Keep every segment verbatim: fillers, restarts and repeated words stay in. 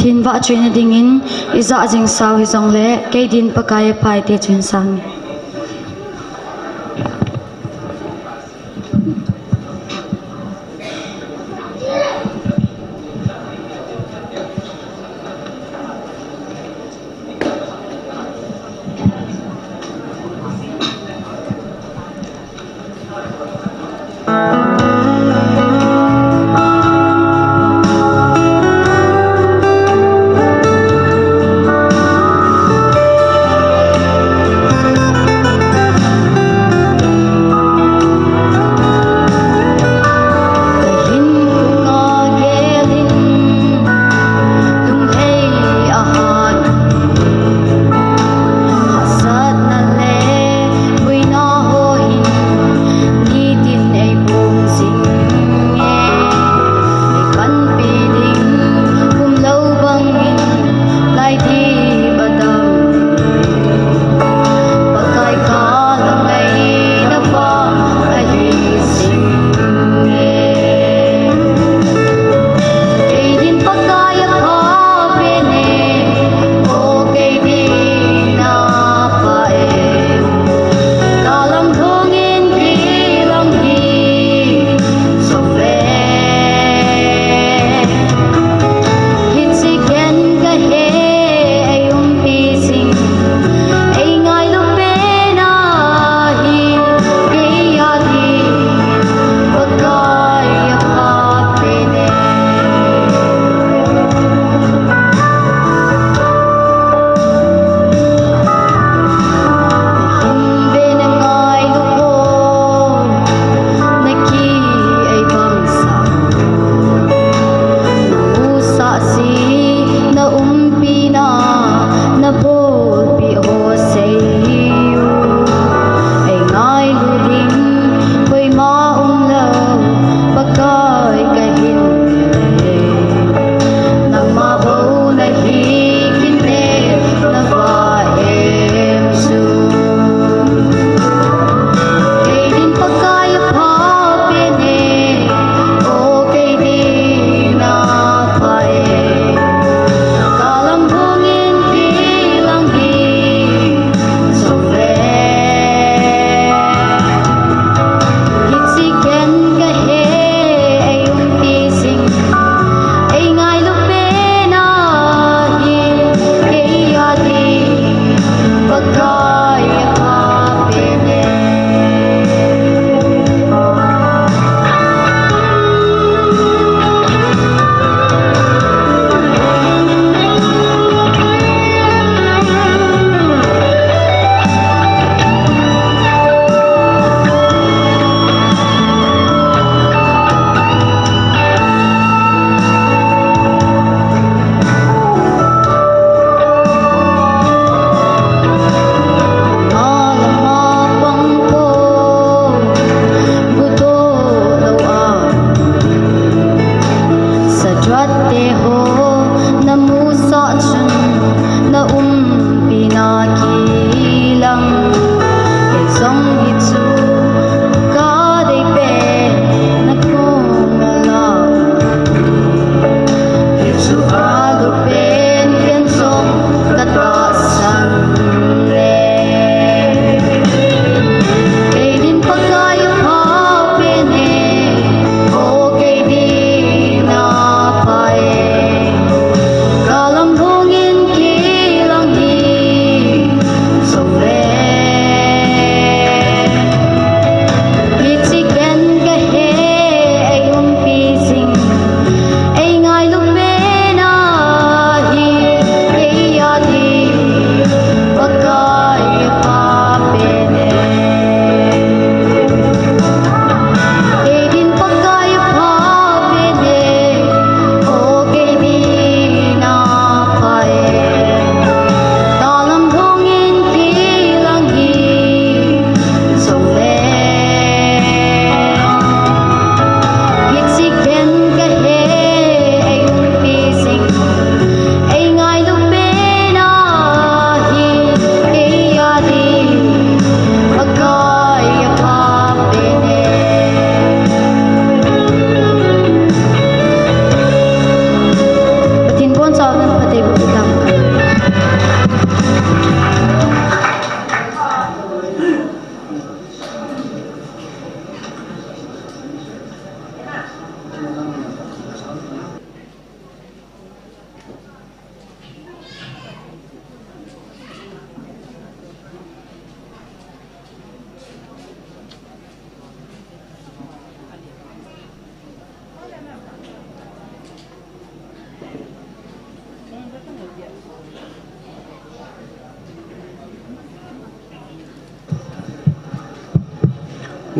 Thinvah chuina dingin ijah jing sau hijongle, kei din Pakai a phaite chu hin sang.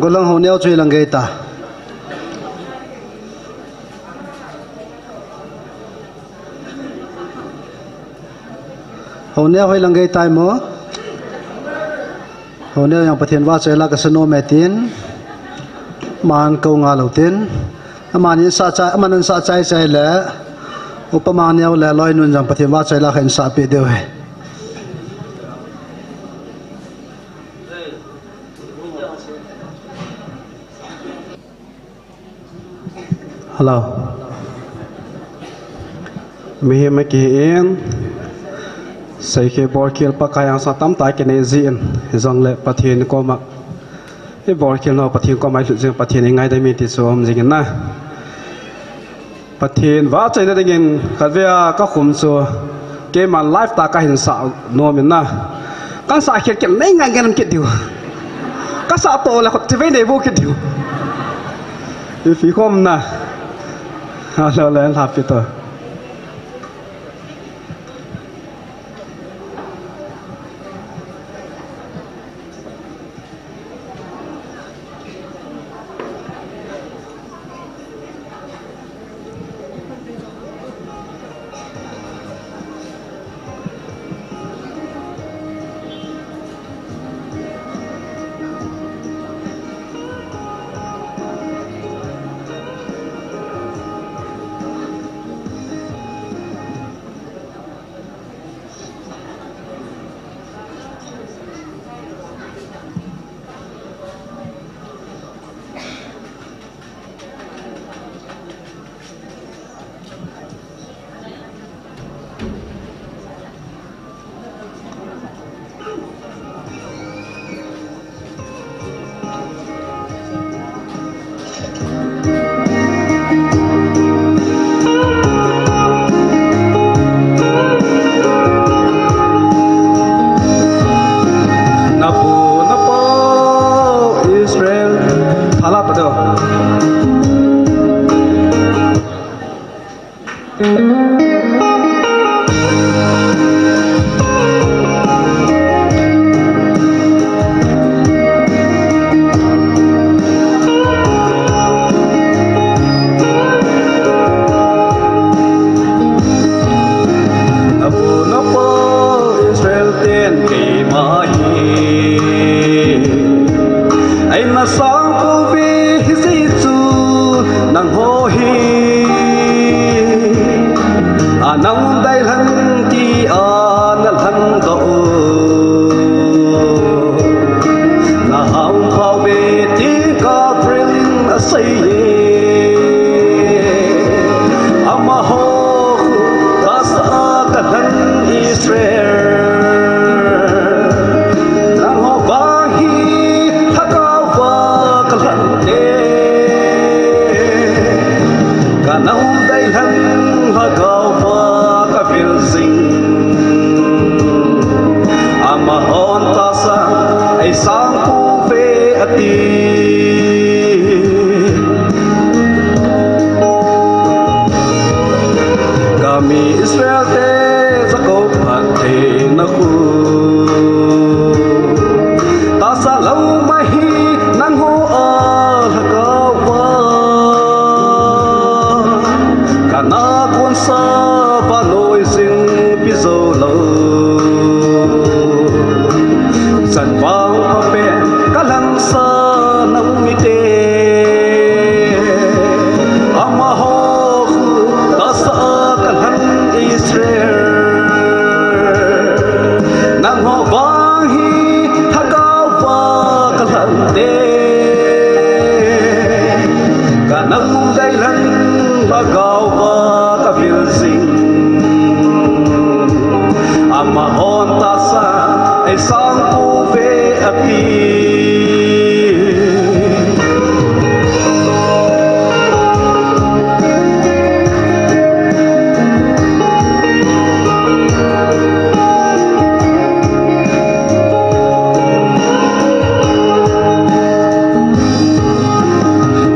Golang ho neo chu lang gei ta. Ho neo hoi lang gei tai mo. Ho neo jong Pathen vahchoi la kasa nom e tin. Aman kou nga lou tin. Aman in sa chai, aman in sa chai chai le. Upa Mangneo le Loinun jong Pathen vahchoi la kha in sa pe diu ahi. Hello. Mihem akihi in, seikhel bolkhel Pakai angsunga tamtah kinei jin, hijongle Pathen koma, i bolkhel nau Pathen koma i lhut jing, Pathen i ngaidam in ti chu um jing in na. Pathen vahchoina dingin khatvei a ka khum chu keiman live tah kahin sah nom in na. Kan sah khel kit nei ngai ngai lam kit diu. Ka sah toh le khut chivei nei vo kit diu. Ipi khom na. Hello le, lhapi to. Napu, napu, Israel. Phalat pado. Napu, napu, Israel ten keima hi. Eina sangpou ve hijeh chun nangho hi. Ana um dai lhon tia na lhon doh u. Na hung pao ve ti Gabriel in asei e. Amaho khu tahsa a kalhen Israel. Nangho vang hi lhagao va kalhen te. Kana um dai lhon lhagao va kavel jing. Amahon tahsa eisang pong ve ati. Kami Israel te Jacob phattheina khu. Tahsa lou mai hi nangho a lhagao va. Kana konsa vannoi jing pi jou lou. Chan vang pha pen kalhen sa na um ite. Amaho khu tahsa a kalhen Israel. Nangho vang hi lhagao va kalhen te. Kana um dai lhon lhagao va kavel jing. Amahon tahsa eisang pong ve ati.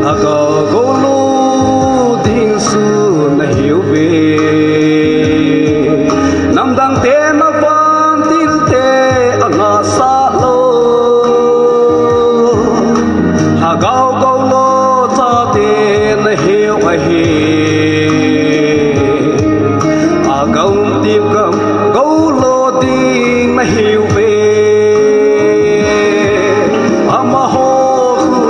Lhagao gou lut ding sun ahi. Hi, agam ti gam, gou lo ding nahiuve. Amaho khu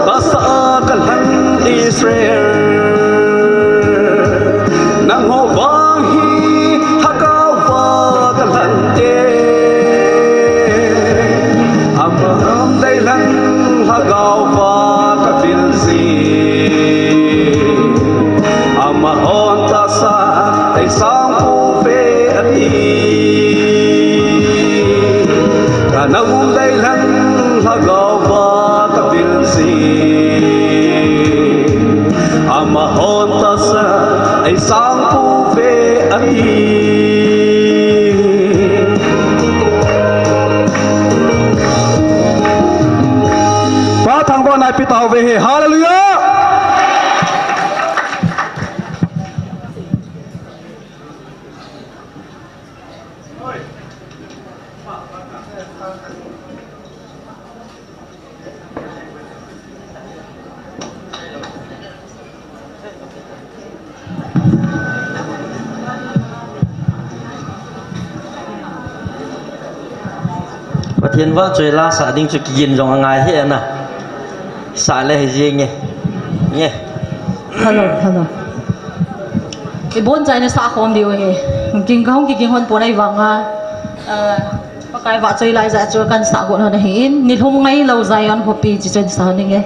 tahsa a kalhen Israel. Nangho vang hi lhagao va kalhen te. Abraham deilan lhagao va kavil jing. Amahon tahsa eisang pouve ati. Kanam deilan lhagao va kavil jing. Amahon tahsa eisang pouve ati. Pa thangvahna ipe tauve hi. Hallelujah. Pathen vahchoi la sah ding chu kigin jong angai hi ana. Sah le hi jing nge. Nge. Hello, hello. Ibon chaina sah khom diu hi. Ging kahung kiging hon pon ahivanga. Ah, Pakai vahchoi lai jeh chu kan sah got hon ahin. Nilhum ngailou Zion khopi chi chun sah hon inge.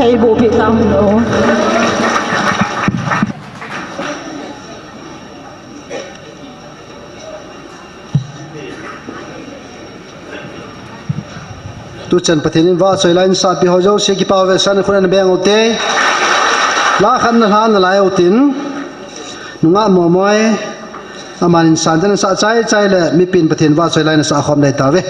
Ei boh peh tau lo. Tuchan Pathen in vahchoi la insahpi ho jouse kipah vetsahna khut ana beng ute. La khat na lha nalai utin. Nungah Momoi. Aman insan dan sah chai chai le mipin Pathen vahchoi la in asah khom dai tauve.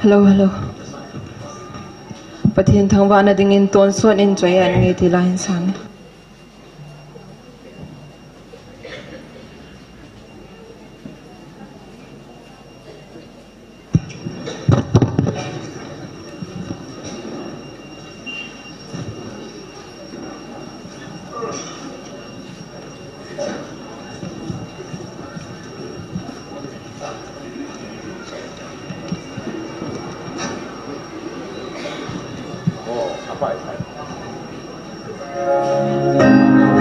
Hello, hello. Pathen thangvahna dingin tonsot in choi-at ngei ti la hin sang.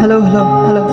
Hello, hello, hello.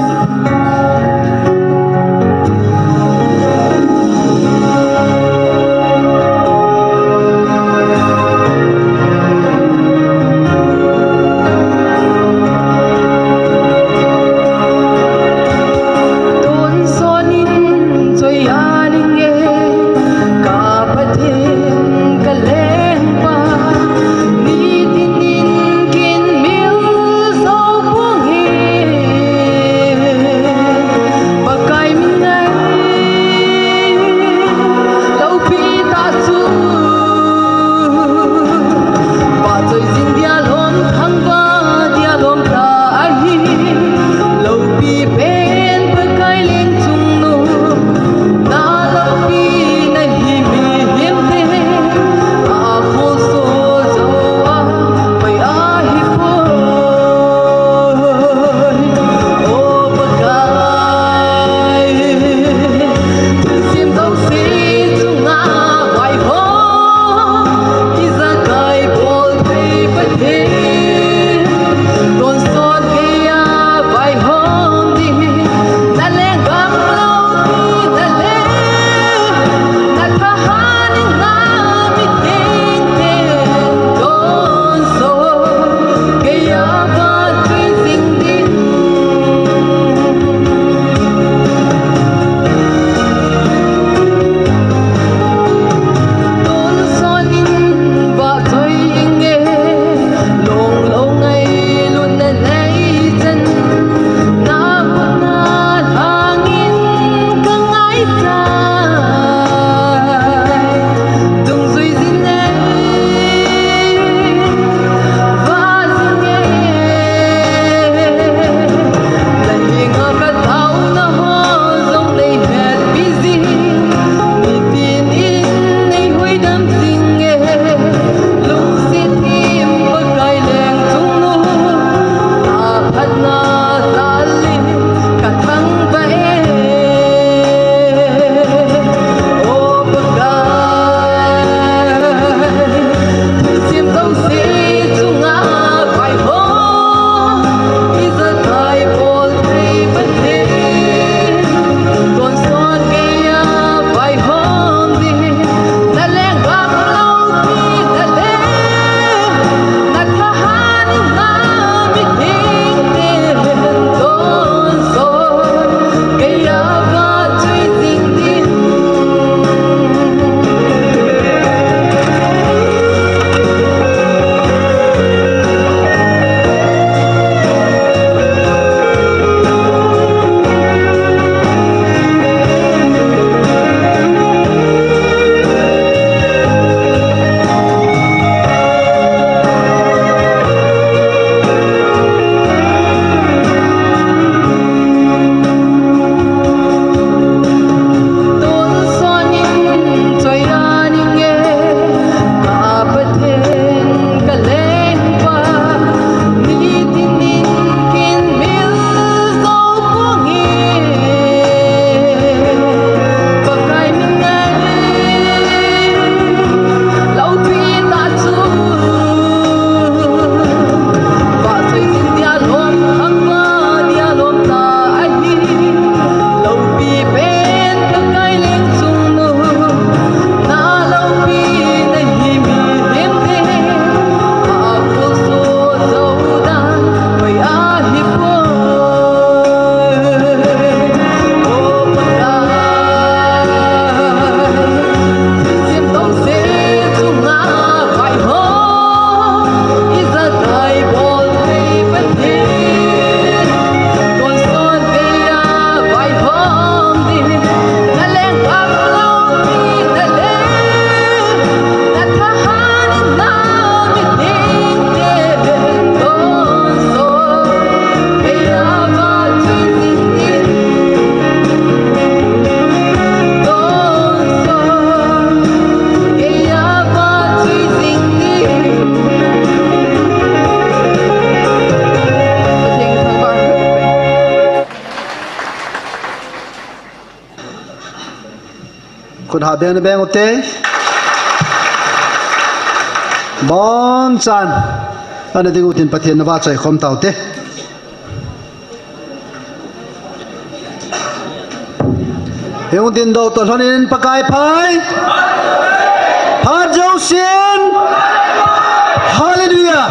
Tun ha beng na beng u te. Bon chan. Ana ding u tin Pathen na vahchoi khom tau te. Hung din dou to lhonin Pakai phat. Phat jousen. Hallelujah.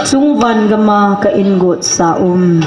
Chungvan gama ka ingot sa um.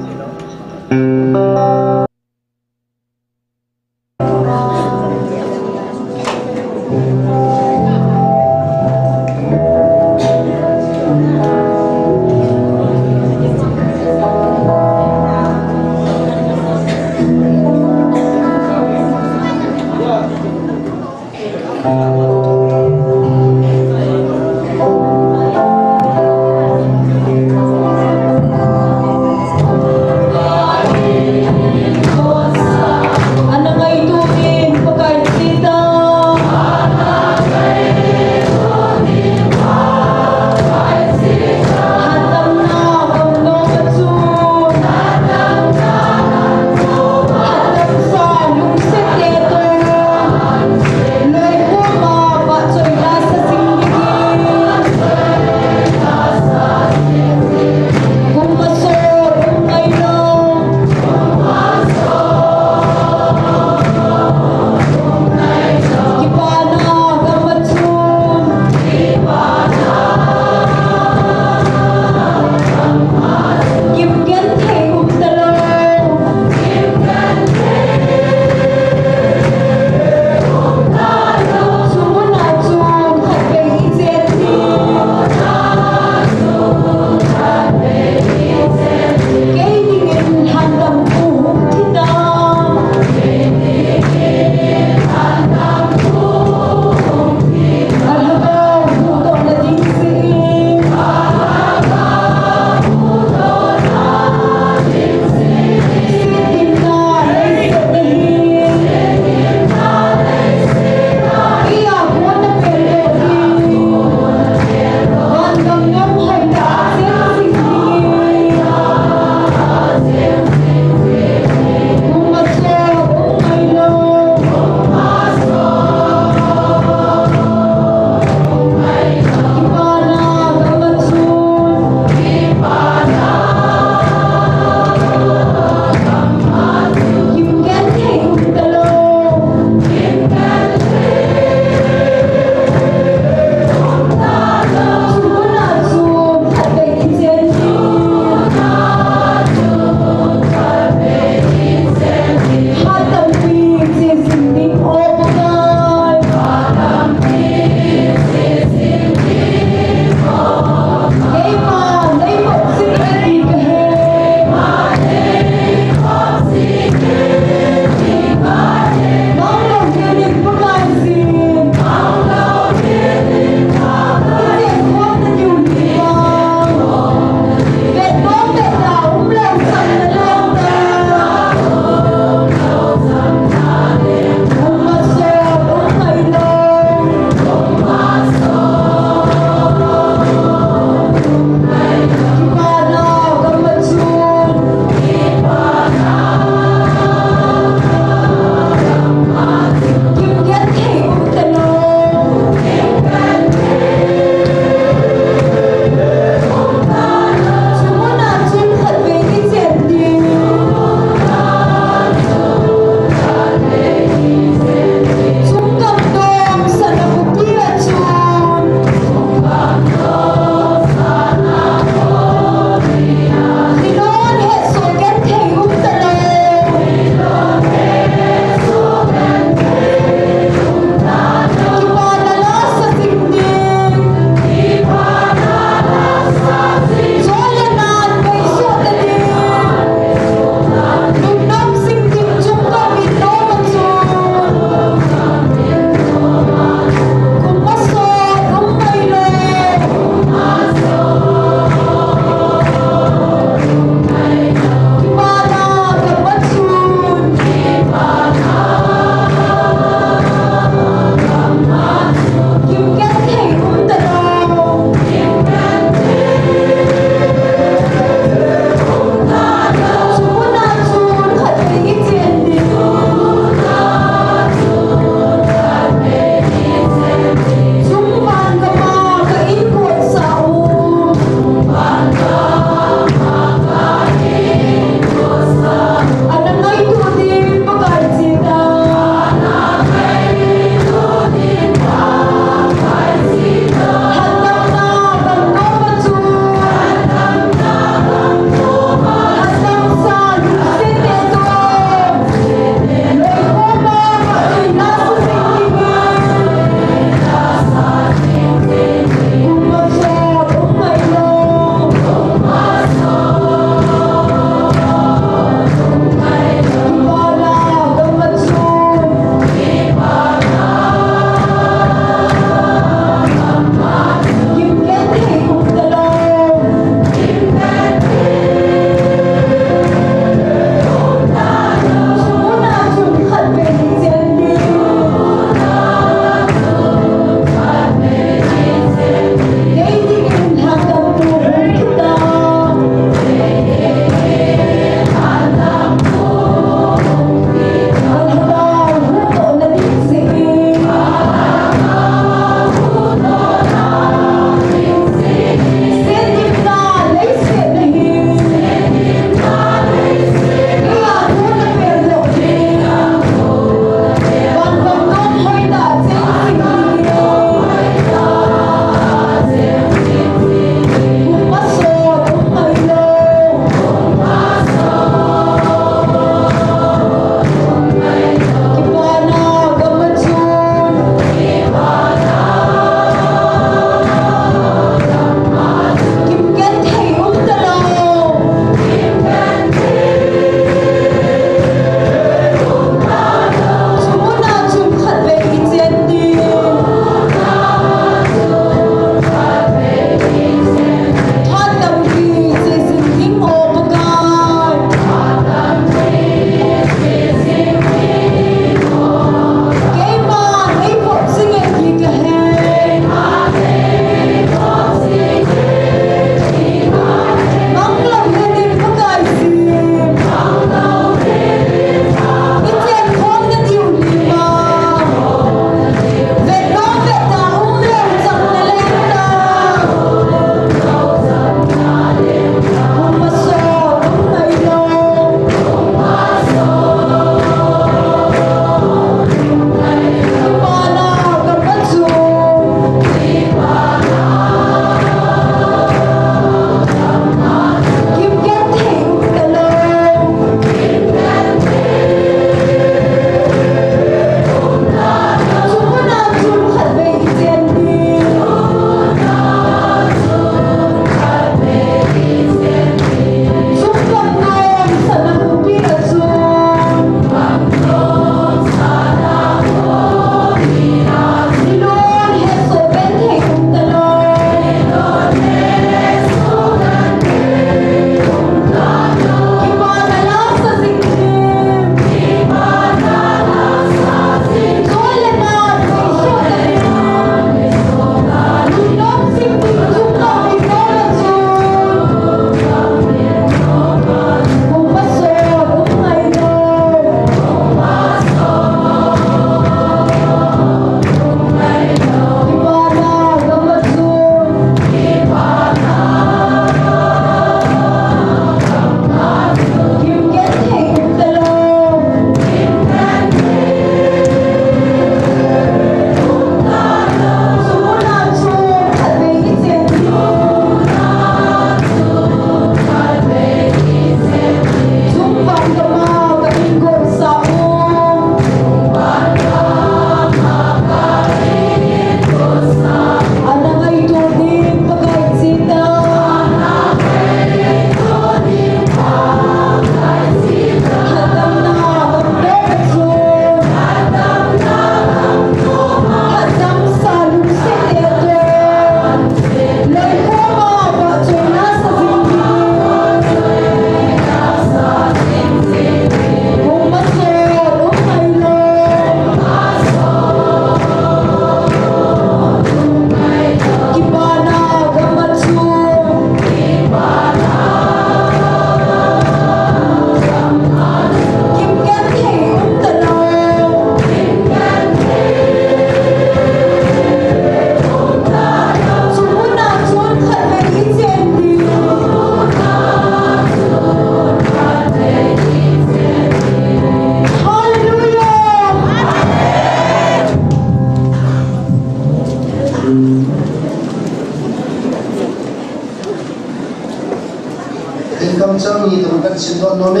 Kamchang ni tong kan sim doh nom e.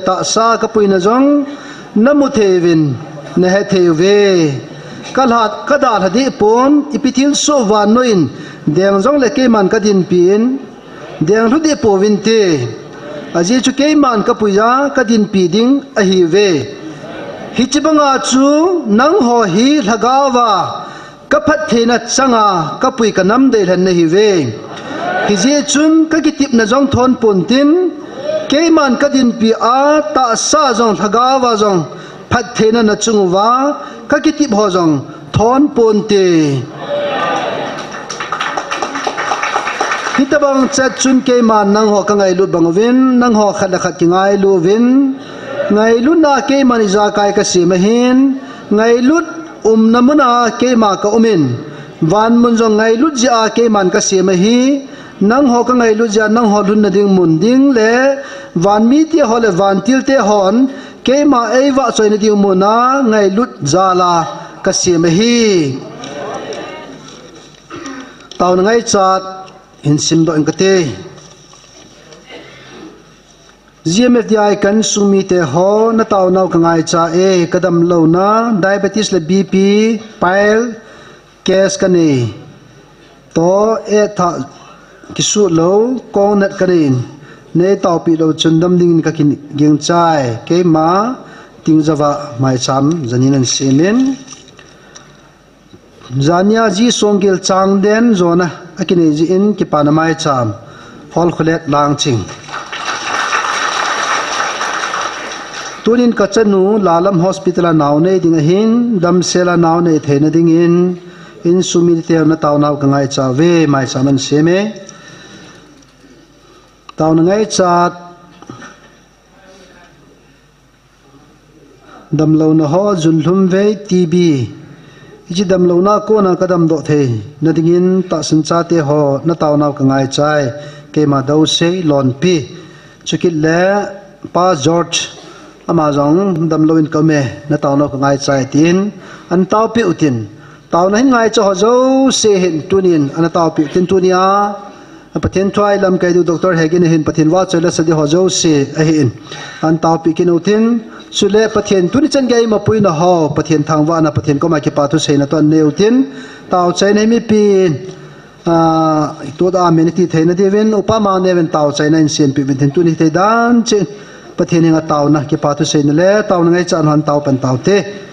Tahsa kapuina jong namu thei uvin, nahe thei uve. Kalhat, kadalha deh pon, ipi thilsoh vannoi in deng jongle keiman kadinpi in, deng lhu deh pouvinte. Ajeh chu keiman kapuija kadinpi ding ahiuve. Hiche banga chu nangho hi lhagaova kaphattheina changa kapui kanam deilhen nahiuve. Hijeh chun kakitepna jong thon pontin, keiman kadinpi a tahsa jong lhagaova jong phattheina nachung uva kakitep ho jong thon ponte. Hitobang chet chun keiman nangho kangailut bang uvin, nangho khat le khat kingailu uvin, ngailutna keiman ijakai kasem ahin, ngailut umna muna keima kaumin, vanmun jong ngailut jeh a keiman kasem ahi, nangho kangailut jeh a nangho lhunna ding mun ding le vanmite ho le vantilte hon keima eivahchoina ding muna ngailut jal a kasem ahi. Taona ngaichat hin simdoh ing kate. G M F D I kan sung mite ho, nataonau kangaicha e, kadamlouna diabetes le B P, pile case kanei, toh, etha kisuh lou, kongnat kanei in, neitaopeh lou chun dam dingin kakigingchai, keima tingjouva maicham janin ahin semin. Jania G Songgel Changden jona akinei jeh in kipana maicham, Holkholet Langching. Tunin kachanu Lalam Hospital a naonei ding ahin, damsel a naonei theina dingin, insung mite nataonau kangaicha uve, maicham ahin seme. Taona ngaichat. Damlouna ho, junlhum vei, T B. Hiche damlouna kona kadamdoh theina dingin tahsan chate ho, nataonau kangaichai, keima Dousei Lonpi. Chukit le Pa George, ama jong damlou in kaume, nataonau kangaichai tin, ahin taopeh utin. Taona hin ngaicha ho jouse hin tunin, ana taopeh utin tunia. Pathen thua ilamkai diu Doctor Hegin ahin Pathen vahchoi le sadi ho jouse ahin. Ahin taopeh kit utin. Chule Pathen tuni chan gei mapuina ho, Pathen thangvahna, Pathen koma kipa thuseina toh anei utin. Taochaina hi mipi, ah, tuda amen iti theina diuvin, upa ma neuvin taochaina in sempeh uvin tin tuni thei dan cheh. Pathen henga taona, kipa thuseina le taona ngaichat hon tao pan taute.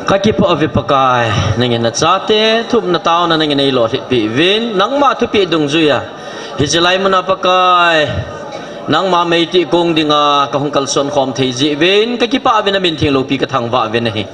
Kakipah uve Pakai, nangin nachate thumna taona nangin eilolhit peh uvin, nangma thupeh dungjuiya hiche lai muna Pakai, nangma meitih kong dinga kahung kalson khom thei jeh uvin kakipah uvin, namin theng loupi kathangvah uvin ahi.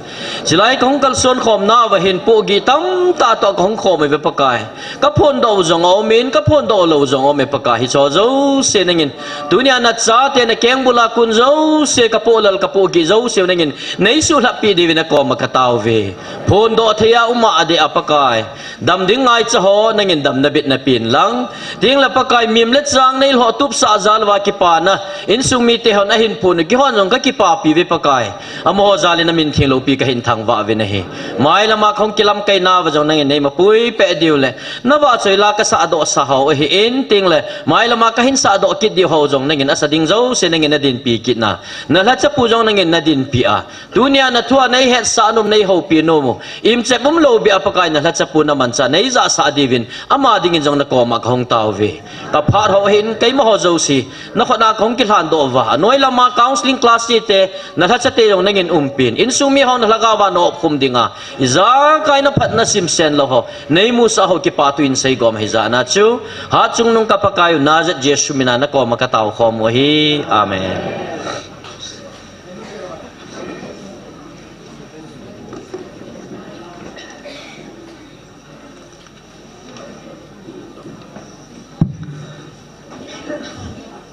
Chulai kahung kalson khomna uva hin pohgih tamtah toh kahung khom uve Pakai. Kaphondoh u jong aumin, kaphondoh lou jong aume Pakai, hicheho jouse nangin, tunia nachate nakengbula kon jouse, kapoh lal kapoh gih jouse nangin neisuhlhap peh diuvin nakoma katao uve. Phondoh thei a um a adeh a Pakai, dam ding ngaicha ho nangin damna bitna pen lang, tengle Pakai mim le chang neilhoh tupsah jal uva kipana, insung mite hon ahin phon u kihon jong kakipapi uve Pakai. Amaho jal in namin theng loupi kahin thangvah uvin ahi. Mailama kahung kilamkaina uva jong nangin neimapui peh diu le, navahchoi la kasahdoh sa ho ahin, tengle mailama kahin sahdoh kit diu ho jong nangin asa ding jouse nangin nadinpi kit na, nalhachapu jong nangin nadinpi a, tunia nathua neihetsah nom, neihoupi nom u, imchep umlou beh a Pakai nalhachapu namanchah neijahsah diuvin ama dingin jong nakoma kahung taove. Kaphat ho hin keimaho jouse nakhut a kahung kilhandoh uva, anoilama counselling class chite, nalhachate jong nangin umpin, insung miho nalhagao va naopkhum dinga, ijakai naphatna simsen lou ho neimusah ho kipathu in seigom ahi jeh a chu, Hatchungnung ka Pakai u Nazareth Jesu mina nakoma kataokhom u ahi. Amen.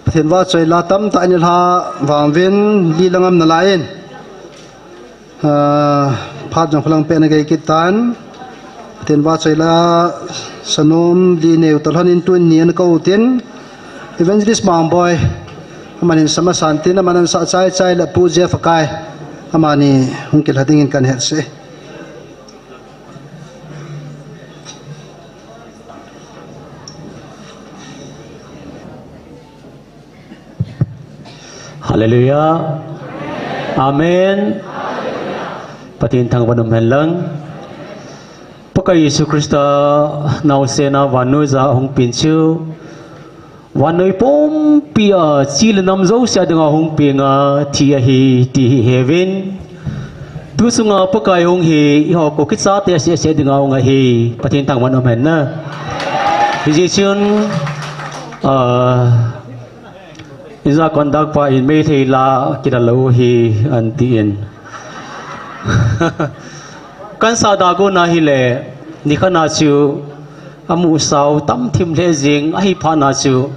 Pathen vahchoi la tamtah in ilha vang uvin, li le nga um nalai in, ah, phat jong khulang peh na gei kit tan. Pathen vahchoi la sanom li neu toh lhon in tun ni ana kou tin, Evangelist Mangboi, amanin samasan tin, amanin sah chai chai le Pu Jeff Akai, amani hung kilha dingin kan hetsah e. Hallelujah. Amen. Pathen thangvah in um hen lang. Pakai Jesu Christa naosen a vannoi a hung peng chu, vannoi pumpi a chi le nam jouse a dinga hung peng a thi ahi ti hi heuvin. Tu sunga Pakai hung hi eiho Kuki chate aseh aseh dinga hung ahi. Pathen thangvah in um hen na. Hijeh chun, ah, Ija conduct pa in Meitei la kila lou hi anti in. Kan sah da go na hile, nikhat na chu amu sao tam thim lheh jing, ahi phat na chu,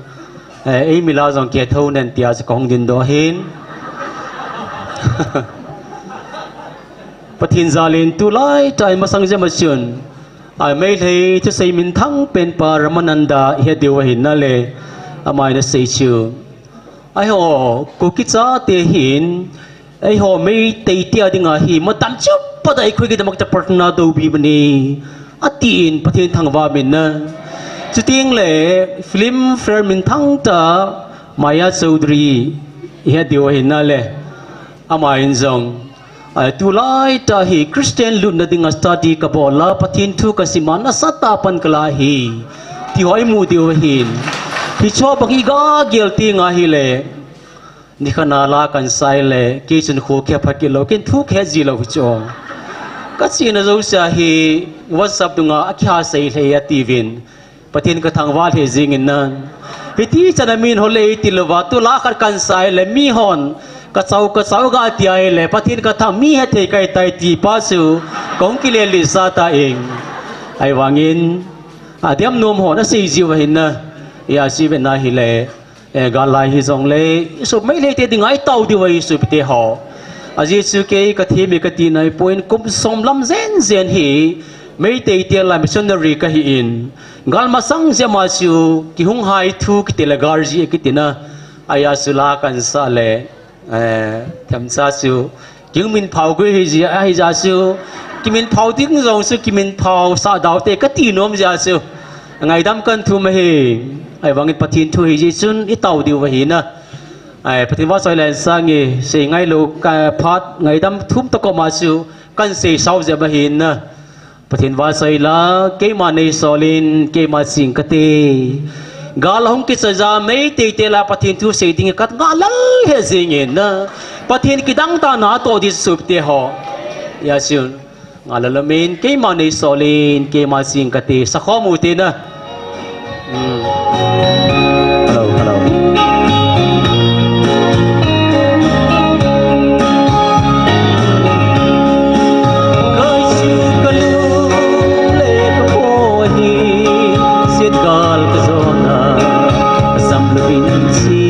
eh, eimi la jong kithou nen tia chu kahung dingdoh hin. Pathen jal in tulai tah in masang jep a chun, a Meitei thusei minthang pen pa Ramananda ihet diu ahi nale, ama in asei chu, eiho Kuki chate hin, eiho Meitei te a dinga hi matam chuphat a eikhoi kidam a cha prarthana dobi bani, atin Pathen thangvah in na. Chuteng le film fare minthang tah Maya Chaudhary ihet diu ahi nale, ama in jong, a, tulai tah hi Christian lutna dinga study kabol a, Pathen thu kasim a nasatah a pan kala hi, ti ho imu diu ahin. Hicheho bang hi iga gel teng ahile, nikhat na la kan sah le, kei chun kho kipha kit lou, ken thu kihet ji lou hichu. Kachena jouse hi WhatsApp dunga akihasei lheh e atiuvin. Pathen kathangvah lheh jing in na. Hiti chan a min hol e ti louva, tu la khat kan sah le mihon, kachao, kachao ga ti ahile, Pathen kathang mi hethei kahi tai ti pa chu, kahung kile lisa tan. Ahivangin, adem nom hon asei jiu ahi na. Ijeh inem ahile, eh, gal lai hijongle, isopi Meitei te dinga itao diu ahi sopite ho. Ajeh chu kei kathem e kati naipoi, kum som lam jen jen hi, Meitei te la missionary kahin, gal masang jep a chu, kihung hai thu kiti le gal ji kiti na, ahi a chu la kan sah le, eh, themcha chu, kihung min phao gui hi jeh, ahi jeh chu, kimin phao ding jong chu, kimin phao sah dau te kati nom jeh chu, ngaidam kan thum ahi, ahivangin Pathen thu hi jeh chun itao diu ahi na. Ai, Pathen vahchoi le insang e, sei ngailou ka phat ngaidam thum tah koma chu, kan sei sao jep ahi na. Pathen vahchoi la, keima neisol in, keima ching kate. Gal ahung kichai jeh a Meitei te la Pathen thu sei ding kangah lel he jing in na. Pathen kidang tah na atoh ding sopite ho. Ijeh chun, Nga lalamin, keima nei solin, keima jing kati, sakhom u tina. Hmm. Hello, hello. Kaisu kalu le kapo hi, siat gal kajona, asam lubin si,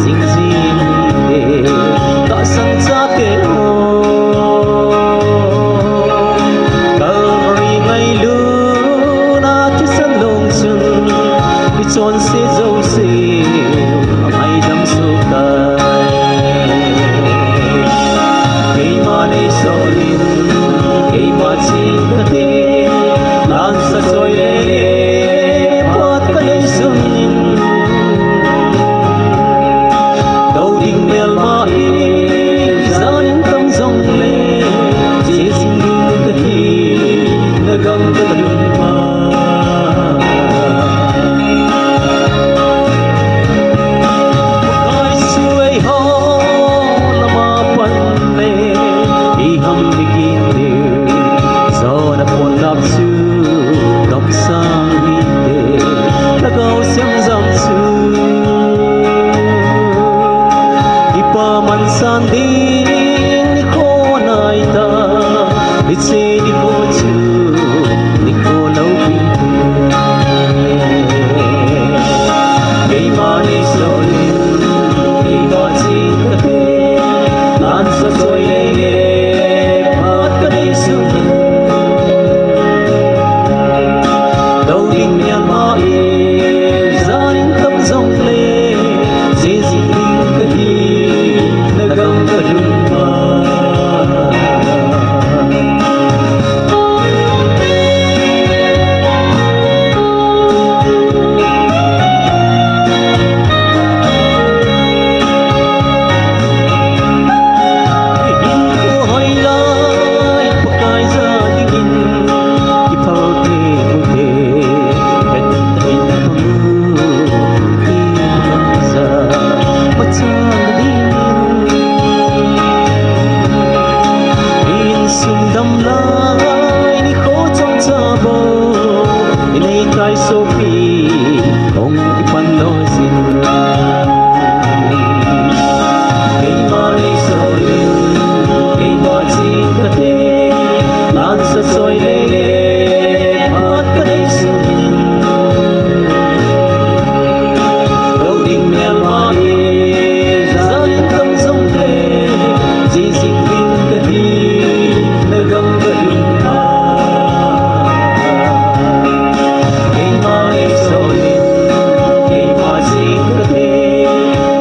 jing jing te, ka sang sa ke o. Kalvari ngailutna thisan long chun, ichonse jouse, angaidam soh tai. Keima nei solin, keima jing kati, lansa choi le le, phat kanei sun. Dou ding melma hi, jan in tam jongle, che jing ding kahi, nagam ka lum ma. Kaisu eiho lama pan le, iham bigin de, jona pon lap su, dom sang hi de, lhagao siam jam su. Ipa man san ding nikho nai ta, iche nikho chu nikho lou pi. Keima nei solin, keima jing kati, lansa choi le le, phat kanei sun. Dou ding melma hi, jan in tam jongle, che jing ding kahi, nagam ka lum ma. Sum dam lai nikho chomcha bou, inei tai sopi, hung kipan loi jin. Keima nei solin, keima jing kati, lansa choi le le, phat kanei sun. Dou ding melma hi, jan in tam jongle, che jing ding kahi, nagam ka lum ma. Keima nei solin, keima jing kati,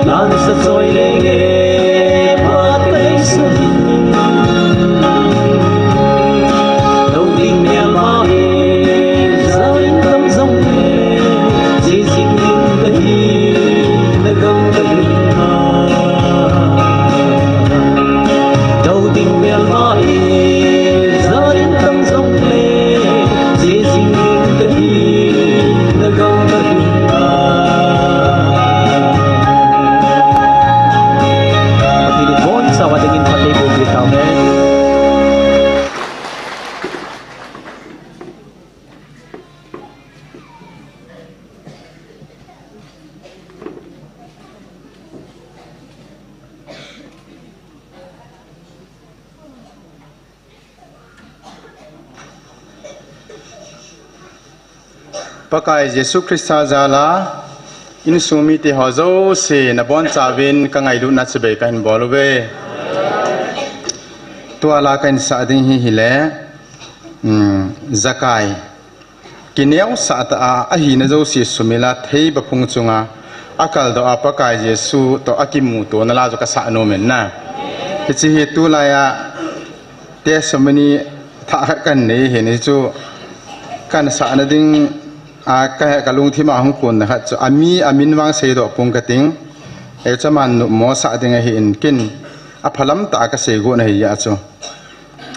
lansa choi le le, phat kanei sun. Dou ding melma hi, jan in tam jongle, che jing ding kahi, nagam ka lum ma. Dou ding melma hi, jan in tam jongle, che jing ding kahi, nagam ka lum ma. Pathen in boncha uva dingin phatthei boh peh tauhen. Pakai Jesu Christa jal a, insung mite ho jouse nabonchauvin kangailutna chibai kahin bol uve. Tua la kahin sah ding hi hile, um, Zakai. Kineosah tah a, ahina jouse sumil a, theiba phung chunga akaldoh a, Pakai Jesu toh akimutona la chu kasah nom in na. Hiche hi tulai a testimony thah khat kanei ahin, hichu kasahna ding a, ka, kalungthim a hung konna khat chu, ami, amin vang seidoh pong kating. Hichu aman nommo sah ding ahin, ken aphalam tah a kasei got ahi a chu.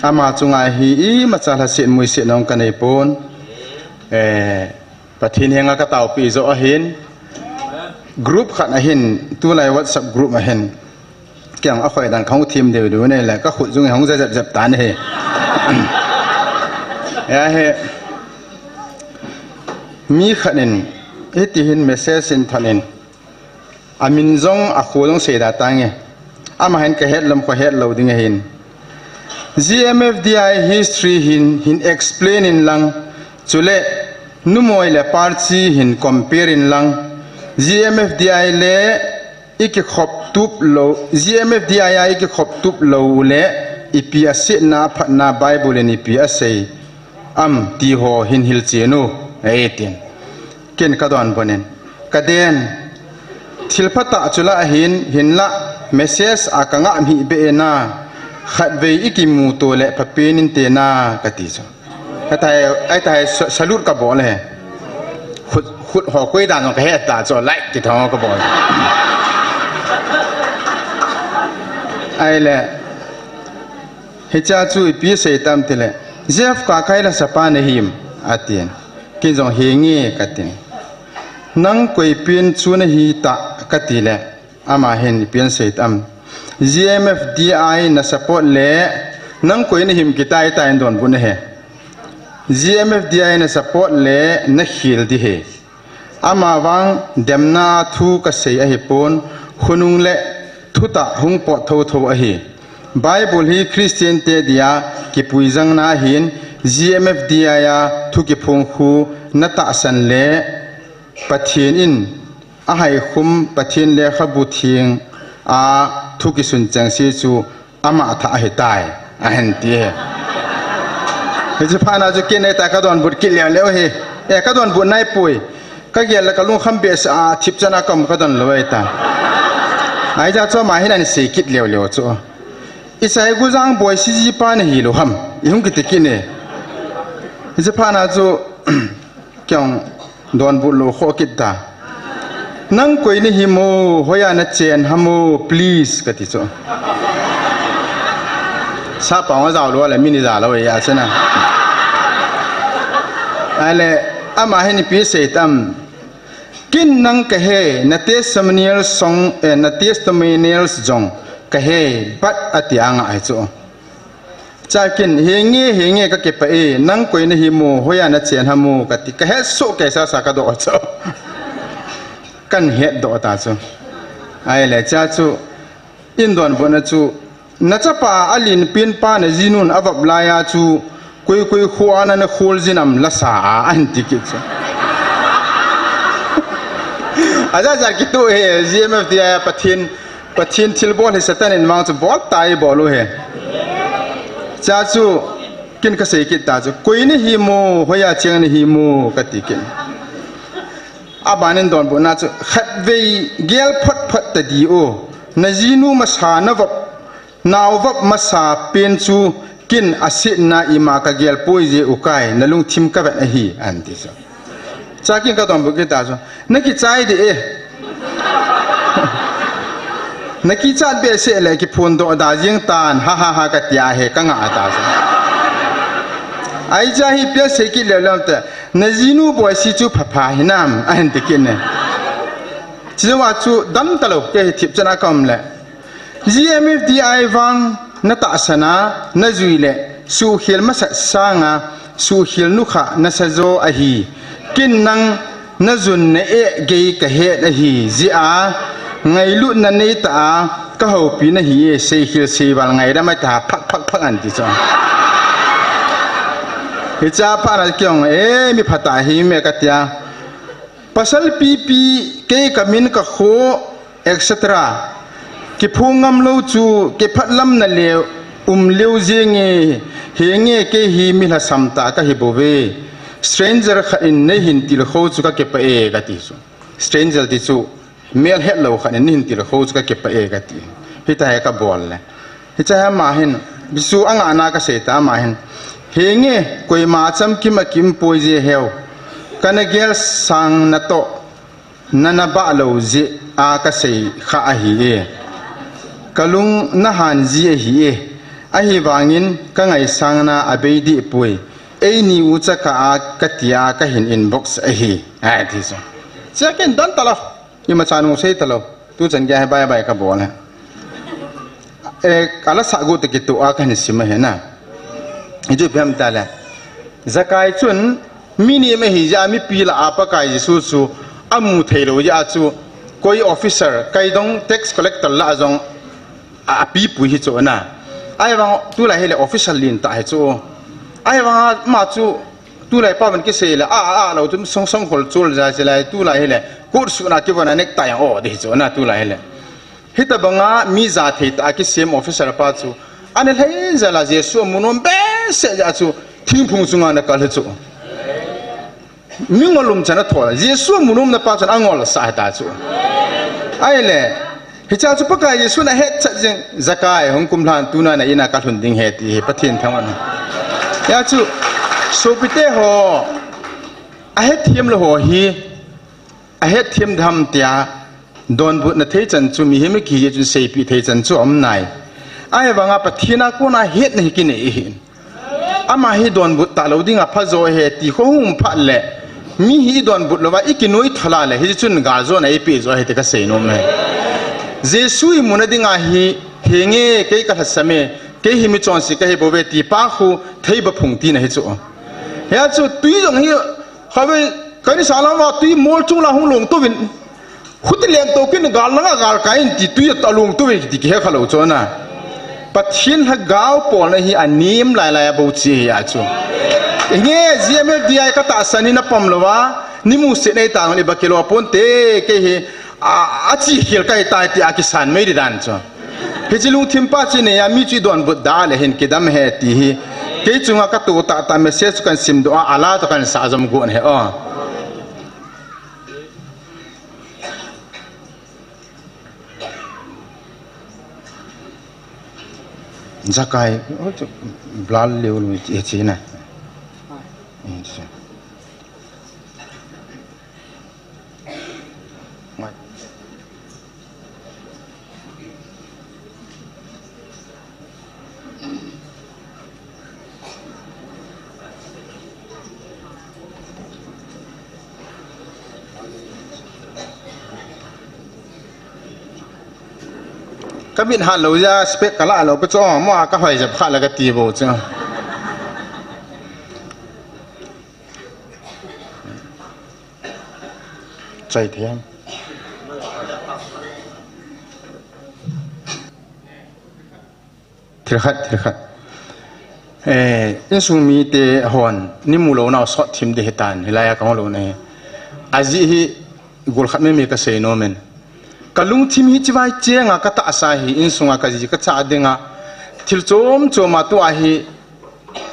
Ama chunga hi imacha lhaset muiset jong kanei pon. Eh, Pathen henga kataopi joh ahin. Group khat ahin, tulai WhatsApp group ahin. Kei jong akhoh dan kahung them deh deh nai le, kakhut jong hung ja jep jep tan ahi. Ya he, mi khat in, hiti hin message in thot in, amin jong akho jong seida tange. Ama hin kahet lam kho het lou ding ahin. G M F D I history hin, hin explain in lang, chule numoi le parchi hin compare in lang, G M F D I le ikikhop tup lou, G M F D I a ikikhop tup lou le, ipi asetna phatna Bible in ipi asei am ti ho hin hilchen u, eitin. Ken kadonbut in, kaden, thil phatah chu lah ahin, hinlah message a kangah mih beh e na, khatvei ikimuto le phapen inte na, kati chu. Ahitai, ahitai, sa-, salute kabol e. Khut, khut ho koi dan jong kahet ta chu, like kithong kabol. Ahile, hichea chu ipi sei tam tile, Jeff Kakai la sapa nahim, atin. Ken jong henge katin. Nang koi pen chu nahi ta, katile, ama hin ipi asei tam. G M F D I na support le, nang koi nahim kitai tai in donbut nahi. G M F D I na support le, nakhel ding ahi. Amavang demna thu kasei ahipon, khonung le thutah hung pot thotho ahi. Bible hi Christian te dia kipui jangna ahin, G M F D I a thu kiphong khu natahsan le Pathen in ahaikhum Pathen lekhabu theng a thu kisun chengse chu ama thah ahitai, ahin ti e. Hiche phat na chu ken ahitai kadonbut kit leu leu ahi. E, kadonbut naipoi. Kagel le kalungkham behseh a thipchan a kaum kadon lou ahitai. Ahijeh chu ama hin ahin sei kit leu leu chu. Isai Gujang Boisi jipa nahi lou ham, ihung kiti kit e. Hiche phat na chu, kei jong donbut lou kho kit ta. Nang koi nahim o, hoiya nachen ham o, please, kati chu. Sapa nga jao lou le, mi ni ja lou e, ya chena. Ahile, ama hin ipi sei tam. Ken nang kahe, na testimonials jong, eh, na testimonials jong kahe, but ati anga ahi chu. Chua ken, henge, henge kakipah e, nang koi nahim o, hoiya nachen ham o, kati, kahet soh kei sasa kadoh chu. Kahin hetdoh ta chu. Ahile, chua chu, eidonbutna chu, nachapa alen pen pa najinun avop laiya chu, koi koi khoa nana kholjin am lasa a, ahin ti kit chu. Ajat jat kitoh e, G M F D I a Pathen, Pathen thilbol hi Satan in vang chu bol tai bol u ahi. Chua chu, ken kasei kit ta chu, koi nahim o, hoiya cheng nahim o, kati kit. Abanin donbutna chu, khatvei gel phot phot tadi o, najinu masa navop, naovop masa pen chu ken asetna ima kagel poi je ukai, nalungthim kavet ahi, ahin ti chu. Chua ken kadonbut kit ta chu, nakichai ding e. Nakichat behseh le kiphondoh da jeng tan, ha ha ha, katia hi kanga ta chu. Ahijeh a hi ipi asei kit leu leu te, najinu Boisi chu phapha hinam, ahin ti kit e. Chujouva chu dan talou, kei hi thipchan a kaum le. G M F D I vang natahsan a, najui le, suhkhel masat sanga, suhkhel nukhah nasa jo ahi. Ken nang najun na-eh gei kahet ahi, jeh a, ngailutna neitah a, kahoupi nahi e, seikhel seival ngaidam ahi ta, phak, phak, phak ahin ti chu. Hichea phat na kei jong, e, mi phatah hime katia. Pasal pipi, kei kamin kakho, et cetera. Kiphong ngam lou chu, kiphatlamna le um leu jenge, henge kei hi mi lhasam tah kahi bouve. Stranger khat in neihin tilkhou chu kakipah e kati chu. Stranger ti chu, melhet lou khat in neihin tilkhou chu kakipah e kati. Hitia hi kabol le. Hichea hi ama hin, bisu angahna kasei ta ama hin. Henge, koima chamkim akium poi je heu. Kana gelsang natoh, nana bah lou jeh a kasei kha ahi e. Kalung nahan ji ahi e. Ahivangin kangaisangna abei deh poi. Eini ucha kah a katia kahin inbox ahi. Ahi ti chu. Chua ken dan talou. Imacha nung sei talou. Tuchan gei hi bye bye kabol e. E, kala sa gu te kitoh a kahin sim ahi na. Hichu ipi ham itile, Zakai chun mi nem ahi jeh a mipi lah a Pakai Jesu chu amu thei lou jeh a chu koi officer, kaidong tax collector lah a jong a, apipui hi chu na. Ahivang tulai hile officer lentah hi chu. Ahivang ama chu tulai pao vin kisei le a, a, a lou chu song song hol chul ja se lai, tulai hile coat suit na kivon a necktie ang o de hi chu na tulai hile. Hitobanga mi ja thei tah a kisem officer pa chu ana lhai jal a Jesu amu nom behseh jeh a chu thingphung chunga ana kal hi chu. Mi ngol um chan athol, Jesu amu nomna pa chun angol asah hita chu. Ahile, hichea chu Pakai Jesun ahetchet jing, Zakai, hung kumlhan, tuna na in a kalhun ding ahi ti hi Pathen thangvahna. Hia chu, sopite ho, ahethem lou ho hi, ahethem dem tia, donbutna thei chan chu, mihem kihi jeh chun seipeh thei chan chu aum nai. Ahivanga Pathen a kona hetna hi kinei ahin. Ama hi donbut talou dinga phajo ahi ti kho hung phat le, mi hi idonbut louva ikinoi thol a le, hichun galjona eipeh jo ahi ti kasei nom e. Jesu imuna dinga hi, henge, kei kalhasam e, kei hi michonse kahi bouve ti pa khu theiba phung tina hi chu. Hia chu tui jong hi, khatvei, kani salam va tui mol chung la hung long touvin. Khuti lengtou kin gal langa gal kai in ti tui a long touvin ti kihe khalou chu na. Pathen lhagao polna hi anem lailai a bou chi ahi a chu. Nge G M F D I katahsan hi napom louva, nimusit nei tang le bakilo ponte kei hi a, achi khel kahi tai ti a kisan mai di dan chu. Hiche lungthim pa chu inei a mi chu idonbut da le hin kidam ahi ti hi. Kei chunga katoh tahtah message chu kahin simdoh a, ala toh kahin sah jom gon ahi o. Zakai, oh, chu blur leu lou ti, ti na. Kamit hat lou jeh a spec kalah lou, kacho mo a kahoi jep kha la kati bou chu. Chai thiam. Thil khat, thil khat. Eh, insung mite hon, nimu louna u sot thim ding hitan, hilai a kahung louna hi. Ajeh hi, gol khat mei mei kasei nom in. Kalungthim hi chivai chenga katahsa hi, insunga kaji kacha dinga. Thil chom chom a tua hi,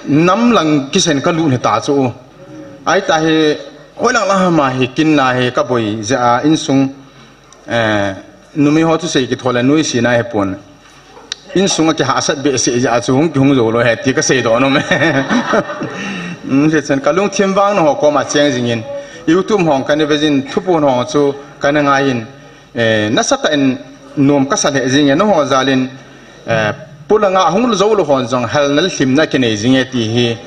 nam lang kisen kalut hita chu. Ahi ta hi, hoilang lang hama hi, kinna hi, kaboi jeh a, insung, eh, numei ho thusei kithol a nuisat na hi pon. Insung a kihahsat behseh jeh a chu hung kihung jou lou ahi ti kasei doh nom e. Um, hichun kalungthim vang nangho koma cheng jingin. YouTube hong kana vejin, thuphon hong chu kana ngaiyin. Eh, nasatah in nom kasa lheh jinge, nangho jal in, eh, polanga hung jou lou hon jong halna le lhimna kinei jinge ti hi,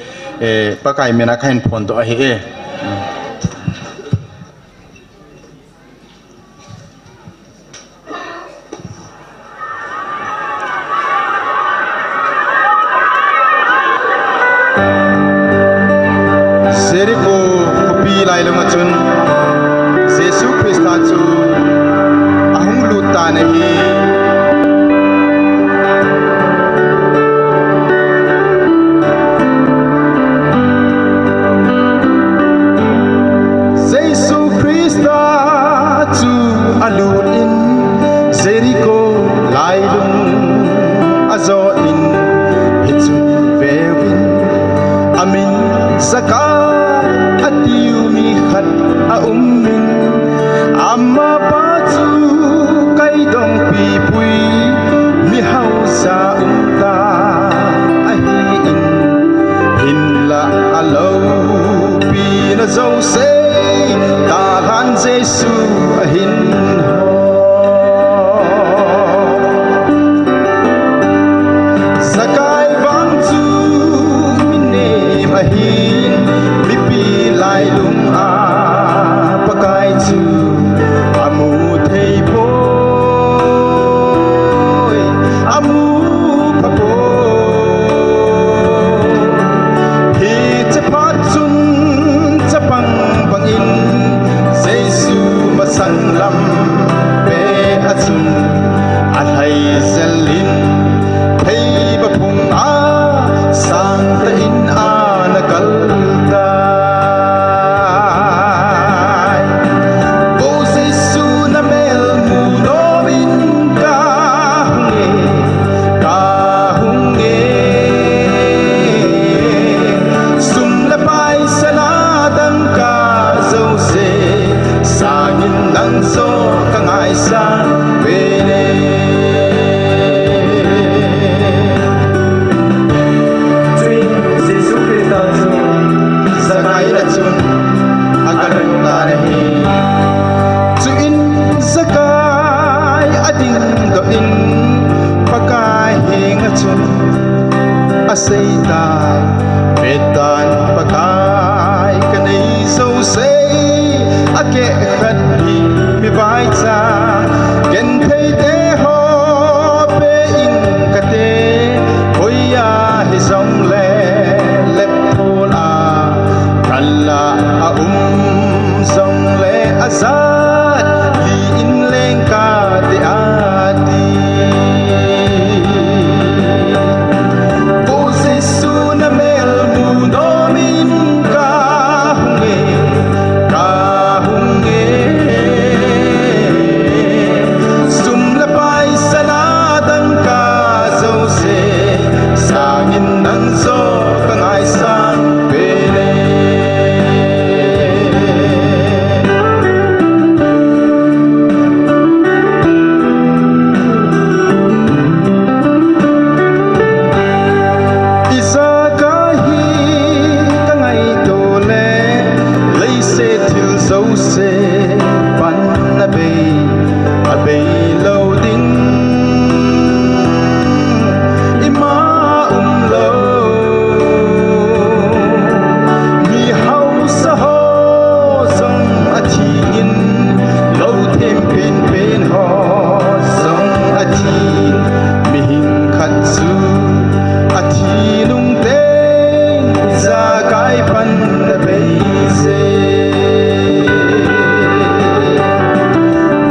eh, Pakai mina kahin phondoh ahi e. Jericho khopi lailunga chun Jesu Christa chu ahung lut tan ahi. Jesu Christa chu alut in Jericho lailung ajo in, hichun veuvin amin Zakai atiu mi khat aum in, amapa chu kaidongpi pui mihausa umtah ahi in, hinlah aloupina jouse tahlhan Jesu ahin ho. Zakai vang chu mi nem ahin, mipi lailunga Pakai chu amu thei poi, amu pha poi. Seitai, petan Pakai kanei jouse, akeh khat hi mi vaicha, genthei te ho pe ing kate, hoiya hijongle, lepthol a, kala a um jongle, ajat li in leng kate ati. O Jesu na mel mu nom in kahung e, kahung e. Sum le pai sana dangka jouse, sangin nang jo ka ngaisang pen e. Ijakai hi ka ngaito le, leiset thil jouse pan abei, abei lou ding ima umlou. Mi hausa ho jong athi in, lou them penpen ho jong athi in, mihem khat chu athi nung teng ijakai pan abei je.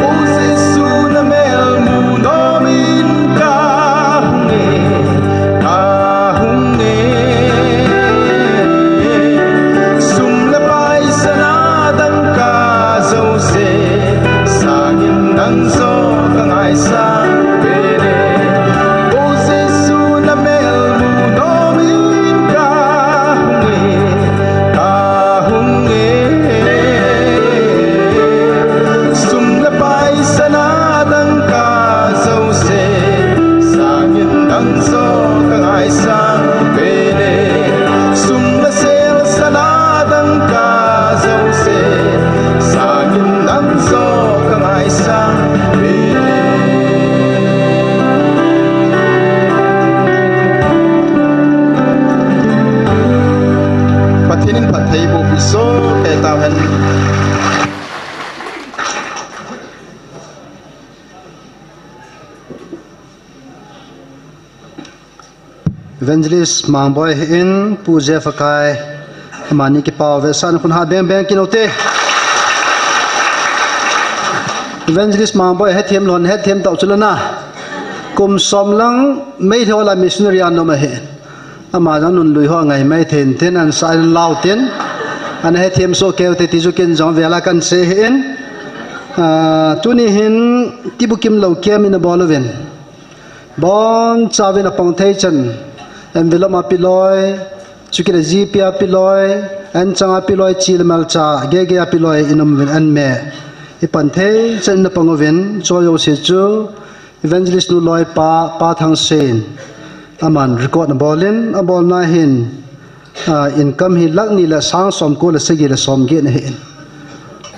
O Jesu na mel mu nom in kahung e, kahung e. Sum le pai sana dangka jouse, sangin nang jo ka ngaisang pen e. O Jesu na mel mu nom in kahung e, kahung e. Sum le pai sana dangka jouse, sangin nang jo ka ngaisang pen e. Sum le sel sana dangka jouse, sangin nang jo ka ngaisang pen e. Pathen in phatthei boh peh soh kei tahen. Evangelist Mangboi ahin, Pu Jeff akai, amani kipah uve, sana khun ha beng beng kit u te. Evangelist Mangboi hethem lou, hethem tau chu la na. Kum som lang Meitei ho la missionary a nom ahi. Ama jong nunlui ho ngai mai thei in tin, an sa in lau tin. Ana hethem soh kei u te ti chu ken jong vel a kan sei ahin. Ah, tuni hin tibukim lou camp in abol uvin. Boncha uvin apang thei chan, envelope a peloi, chukit le GPay a peloi, anchang a peloi, chi le malcha, gege a peloi in um uvin an me. Ipan thei chan in apang uvin, chu jouse chu Evangelist nu loipa, Pa Thangsen, aman record abol in, abolna hin, ah, income hi lakh ni le sang somko le sagi le somget ahin.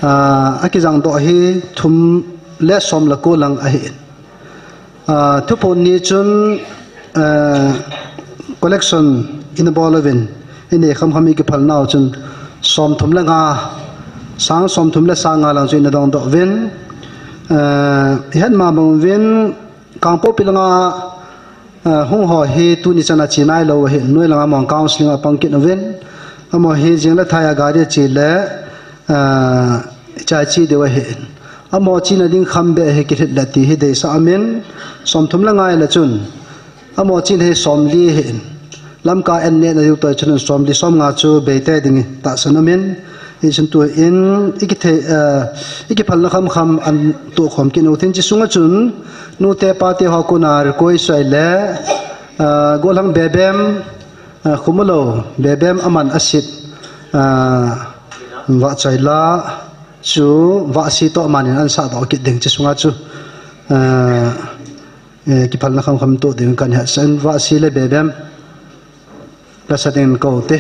Ah, akijang doh hi thum le som le ko lang ahin. Ah, Thuphon ni chun, ah, collection in abol uvin, inei kham kham ikiphalnau chun, somthum le nga, sang somthum le sang nga lang chu in adong doh uvin. Ah, ihet ma bang uvin, Kangpokpi langa, ah, hung ho hi tuni chan a che nailou ahin, noi langa mong counseling a pang kit uvin. Amaho hi jing le thai a gari a che le, ah, chai che diu ahin. Amaho chena ding kham beh hi kilhit le ti hi deisah umin, somthum le nga le chun, amaho chena hi somli ahin. Lamka an neh na diu toh chun somli somnga chu bei tei ding tahsan umin, hichun tuhin ikithei, ah, ikiphalna kham kham an tohkhom kit u tin, hiche sunga chun nute pate ho kona request chu ahile, ah, Golhang Bebem, ah, Khumulou Bebem aman asep, ah, vahchoi la chu vahsi toh amanin an sahdoh kit ding hiche sunga chu, ah, eh, kiphalna kham kham toh ding kan hetsah in, vahsi le Bebem lasa ding kou te.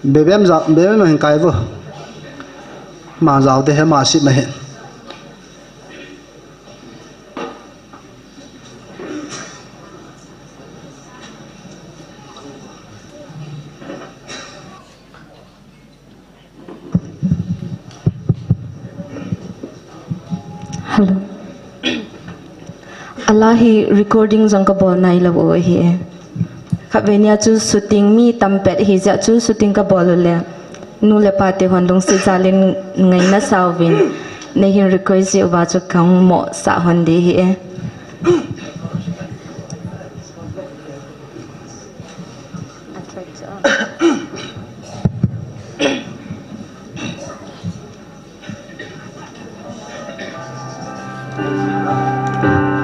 Bebem ja, Bebem hin kai vo. Ma jao te he ma sep ma he. Ala hi recording jong kabol nailou u ahi. Khatvei nia chu shooting mi tam pet ahi jeh a chu shooting kabol u le. Nu le pa te hon lungset jal in ngaina sauvin. Nei hin request jeh uva chu kahung mo sah hon ding ahi.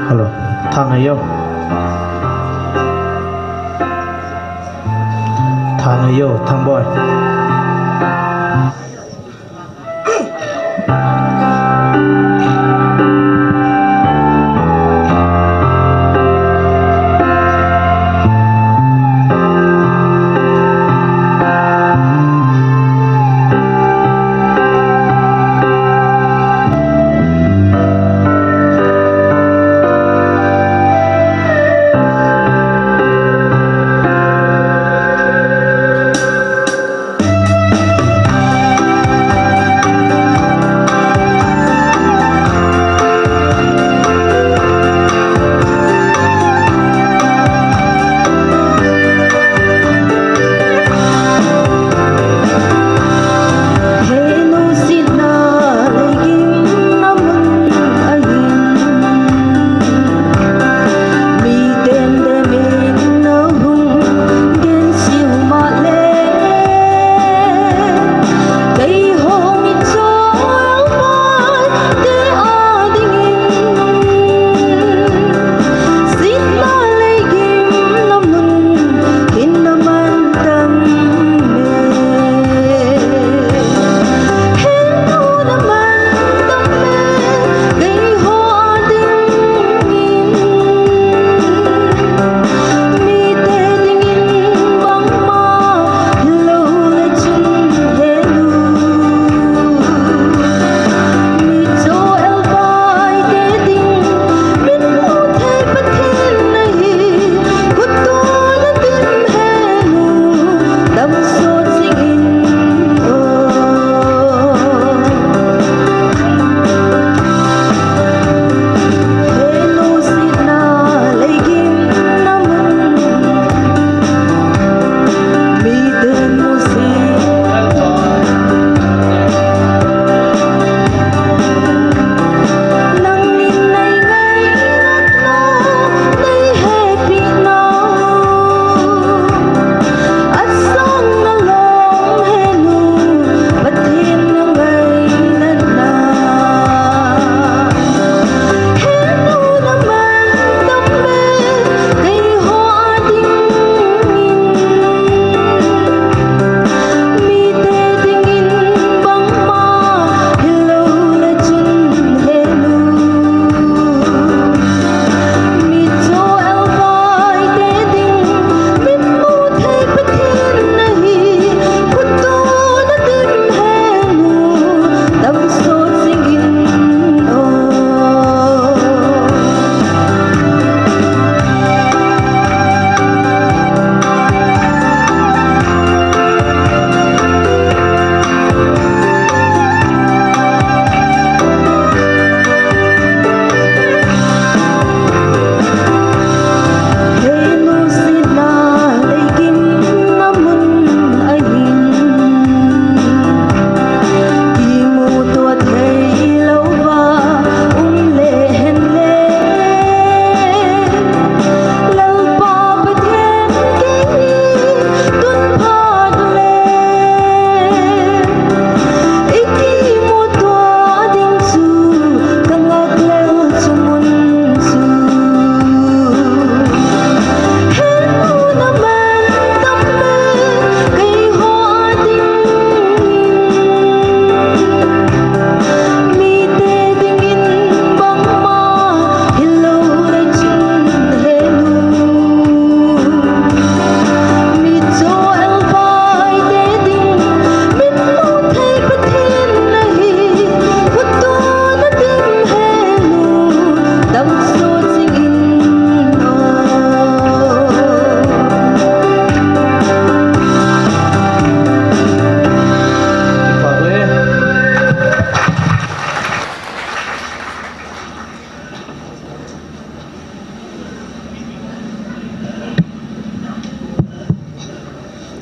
Hello. Thang ayo. Thang ayo, Thang boy.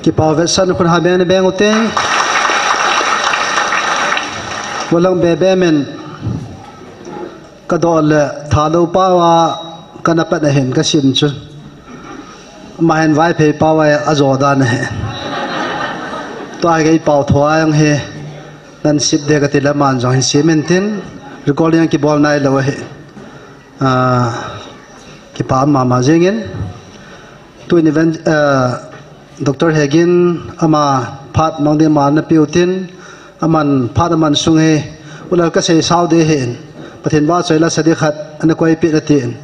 Kipa vetsahna khut ha beng ni beng ute. Valang be be men. Ka do le tha lo pa wa ka na pat na hin ka sim chu. Ma hin vai phei pa wa a zo dan he. Tua kei pau thua yang he. Nan sip de ka ti le man jong hin sim en tin. Recording ki bol nai lo he. Ah, kipa mama jingin. Tu in event, ah, Doctor Hegin ama phat mang ding ma na piu tin, aman phat aman sung he, ulal ka sei sau de he in. Pathen va choi la sa de khat, ana koi pi la ti in.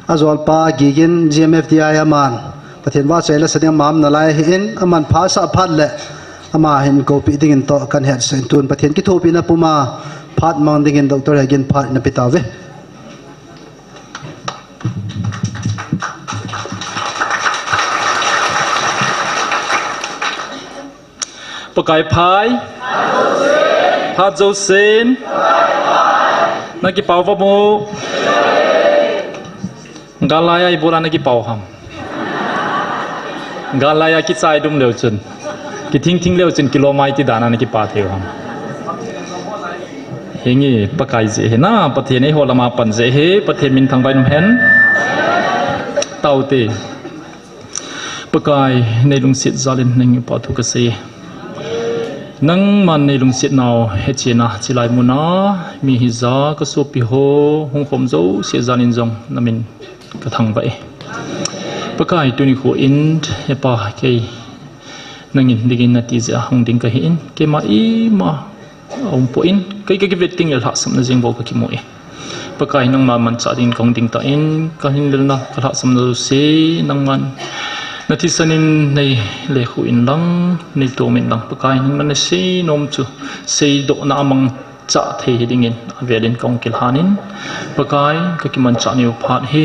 A zol pa Gigin G M F D I aman. Pathen va choi la sa ding mam na lai he in, aman pha sa phat le. Ama hin ko pi ding in to kan het sen tun. Pathen ki thu pi na puma phat mang ding in Doctor Hegin phat na pi ta ve. Pakai phai. Phat zo sen. Na ki pau va mo. Galai ai bola na ki pau ham. Galai a ki chai dum leu chun. Ki thing thing leu chun ki lo mai ti dana na ki pa theu ham. Hingi Pakai je he na, Pathen ei ho lama pan je he, Pathen min thang vai num hen. Tau te. Pakai, nei lungset jalin nang pa thu ka sei. Nangman nei lungset nau he chena, chilai muna, mi hi ja ka sopi ho, hung khom zo se jalin jong, na min ka thang vai. Pakai, tuni khu in, he pa, kei, nangin, digin na ti ja, hung ding ka hi in, kei ma i ma, A um poi in, kei ka kivet ding le lhahsamna jing bou ka kimu e. Pakai nangma manchah ding kong ding ta in, ka hinlelna, ka lhahsamna jouse, nangman. Na thisan in nei lekhu in lang, nei tom in lang. Pakai nangma na sei nom chu, seidohna a mangcha thei hi dingin, avel in kong kilhan in. Pakai ka kimanchah nau phat hi,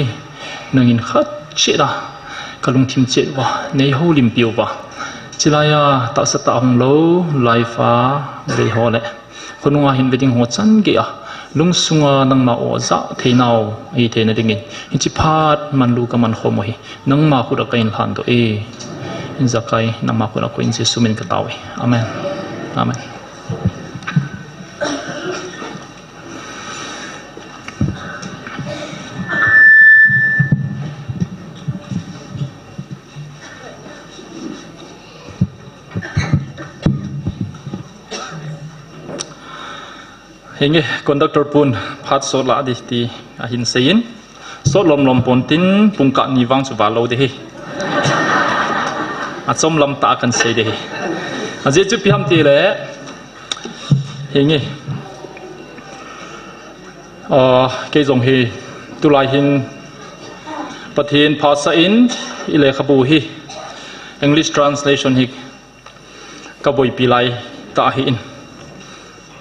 nangin khat cheh a, ka lungthim cheh uva, nei houlimpi uva. Chilai a, tahsa tah hung lou, life a, vei ho le. Khonung a hin ve ding ho chan gei a, lungsung a nangma aw jah thei nau, ahi theina dingin. Hichi phat manlu ka man khom u hi, nangma khut a ka in lhan doh e. Jakai, nangma khut a ko in Jesu min ka tao e. Amen. Amen. Hinge conductor pun phat sot lah di ti ahin seiyin. Sot lom lom pon tin pungkah ni vang chu val lou di hi. Achom lam tah a kan sei di hi. Ajeh chu ipi ham ti le. Hinge. Ah, kei jong hi tulai hin Pathen phasah in i lekhabu hi English translation hi ka boipi lai tah ahi in.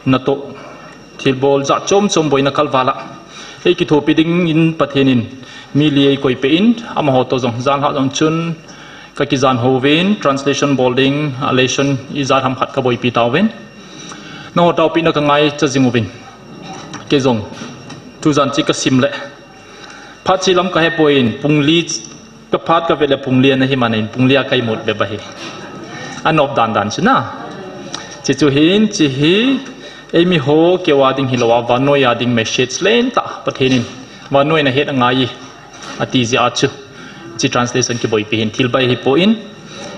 Natoh thilbol jat chom chom boina kalval a. Ei kithopi dingin Pathen in mi li ei koipeh in amaho toh jong janhi jong chun ka kijan hou vin translation bol ding a lesson ijat ham khat ka boipi tauvin. Nangho taopina ka ngaicha jing uvin. Kei jong tujan chu ka sim le. Phat chi lam ka hepoi in, pung li ka phat ka vet le pung li ana hi man in, pung li a ka imut bep ahi. Anop dan dan chu na. Chuche chu hin, hiche hi, eimi ho keu a ding hilou a, vannoi a ding message lentah, Pathen in, vannoi in ahet angai, ati jeh a chu. Hiche translation kiboipi hin, thil bai ahipoi in,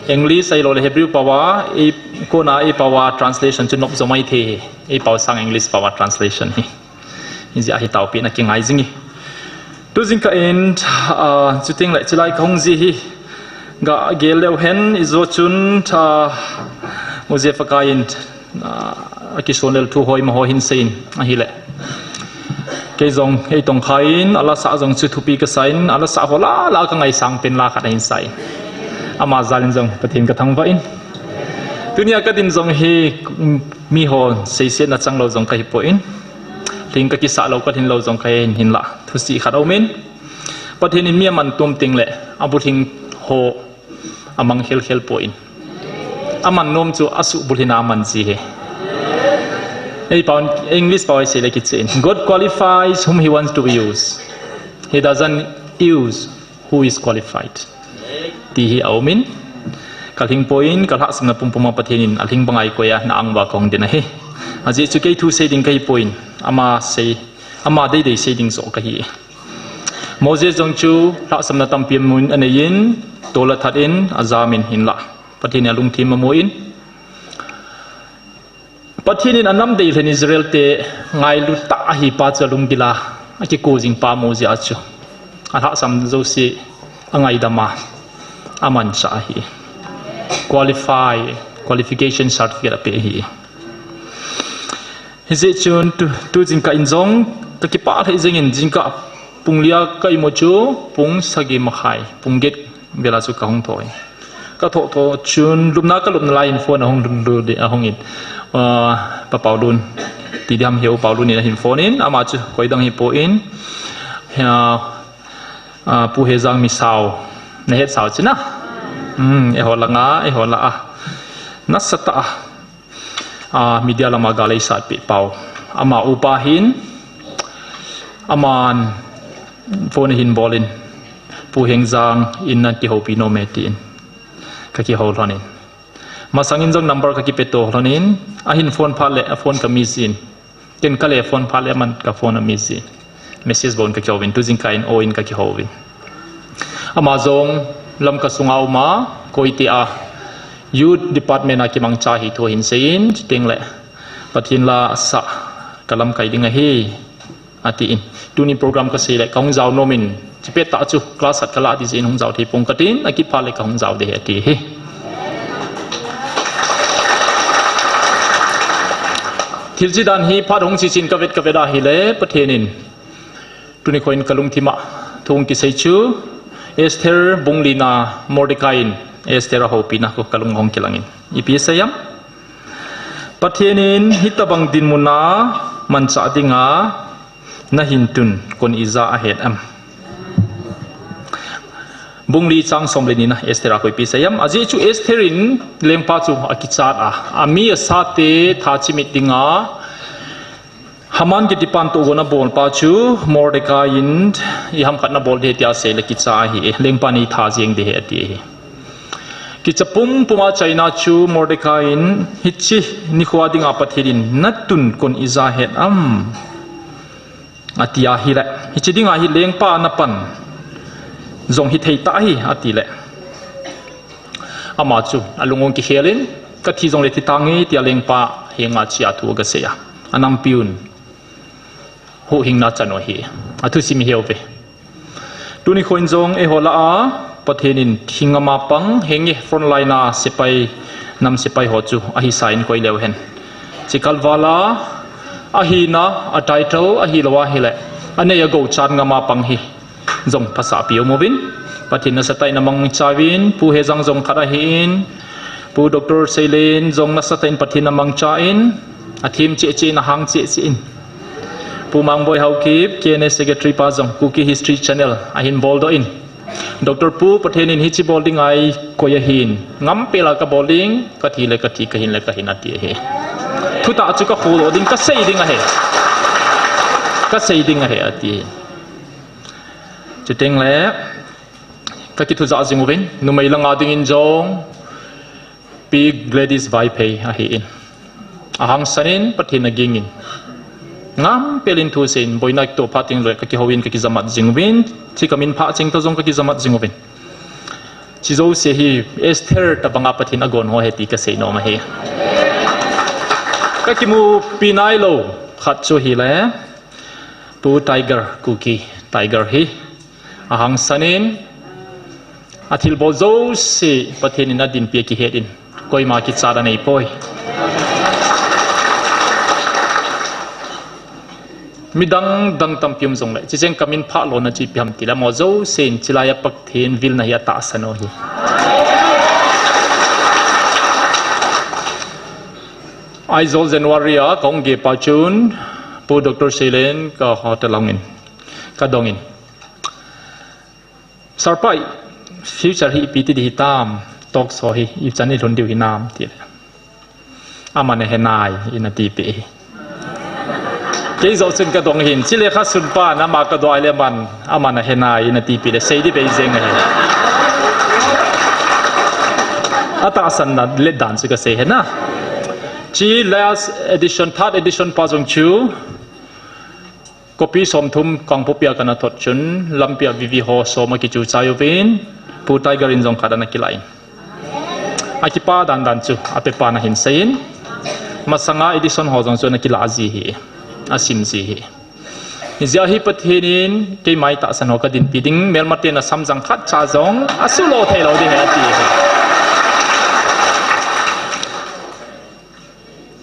English ahilou le Hebrew pao a, ei, kona ei pao a translation chu nop jo mai thei hi, ei pao sang English pao a translation hi. Hijeh a hi taopina kingai jing e. Tu jingkah in, ah, chuteng le chilai kahung ji hi. Ga gel leu hen ijo chun, ah, Mose Pakai in, ah, akisonlel thu hoima ho hin seiyin ahile. Kei jong, kei tongkha in, ala sa jong chu thupi kasa in, ala sa ho la la ka ngaisang pen la khat ahin sa in. Ama jal in jong, Pathen ka thangvah in. Tunia ka din jong hi, mm, miho seisetna chang lou jong ka hipoi in. Lhing ka kisah lou ka lhin lou jong ka hin hinlah. Thusei khat aum in. Pathen in mi aman tum teng le abulhing ho amang khel khel poi in. Aman nom chu asuh bulhing a aman ji hi. Ei pao, English pao a isei le kichen. God qualifies whom he wants to use. He doesn't use who is qualified. Ti hi aum in. Ka lhing poi in, ka lhahsamna pumpum a Pathen in a lhing banga eikoi a, na anga kahung ding ahi. Ajeh chu kei thu sei ding kahi poi in, ama sei, ama deidei sei ding joh kahi. Moses jong chu lhahsamna tampi amun anei in, tol a that in, ajam in hinlah Pathen in alungthim amu in. Pathen in anam deilhen Israel te ngailu tah ahi pa chu alunggil a, akiko jing pa amu jeh a chu, alhahsam jouse angaidam a, amanchah ahi. Qualify, qualification certificate apeh ahi. Hijeh chun tu, tu jingkah in jong kakipah lheh jeng in, jingkah pung li a ka imu chu pung sagi makhai, pung get vel a chu kahung thou in. Ka thoh thoh chun lupna ka lupna lai in phone ahung lhun lhun ding ahung in. Ah, Pa Paulun, ti ding ham, Heu Paulun in ahin phone in, ama chu koi dang hipoi in. Hia, ah, Pu Hejang Misao, na het sao chu na? Hmm, eiho langa, eiho lah a, nasatah a, ah, media lama gal eisatpeh pau. Ama upa hin, aman phone ahin bol in, Pu Hengjang in na kihoupi nom e tin, kakihou lhon in. Masang in jong number kakipeto lhon in, ahin phone phat le, a phone ka miss in. Ken ka le phone phat le, aman ka phone a miss in. Message bou in kakihou in, tu jingkah in o in kakihou in. Ama jong Lamka sunga um a, Koite a Youth Department a kimangcha ahi thu ahin sei in, chuteng le Pathen la asah ka lamkai ding ahi, ati in. Tuni program kasei le kahung jao nom in, chupet tah chu class khat kalah ding jeh in hung jao thei pong katin, akipah le kahung jao ding ahi ati hi. Thil chi dan hi phat hung chi chin kavet kavet ahile, Pathen in tuni kho in kalungthim a thu hung kisei chu, Esther bung li na Mordecai in Esther a houpina kho kalung hung kilang in. Ipi asei em? Pathen in hitobang dinmun a manchah dinga nahin tun kon ija ahet em? Bung li chang som le ni na Esther a kho ipi asei em? Ajeh chu Esther in lengpa chu akichat a, ami asate tha chimit dinga Haman kitipan tohgon abol pa chu Mordecai in iham khat nabol ding tia asei le kicha ahi e, lengpa in eitha jeng ding ahi ati ahi. Kicha pumpum a achaina chu Mordecai in hiche nikho dinga Pathen in natun kon ija ahet em? Ati ahile, hiche dinga hi lengpa napan jong hithei tah ahi atile, ama chu alung ahung kikhel in, kathi jongle thi tange tia lengpa henga chea thu agasei a, anampiu in huhhingna achan u ahi. Athusim iheuve. Tuni kho in jong eiho lah a Pathen in thing ama pang, henge frontline a sepai, nam sepai ho chu ahisa in koi leu hen, chikal val a ahina, a title ahilou ahile, anei agou chan ngam a pang hi jong phasahpi um uvin, Pathen nasatah in amangcha uvin, Pu Hejang jong khat ahin, Pu Doctor Seilen jong nasatah in Pathen amangcha in, athem cheh cheh in, ahang cheh cheh in, Pu Mangboi Haokip, K N A Secretary pa jong Kuki History Channel ahin boldoh in, Doctor Pu, Pathen in hiche bol dinga eikoi ahin, ngam pela kabol ding, kathi le kathi, kahin le kahin ati ahi. Thutah chu kakholdoh ding, kasei ding ahi. Kasei ding ahi ati. Chuteng le, kakithujah jing uvin, numei langa dingin jong Pi Gladys Vaiphei ahin, ahangsan in Pathen aging in, ngam pel in thusei in, boina kitoh phat teng le kakihou in kakijamat jing uvin, hiche kamin phah cheng toh jong kakijamat jing uvin. Hiche jouse hi Esther tobanga Pathen agon ho ahi ti kasei nom ahi. Kakimupi nailou khat chu ahile, Pu Tiger, Kuki Tiger hi ahangsan in, athilbol jouse Pathen in adinpi akihet in, koima kichat aneipoi. Midang dang tampi um jongle, hicheng kamin phah lona chu ipi ham tile, amaho jousen chulai a Pathen vilna hi atahsan u ahi. Aizawl January a kahung geh pa chun, Pu Doctor Seilen ka hotel a hung in, kadong in, Sir pa, future hi ipi ti ding hitam, talk show hi ichan ilhun diu hinam tile, aman ahenai in atipeh hi. Kei joh chun kadong hin, chule kha sunpan ama kadoh le aman, aman ahenai in atipeh le, sei ding bei jeng ahi. Atahsan dan, let dan chu kasei ahi na. Chi last edition, third edition pa jong chu, copy somthum Kangpokpi a kana thot chun, lampi a V V ho som akichu chai uvin, Pu Tiger in jong khat ana kilah in. Akipa dan dan chu, apepa nahin seiyin. Masanga edition ho jong chu ana kilah ji ahi, asim ji ahi. Hijeh a hi Pathen in, keima tahsan ho kadinpi ding, melmate na samjang khat cha jong, asuhlou theilou ding ahi ati ahi.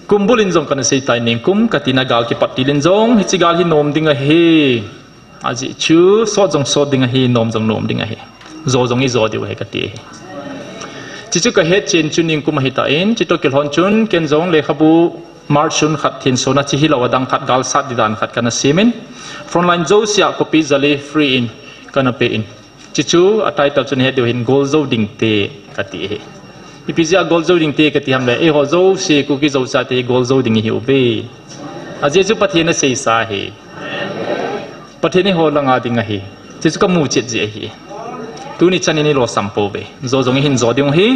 Kumbul in jong kana seitai ningkum, katina gal kipat til in jong, hiche gal hi nom ding ahi. Ajeh chu, sot jong sot ding ahi, nom jong nom ding ahi. Jo jong ijo diu ahi kati ahi. Chuchu kahet chen chu ningkum ahitan, chutoh kilhon chun, ken jong lekhabu March sun khat thensona chu hilou adang khat galsat ding dan khat kana semin. Frontline jousea copy jali free in kana pe in. Chuchu a title chu nahet diu hin Goljou dingte kati ahi. Ipi jeh a Goljou dingte kati ham le, eiho jouse Kuki Zo chate goljou ding ihiuve. Ajeh chu Pathen in aseisa ahi. Pathen in eiho langa ding ahi. Chuchu kamu chet jeh ahi. Tuni chan in ilosam pouve. Jo jong ihin jo ding ahi.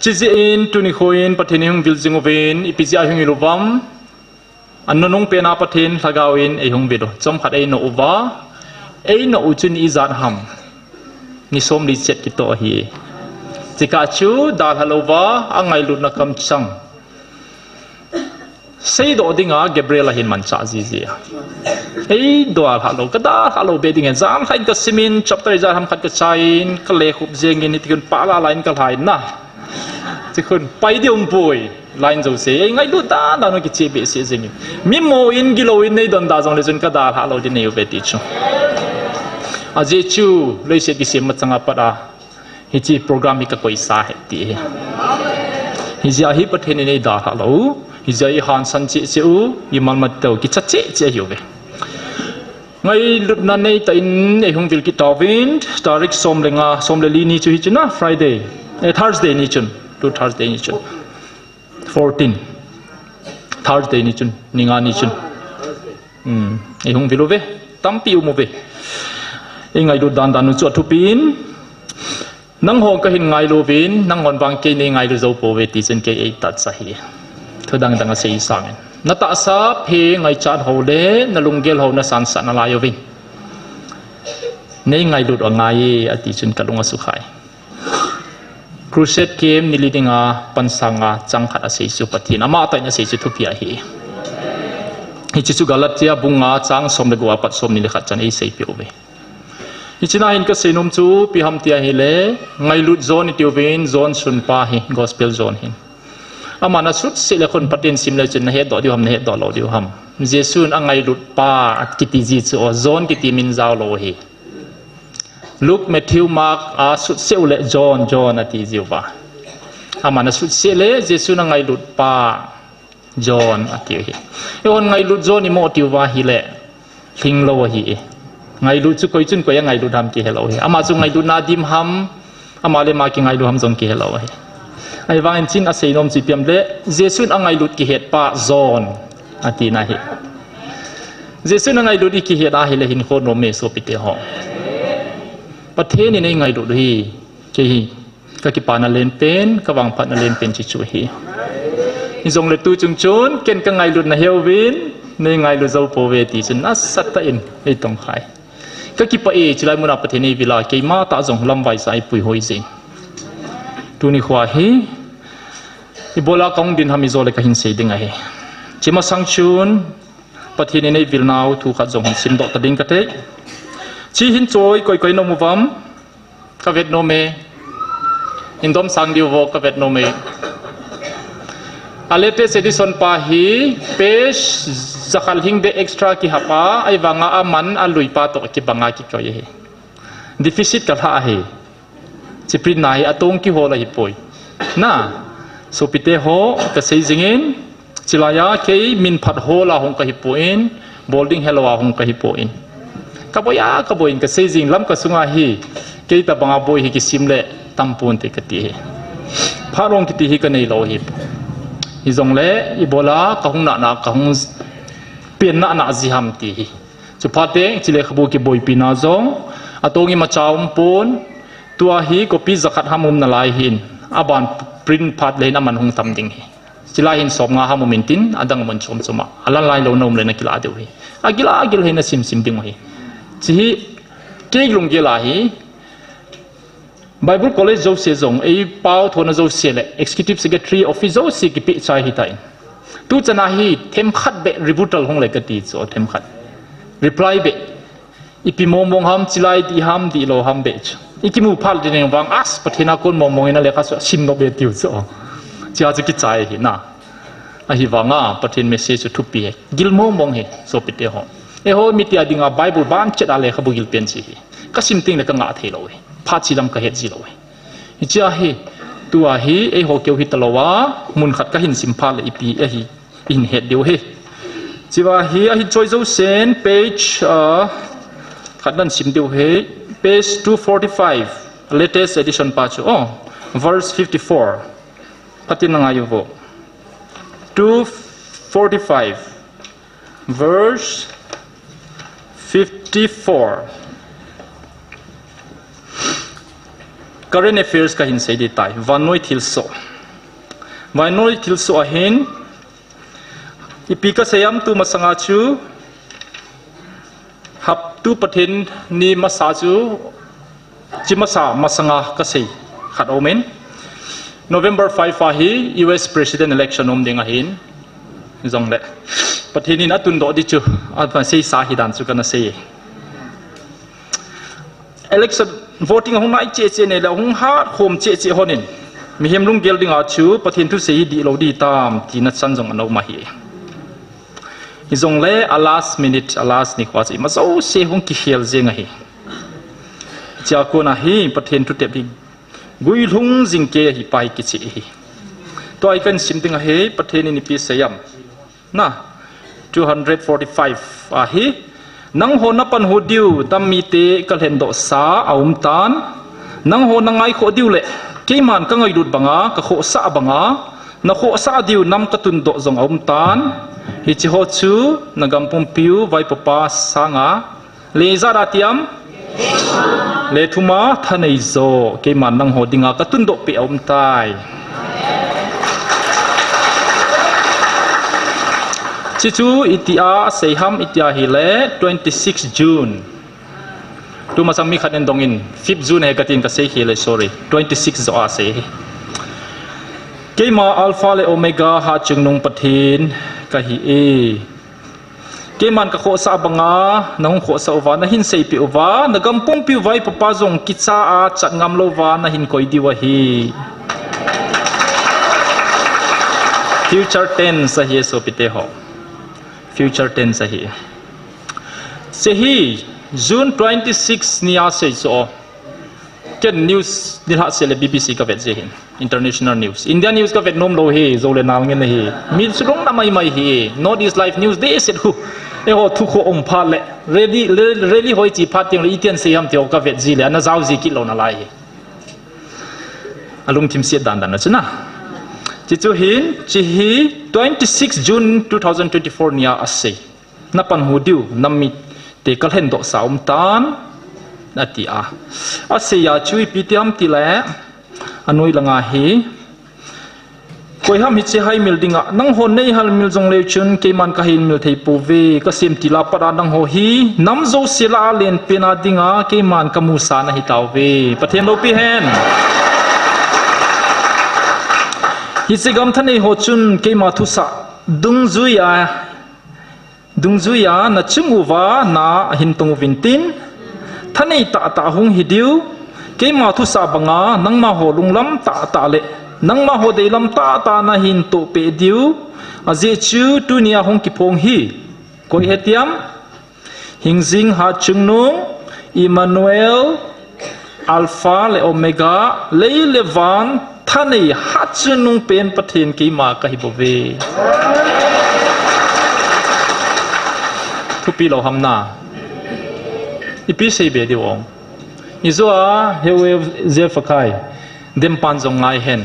Chujeh in tuni khoin Pathen ihung vil jing uvin, ipi jeh a ihung il uvam. Anunung pena Pathen Lhagao in eihung vil u. Chomkhat einoh uva, einoh u chun ijat ham. Ni somli chet kitoh ahi. Chukah chu dalha louva, angailutna kamchang seidoh dinga Gabriel ahin manchah jiji a. Eidalha lou, kadalha lou be ding e. Janlhah in kasimin, chapter ijat ham khat kachaiyin, kalekhup jengin, hitikun pah lala in kalhan na. Chukhun pai ding umpoi, line jouse. Eingailut dan dan u kiche behseh jengin. Mimo in, gilou in, neidonda jongle chun kadalha lou ding nei uve ti chu. Ajeh chu, leiset kisem machanga pat a hiche program hi kakoisa ahi ti ahi. Hijeh a hi Pathen in eidalha lou u, hijeh a ihangsan cheh cheh u, imalmateu kicha cheh cheh ahiuve. Ngailutna neitah in eihung vil kit tauvin, tarik som le nga, som le li ni chu hichun a, Friday, eh, Thursday ni chun, tu Thursday ni chun. Fourteen. Thursday ni chun, ni nga ni chun. Hmm, eihung vil uve, tampi um uve. Eingailut dan dan u chu athupin, nangho kahin ngailu uvin, nanghon vang kei neingailu jou pouve ti chun kei eitahsa ahi. Thu dang dang asei sangin. Natahsa phe ngaichat ho le, nalunggel ho nasansah nalai uvin. Neingailut u angai e, ati chun kalung asukhai. Crusade camp nili dinga pansanga chang khat asei chu Pathen, amatah in asei chu thupi ahi. Hiche chu Galatia bung nga chang som le gup apat somni le khat chan eiseipeh uve. Hichea hin kaseinom chu ipi ham ti ahile, ngailut John itiuvin, John sunpa hi, Gospel John hin. Aman asutseh le khun Pathen sim le chun nahetdoh diu ham, nahetdoh lou diu ham. Jesun angailut pa akiti ji chu o, John kiti min jaolou ahi. Luke, Matthew, Mark asutseh u le John, John ati jiuva. Aman asutseh le Jesun angailut pa John atiu ahi. Eihon ngailut John imo tiuva ahile, lhinglou ahi e. Ngailut chu koi chun koi angailut ham kihelou ahi. Ama chu ngailutna dim ham, ama le ama kingailu ham jong kihelou ahi. Ahivangin chun aseinom chu ipi ham le, Jesun angailut kihetpa John atina ahi. Jesun angailut ikihet ahile hinkho nom e sopite ho. Pathen in eingailut u ahi, kei hi. Kakipana lenpen, kavangphatna lenpen chu chu ahi. Hijongle tuchung chun, ken kangailutna heuvin, neingailu jou pouve ti chun, nasatah in eitongkhai. Kakipah e, chulai muna Pathen in eivil a, keimatah jong lamvai sa eipuihoi jin. Tuni khoa hi, ibola kahung din ham ijole kahin sei ding ahi. Chumasang chun, Pathen in eivilnau thu khat jong hin simdoh ta ding kate. Chu hin choi koi koi na um uvam, kavet nom e. Hin domsang diu vo kavet nom e. A latest edition pa hi page jakhat lhing beh extra kihap a, ahivanga aman aluipa toh kibanga kikoi ahi. Deficit kalha ahi. Chu print na hi atong kihol ahipoi. Na, sopite ho kasei jingin, chulaiya kei minphat hol a hung kahipoi, bol ding helou a hung kahipoi. Kaboi a, kaboi in kasei jing, Lamka sunga hi, kei tobanga boi hi kisim le tamponte kati ahi. Phat hong kiti hi kaneilou ahi. Hijongle, ibola kahung nahna, kahung pen nahna ji ham ti hi. Chuphat teng, chu lekhabu kiboipina jong, atong imacha umpon, Tua hi copy jakhat ham um nalai hin, aban print phat le hin aman hung tam ding hi. Chilai hin somnga ham um intin, adang mun chom chom a, alan lai lou na um le na kila diu hi. Agil agil hi na sim sim ding hi. Chi hi, kei lunggel a hi, Bible College jouse jong, ei pao thona jouse le, Executive Secretary Office jouse kipe chai hi ta in. Tu chana hi, themkhat be rebuttal hung le kati chu, themkhat. Reply be. Ipi mong mong ham, chilai di ham, di lou ham be chu. Ikimu phal di neng vang as, Pathen a kon mong mong ina le kha su, sim no be tiu chu. Chia chu kichai hi na. Ahi vanga, Pathen message chu thupi he. Gil mong mong he, sopite ho. Eiho mitia dinga Bible ban chet a lekhabu gil pen chi hi. Ka sim ting le ka ngah thei lou hi. Phat chi lam ka het ji lou hi. Hichia hi, tua hi, eiho keu hi ta lou a, mun khat ka hin sim phat le ipi, ahi, in het diu hi. Chiva hi, ahi choi jousen, page, uh, khat nan sim diu hi, page two forty-five, latest edition pa chu, oh, verse fifty-four. Phatin na ngai uvo. Two forty-five, verse fifty-four. Current affairs ka hin sei di tai. Vannoi thilsoh. Vannoi thilsoh ahin, ipi ka sei am tu masanga chu, haptu Pathen ni masa chu, chi masa masanga ka sei khat um in. November five a hi U S President election um ding ahin. Jong le. Pathen in atun doh di chu, a sei sa hi dan chu kana sei. Election voting hung nai che che ne le hung hat khom che che honin. Mihem lunggel dinga chu, Pathen thu sei hi di lou di tam, ti na chan jong ano ma hi. Hi jong le, a last minute, a last ni khwa chu, ima jouse hung kikhel jeng ahi. Chia kona hi, Pathen thu tep hi, gui lhung jing ke hi pai kichi hi. Tua i kan sim ding ahi, Pathen in ipi sei am. Na, two hundred forty-five ahi, nangho na panhu diu, tam mite ka lhen doh sa a um tan, nangho na ngai khoh diu le, keiman ka ngailut banga, ka khohsah banga, na khohsah diu nam ka tun doh jong a um tan, hichi ho chu, na gam pumpiu, vaipopa sanga, le ijat a tiam? Le thuma thanei jo, keiman nangho dinga ka tundoh peh a um tai. Chichu itia sei ham itia hile twenty-six June. Tuma chang mi khat in dongin fifth June he katin ka sei hile, sorry. Twenty-six jo a sei hi. Keima Alpha le Omega ha chungnung Pathen kahi e. Keiman ka khohsah banga, na hung khohsah uva, na hin seipeh uva, na gam pumpiu vaipopa jong kicha a chat ngam louva, na hin koi diu ahi. Future tense ahi, sopite ho. Future tense ahi. Hiche hi, June twenty-six ni a sei chu. Ken news nilhah seh le B B C ka vet ji hin. International news. India news ka vet nom lou hi, jou le nal ngen hi. Mi chulung na mai mai hi. North East Live News de set hu. Eiho thu kho um phat le. Rally, rally hoi chi phat teng le itian sei ham ti ho ka vet ji le. Ana jao ji kit lou nalai hi. Alungthim siat dan dan na chu na. Chichu hin, chi hi twenty-six June two thousand twenty-four ni a asei. Na panhu diu, nam mite ka lhen doh sa um tan, ati a. Asei a chu ipi ti ham ti le, anoi langa hi. Koi ham hiche hai mil dinga, nangho nei hal mil jong leu chun, keiman ka hin mil thei pouve, ka sem til a pat a nangho hi, nam jouse lah a len pen a dinga, keiman ka musa nahi tauve. Pathen loupi hen. Hiche gam thanei ho chun, keima thusah, dungjui a, Dungjuia na chung uva na ahin tong uvin tin, thanei tahtah hung hi diu, keima thusah banga nangma ho lunglam tahtah le nangma ho deilam tahtah na hin tohpeh diu, ajeh chu tunia hung kiphong hi koi hetiam, hingjing hatchungnung, Emmanuel, Alpha le Omega, lei le van, thanei hatchungnung pen Pathen keima kahi bouve. Thupi lou ham na. Ipi seibe diu ong. Ijou a, heu e je fakai. Dempan jong ngai hen.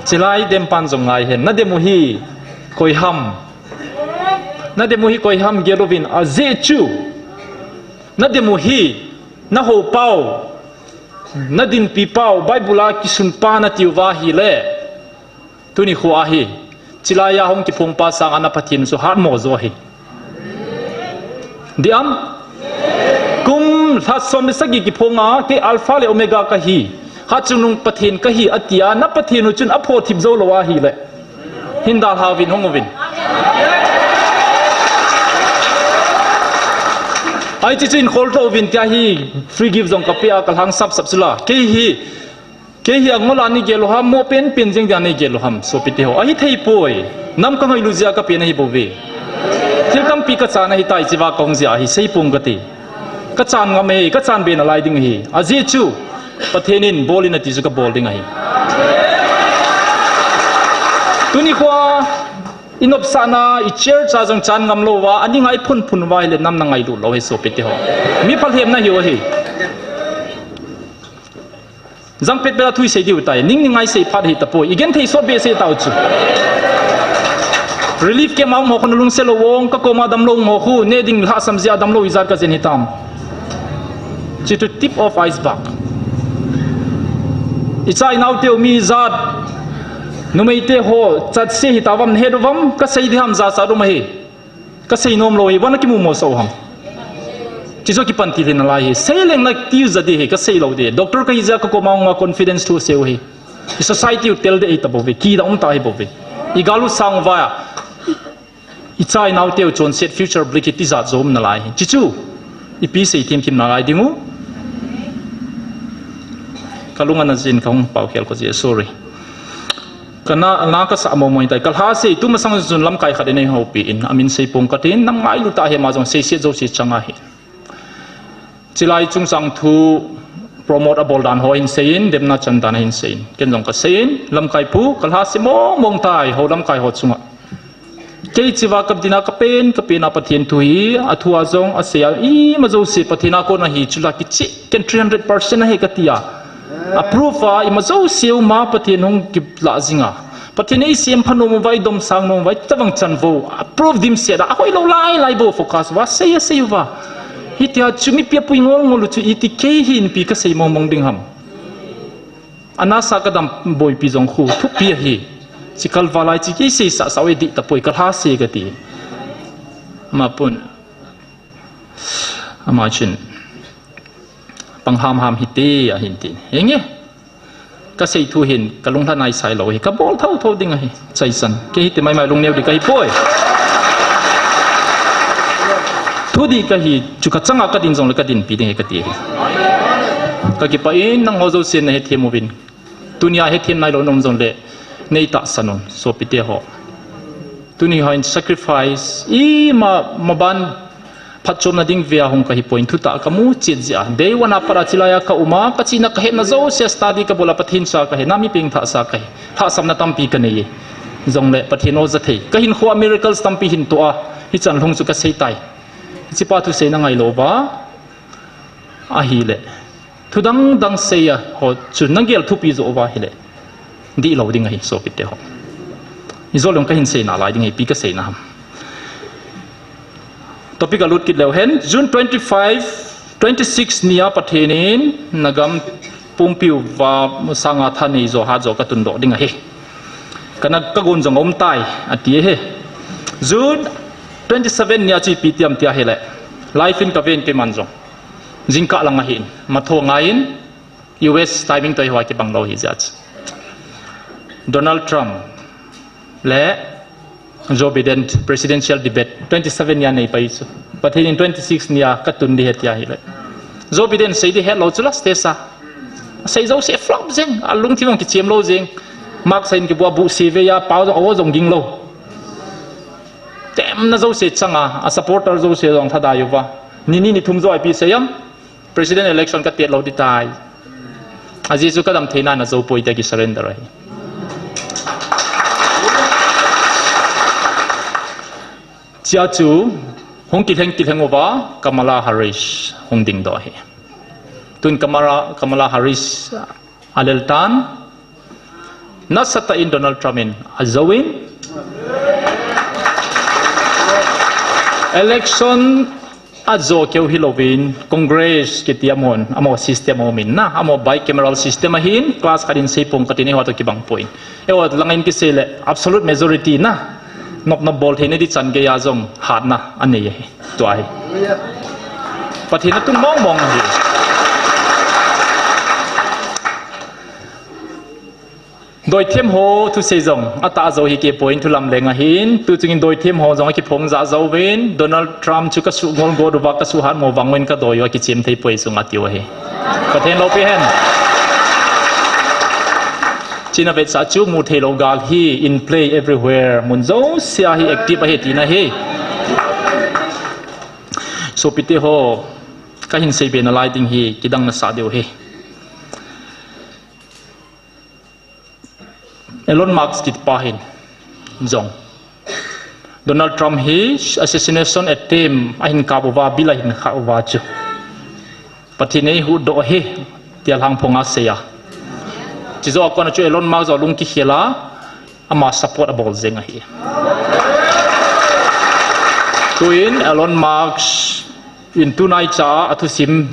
Chilai dempan jong ngai hen. Na demu hi koi ham. Na demu hi koi ham gel uvin ajeh chu. Na demu hi, na hopau. Na dinpi pau, Bible a kisun pa na tiu va hi le. Tuni khu ahi. Chilai a hung kiphong pa sang a na Pathen chu hat mo jo hi. Diam? Kum lha som le sagi kiphong a, kei Alpha le Omega ka hi. Hat chungnung Pathen ka hi, a tia, na Pathen u chun a pho thip zo lo a hi le. Hin dal ha uvin, hung uvin. Ai chi chu in khol tho uvin tia hi, free gift zong ka pe a, ka lhang sap sap sula. Kei hi, Kei hi a ngol a nei gel u ham, mo pen pen jeng dia nei gel u ham, sopite ho. Ahi thei poi. Nam ka ngailu jia ka pen ahi bou ve. Thil tampi ka chan ahi tai chi va ka hung jia ahi, sei pong ka ti. Ka chan ngam e, ka chan be na lai ding ahi. A jeh chu, Pathen in bol in a ti chu ka bol ding ahi. Tuni khua, i nopsahna, i church a jong chan ngam lo va, a ni ngai phun phun va hi le nam na ngailu lo hi sopite ho. Mi phalhem na hi u ahi. Jang pet pet a thu i sei diu tai, ning ni ngai sei phat hi ta poi, i gen thei sot be sei tau chu. Relief camp a um ho khu na lungse lo vong, ka koma dam lo um ho khu, ne ding lhasam jia dam lo i jat ka jen hi tam. Chi tu tip of iceberg. I cha i nau teu mi jat, numei te ho, chat se hi ta vam, he do vam, ka sei di ham ja sa do ma hi. Ka sei nom lo hi, vana kimu mo sa u ham. Chi chu kipan ti lhin a lai hi. Sei leng na tiu ja di hi, ka sei lo di. Doctor ka hi jia ka koma unga confidence thu sei u hi. I society u tel de ei ta bou ve, ki da um ta hi bou ve. I galu sang va, i cha i nau teu chon set future bleak hi ti jat jo um na lai hi. Chi chu, i pi sei thim thim na lai ding u. Ka lung ana jin ka hung pau khel ko jia, sorry. Ka na, na ka sa mo mo tai. Ka lha sei, tu masang jun lamkai khat in ei houpi in. A min sei pong ka tin, nam ngailu ta hi ma jong sei siat jo si chang ahi. Chilai chungchang thu promote a bol dan ho hin sei in, demna chan dan hin sei in. Ken jong ka sei in, lamkai pu, ka lha sei mong mong tai, ho lamkai ho chunga. Kei chi va ka dina ka pen, ka pen a Pathen thu hi, a thu a jong, a sei a, i ma jo se Pathen a kona hi, chula kichi, ken three hundred percent ahi ka ti a. A proof a, i ma jo se u ma Pathen hung ki la jing a. Pathen ei sem pha nom u va, i dom sang nom u va, i ta vang chan vo. A proof dim se da, a hoi lo lai lai vo focus va, sei a sei u va. Hi tia chu mi pia pui ngol ngol u chu i ti kei hin pi ka sei mong mong ding ham. Ana sa ka dam boipi jong khu, thupi ahi. Chi kal va lai chi kei sei sa sa u e di ta poi ka lha se ka ti. Ama pun. Ama chin. Pang ham ham hi te a hin tin. Henge. Ka sei thu hin, ka lung lha nai sai lo hi. Ka bol thau thau ding ahi. Chai san. Kei hi te mai mai lung neu di ka hi poi. Thu di ka hi, chu ka changa ka din jong le ka din pi ding hi ka ti hi. Ka kipa in nang ho jo sen na he thiam uvin. Tunia he thiam nai lo nom jong le. Nei ta san un. Sopite ho. Tuni ho in sacrifice. I ma, ma ban phatchomna ding via hung ka hi point thu ta ka mu chet jia. Day one a para chilai a ka uma, ka china ka hetna jo se study ka bola Pathen sa ka he, na mi peng tha sa ka he. Tha samna tampi ka nei. Jong le Pathen o ja thei. Ka hin khua miracles tampi hin to a. Hi chan lhung chu ka sei tai. Chi pa thu sei na ngai lo ba. Ahi le. Thu dang dang sei a ho chu na gel thupi jo va hi le. Di lo ding ahi, sopite ho. I jo long ka hin sei na lai ding ahi, pi ka sei na ham. Topic a lut kit leu hen, June twenty-five, twenty-six nia Pathen in na gam pumpiu va sanga tha nei jo ha jo ka tun doh ding ahi. Ka na ka gun jong um tai, a ti ahi. June twenty-seven nia chi pi tiam tia hi le. Live in ka ven ke man jong. Jingkah lang ahin, matho ngai in, U S timing toh hi hua kibang lo hi jat. Donald Trump le Joe Biden presidential debate twenty-seven nia nei pai chu. Pathen in twenty-six nia ka tun di he tia hi le. Joe Biden sei di het lo chu la stage a. Sei jo se flop jeng, a lungthim ong kichem lo jeng. Mark sign kibua bu si ve ya, pau jong awo jong ging lo. Temna jo se changa, a supporter jo se jong thada yuva. Ni ni ni thum jo I P sei am. President election ka tet lo di tai. A Jesu ka dam theina na zo poi tia ki surrender ahi. Chia chu hung kilheng kilheng uva Kamala Harris hung ding doh ahi. Tun Kamala, Kamala Harris a lel tan. Nasatah in Donald Trump in a zo in election Ajo keu hilouvin, Congress kiti amahon, amaho system aumin na, amaho bicameral system ahin, class khat in seipong katin, eiho toh kibang poi. Eiho langa in kisei le, absolute majority na, nop nop bol theina ding chan geiya jong hatna anei ahi, tua hi. Pathen atun mong mong ahi. Doithem ho thusei jong atah jou hi kei poi, thu lam leng ahin, tu chungin doithem ho jong akiphong jah jouvin, Donald Trump chu kasuh ngol got uva, kasuh hat mo vang uvin kadoi u akichem thei poi jong atiu ahi. Pathen loupi hen. China vetsah chu mu thei lou gal hi in play everywhere, mun jousea hi active ahi tina ahi. Sopite ho, kahin seibe nalai ding hi kidang nasah diu ahi. Elon Musk kitipa hin jong Donald Trump hi assassination attempt ahin kap uva, bill ahin khah uva chu Pathen in eihuhdoh ahi, tia lhangphonga asei a. Chujou a kona chu Elon Musk jong lung kikhel a, ama support abol jeng ahi. Tuin Elon Musk in tunaicha a thusim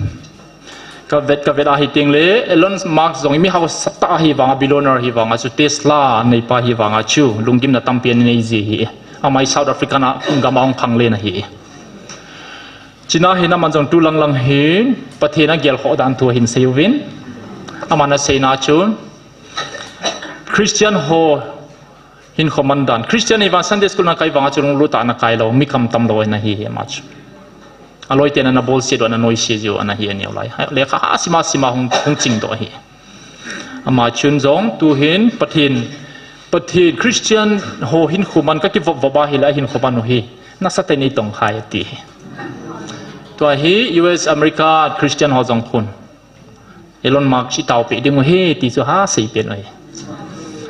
kavet, kavet ahi tengle, Elon Musk jong mi haosatah ahi vanga, billionaire ahi vanga chu, Tesla neipa ahi vanga chu lunggimna tampi anei ji ahi. Ama hi South Africa na gam a hung khanglen ahi. China hin aman jong tu lang lang hi Pathen agelkhoh dan thu ahin sei uvin, aman aseina chu Christian ho hinkho man dan, Christian ahi vang Sunday school ana kai vanga chu lunglut tah a ana kai lou, mi kamtam lou ana hi hi ama chu. Aloi ten ana bolse diu, ana noise jiu ana hi aneo lai. Lekha ha sima sima hung, hung chingdoh ahi. Ama chun jong tuhin Pathen, Pathen Christian ho hinkho man kakivop vop ahile ahinkho man u hi nasatah in eitongkhai ati hi. Tua hi U S, America Christian ho jong khun Elon Musk itaopeh dingu ahi ti chu ha seipen u ahi.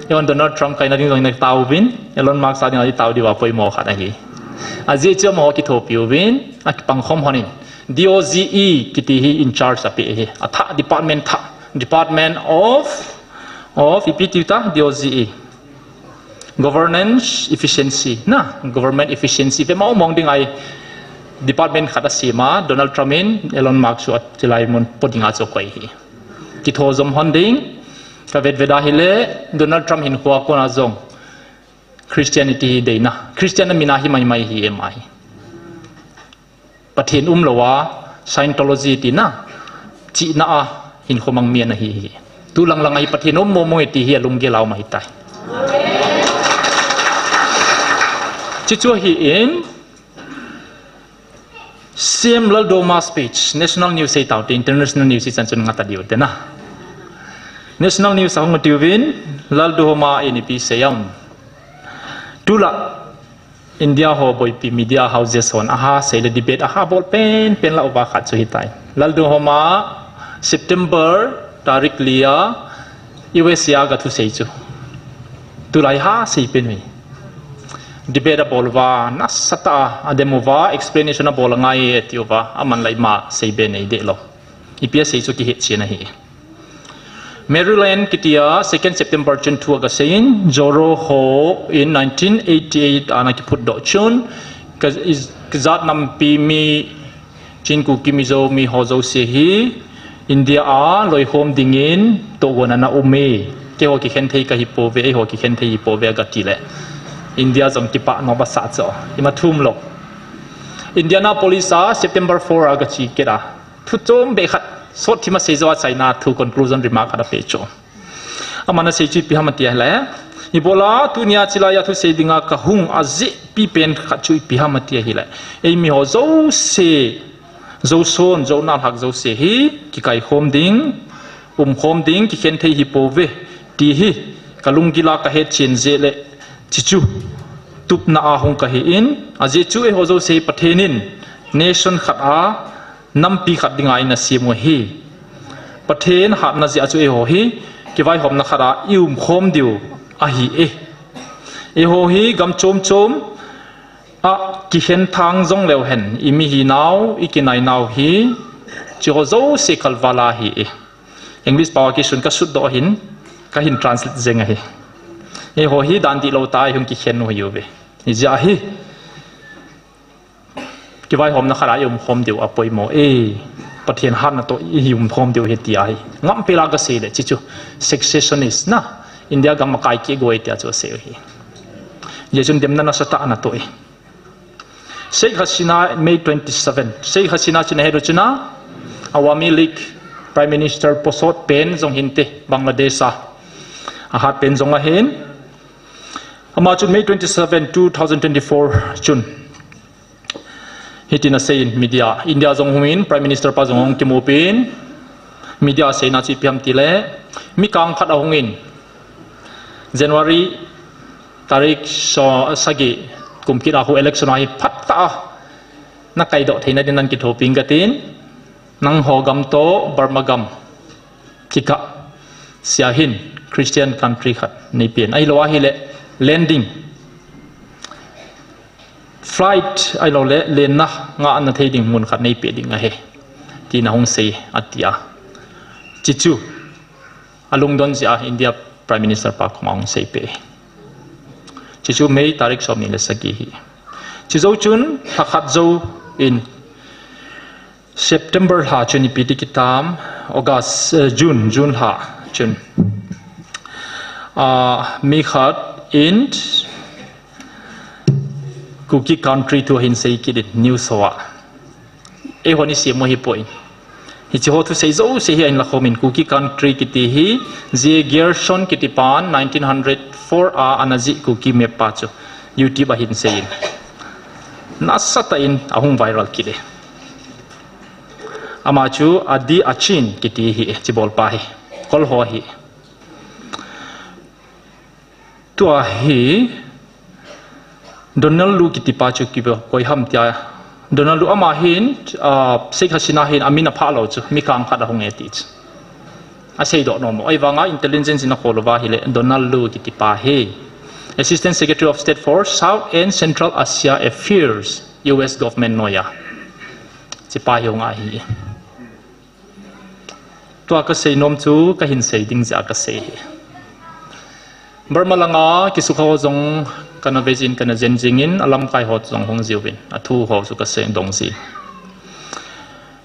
Eiho Donald Trump kaina ding jong ina taovin, Elon Musk a dinga itao diuva poimo khat ahi. Ajeh chu amaho kithopi uvin, akipangkhom hon in D O G E kiti hi in charge apeh ahi. Athah department thah, Department of, of ipi tiu ta, D O G E. Governance efficiency, na, government efficiency ve mong mong dinga department khat asem a, Donald Trump in Elon Musk chu achilai mun po dinga chu akoi ahi. Kitho jom hon ding, kavet vet ahile, Donald Trump hinkhoa kona jong Christianity hi deina, Christian amin a hi mai mai hi em ahi. Pathen umlou a, Scientology tina, chihna a hinkho mang mi ana hi hi. Tu lang lang a hi Pathen um mong mong e ti hi alunggel a um ahitai. Chuchu ahin, C M Lalduhoma speech, national news sei taute, international news ichan chun ngah ta diu te na. National news ahung tiuvin, Lalduhoma in ipi sei am. Tulai India ho boipi media houses hon aha sei le debate aha bol pen pen lah uva khat chu hitai. Lalduhoma September tarik li a U S A a gathusei chu. Tulai ha sei pen hi. Debate abol uva, nasatah a adem uva, explanation abol angai e ati uva, aman lah ima seibe nei deh lou. Ipi asei chu kihetchen ahi. Maryland kitia second September chun thu agasei in, Zorro ho in nineteen eighty-eight ana kiphutdoh chun, ka, is, kajat nampi mi Chin, Kuki, Mizo mi ho jouse hi India a loikhom dingin tohgon ana um e, keiho kikhen thei kahi pouve, eiho kikhen thei hi pouve agati le India jong kipah nom asah chu, ima thum lou. Indianapolis a September four a gache kit a, thu chom beh khat, sot thim asei jou a China thu conclusion remark khat apeh chu. Aman asei chu ipi ham ati ahile, ibola tunia chilai a thusei dinga kahung ajehpi pen khat chu ipi ham ati ahile, eimi ho jouse, jouson, jounalhah jouse hi kikaikhom ding, umkhom ding, kikhen thei hi pouve ti hi kalunggil a kahetchen jeh le, chuchu tupna a hung kahi in, ajeh chu eiho jouse hi Pathen in nation khat a, nampi khat dinga eina sem u ahi. Pathen hatna jeh a chu eiho hi kivaihomna khat a i umkhom diu ahi e. Eiho hi gam chom chom a kikhen thang jongleu hen, i mihinau, i kinainau hi, chuho jouse kalval a ahi e. English pao a kisun kasutdoh hin, kahin translate jeng ahi. Eiho hi dan dihlou tah a ihung kikhen u ahiuve. Hijeh a hi Kivaihomna khat a i umkhom diu apoimo e. Pathen hatna toh i umkhom diu ahi tia hi. Ngam pela kasei le, chuchu secessionist na, India gam akai kigoi tia chu asei u ahi. Hijeh chun demna nasatah ana toh e. Sheikh Hasina, May twenty-seven. Sheikh Hasina chu nahet u chu na, Awami League Prime Minister posot pen jong hinte, Bangladesh a. Ahat pen jong ahin. Ama chun May twenty-seven, two thousand twenty-four chun hitin aseiyin media, India jong hungin, Prime Minister pa jong hung kimupin, media seina chu ipi ham tile, mi kang khat ahungin, January tarik so-, sagi kum kit a khu election ahi phat tah a, nakaidoh theina din nan kithoping katin, nangho gam toh Burma gam kikah sea hin Christian country khat neipen. Ahilou ahile landing, flight ahilou le lenna ngahna thei ding mun khat neipeh ding ahi, tin ahung sei atia. Chuchu alungdon jeh a India Prime Minister pa koma hung seipeh. Chuchu May tarik somni le sagi hi. Chujou chun lha khat jouvin September lha chun ipi ti kitam, August, eh, June, June lha chun, ah, mi khat in Kuki country thu ahin sei kit in news ho a. Eihon isem u ahipoi. Hiche ho thusei jouse hi ahin lakhom in, Kuki country kiti hi, J. Grierson kiti pan nineteen hundred four a ana jih Kuki map pa chu YouTube a ahin seiyin, nasatah in ahung viral kit e. Ama chu Adi Achin kiti hi, hiche bolpa hi, Kol ho hi. Tua hi Donald Lu kiti pa chu kibol koi ham tia. Donald Lu ama hin, ah, Sheikh Hasina hin amin aphah lou chu, mi kang khat ahung e ti chu aseidoh nom u. Ahivanga intelligence in akhol uva ahile Donald Lu kiti pa hi Assistant Secretary of State for South and Central Asia Affairs, U S Government noiya. Hiche pa hi hung ahi. Tua kasei nom chu kahin sei ding jeh a kasei hi. Burma langa kisukha ho jong kana vejin kana jen jingin, alamkai ho jong hung jiuvin, athu ho chu kasei dong ji.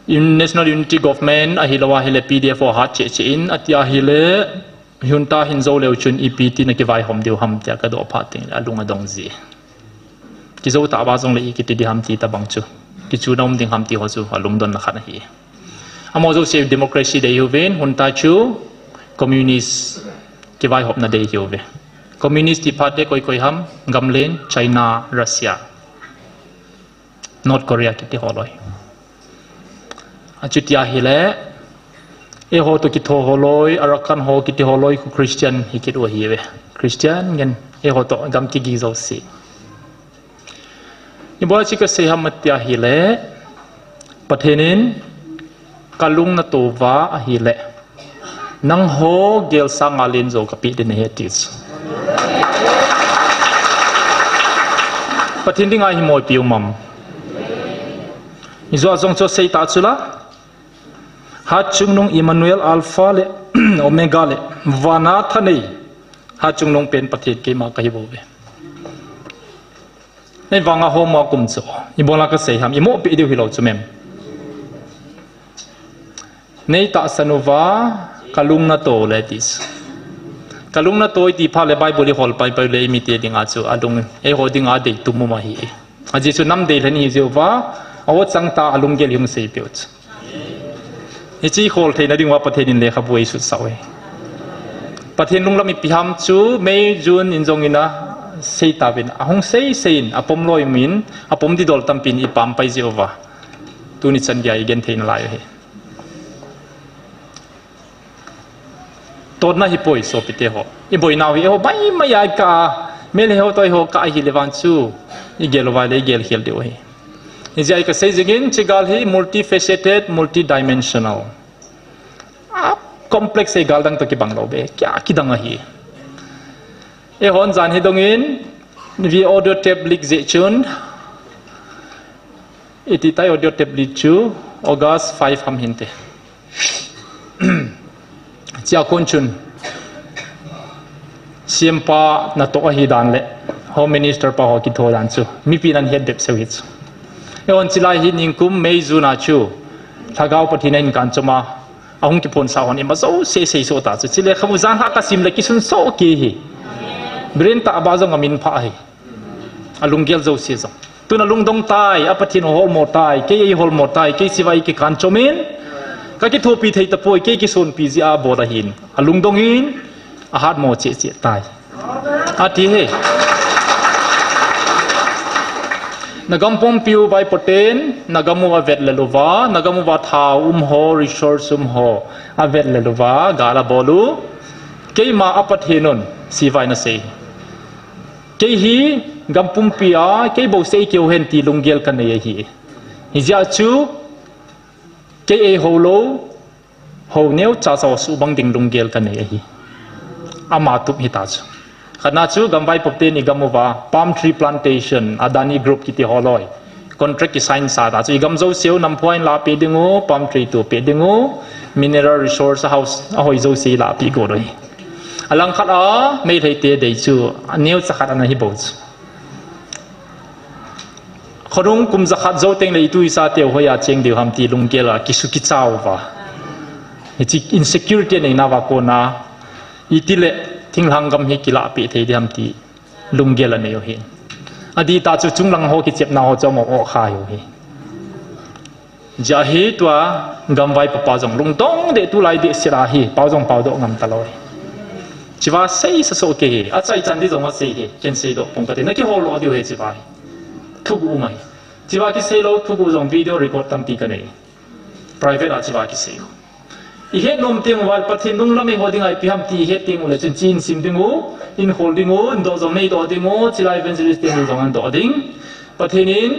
In National Unity Government ahilou ahile P D F ho hat cheh cheh in, ati ahile junta hin jou leu chun ipi tin akivaihom diu ham tia kadoh phat teng le alung adong ji. Kijou tah uva jongle ikiti ding ham ti tobang chu, kichuna um ding ham ti ho chu alungdonna khat ahi. Amaho jouse democracy dei hiuvin, junta chu communist kivaihopna dei hiuve. Communist ti phat le koi koi ham, gamlen, China, Russia, North Korea kiti ho loi. Achuti ahile, eiho toh kitho ho loi, Arakan ho kiti ho loi khu Christian hi kit u ahiuve. Christian ngen, eiho toh gam kigih jouse. Ibola chu kasei ham ati ahile, Pathen in kalung nato uva ahile, nangho gel sanga len jo kapeh ding ahi ati chu. Pathen dinga himo ipi um am? Ijeh a jong chu seita chula. Hatchungnung Emmanuel, Alpha le Omega le vana thanei, hatchungnung pen Pathen keima kahibouve. Ahivanga homo kum chu ibola kasei ham, imohpeh diu hilou chu mem? Neitahsan uva kalung nato le ti chu. Kalung nato iti phat le Bible ihol paipai le imite dinga chu alung, eiho dinga deitum um ahi. Ajeh chu nam deilhen ihi jeh uva, aho changtah a lunggel hi hung seipeh u chu. Hiche ikhol theina dinguva Pathen in lekhabu eisutsah u ahi. Pathen lunglam ipi ham chu May, June in jong ina seitauvin, ahung seisei in, apom loi min, apom didol tampin ipampai jeh uva, tuni chan geiya igenthei nalai u ahi. Totna hipoi sopite ho. Iboinau hi eiho baimai a ikah a, mel he ho toh eiho kah ahile vang chu, igel uva le igel khel diu ahi. Hijeh a ikasei jingin, hiche gal hi multifaceted, multidimensional. A complex ahi, gal dang toh kibang louve, kei a kidang ahi. Eihon jan hi dongin, vi audio tape leak jeh chun, iti tai audio tape leak chu, August five ham hinte. Chua kon chun, C M pa natoh ahi dan le Home Minister pa ho kitho dan chu mipin ahet bep seu hi chu. Eihon chilai hi ningkum May June a chu Lhagao Pathen in ahin kanchom a, ahung kiphonsah hon ima jouse seisoh ta chu. Chule khamu jan lha kasim le kisunso kei hi. Biren tah ba jong amin pha hi. Alunggel jouse jong. Tun alungdong tai, a Pathen holmo tai, kei eiholmo tai, kei chibai kikanchom in. Kakithopi thei tapoi, kei kisonpi jeh a bol ahin. Alungdong in, ahatmo cheh cheh tai. Ati hi. Nagam pumpiu vaipoten, nagam u avet lel uva, nagam uva thao um ho, resource um ho, avet lel uva, gal abol u. Keima a Pathen un, chibai nasei. Kei hi, gam pumpi a, kei bou sei keu hen ti lunggel kanei ahi. Hijeh chun, kei eihou lou, hou neocha cha suhbang ding lunggel kanei ahi. Ama tup hita chu. Khatna chu gam vaipoten igam uva, palm tree plantation, Adani Group kiti holoi. Contract kisign sa ta chu igam jouseu namphuain lahpeh ding u, palm tree tohpeh ding u, mineral resource a house, ahoi jouse lahpeh got u hi. Alangkhat a, Meiteite dei chu, aneocha khat ana hibou chu. Khonung kum jakhat jou tengle itu ichateu hoiya cheng diu ham ti lunggel a kisu kicha uva. Hiche insecurity aneinauva kona, itile thinglhang gam hi kilahpeh thei ding ham ti lunggel anei u hi. Adih tah chu chunglang ho kichepna ho chu among o kha u hi. Hijeh a hi tua gam vaipopa jong lungdong deh, tulai dehset a hi pao jong paodoh ngam talou hi. Chiva seisa soh kei hi, achaichan ding jong asei hi, ken seidoh pong kate, nakihol lou diu hi chiva hi. Thuguh um ahi. Chiva kiseilou, thuguh jong video record tampi kanei. Private a chiva kisei u. Ihet nom teng uva Pathen nunglam eiho dinga ipi ham ti ihet teng ule chun chi insim ding u, inkhol ding u, indoh jong neidoh ding u, chilai evangelist teni jong andoh ding. Pathen in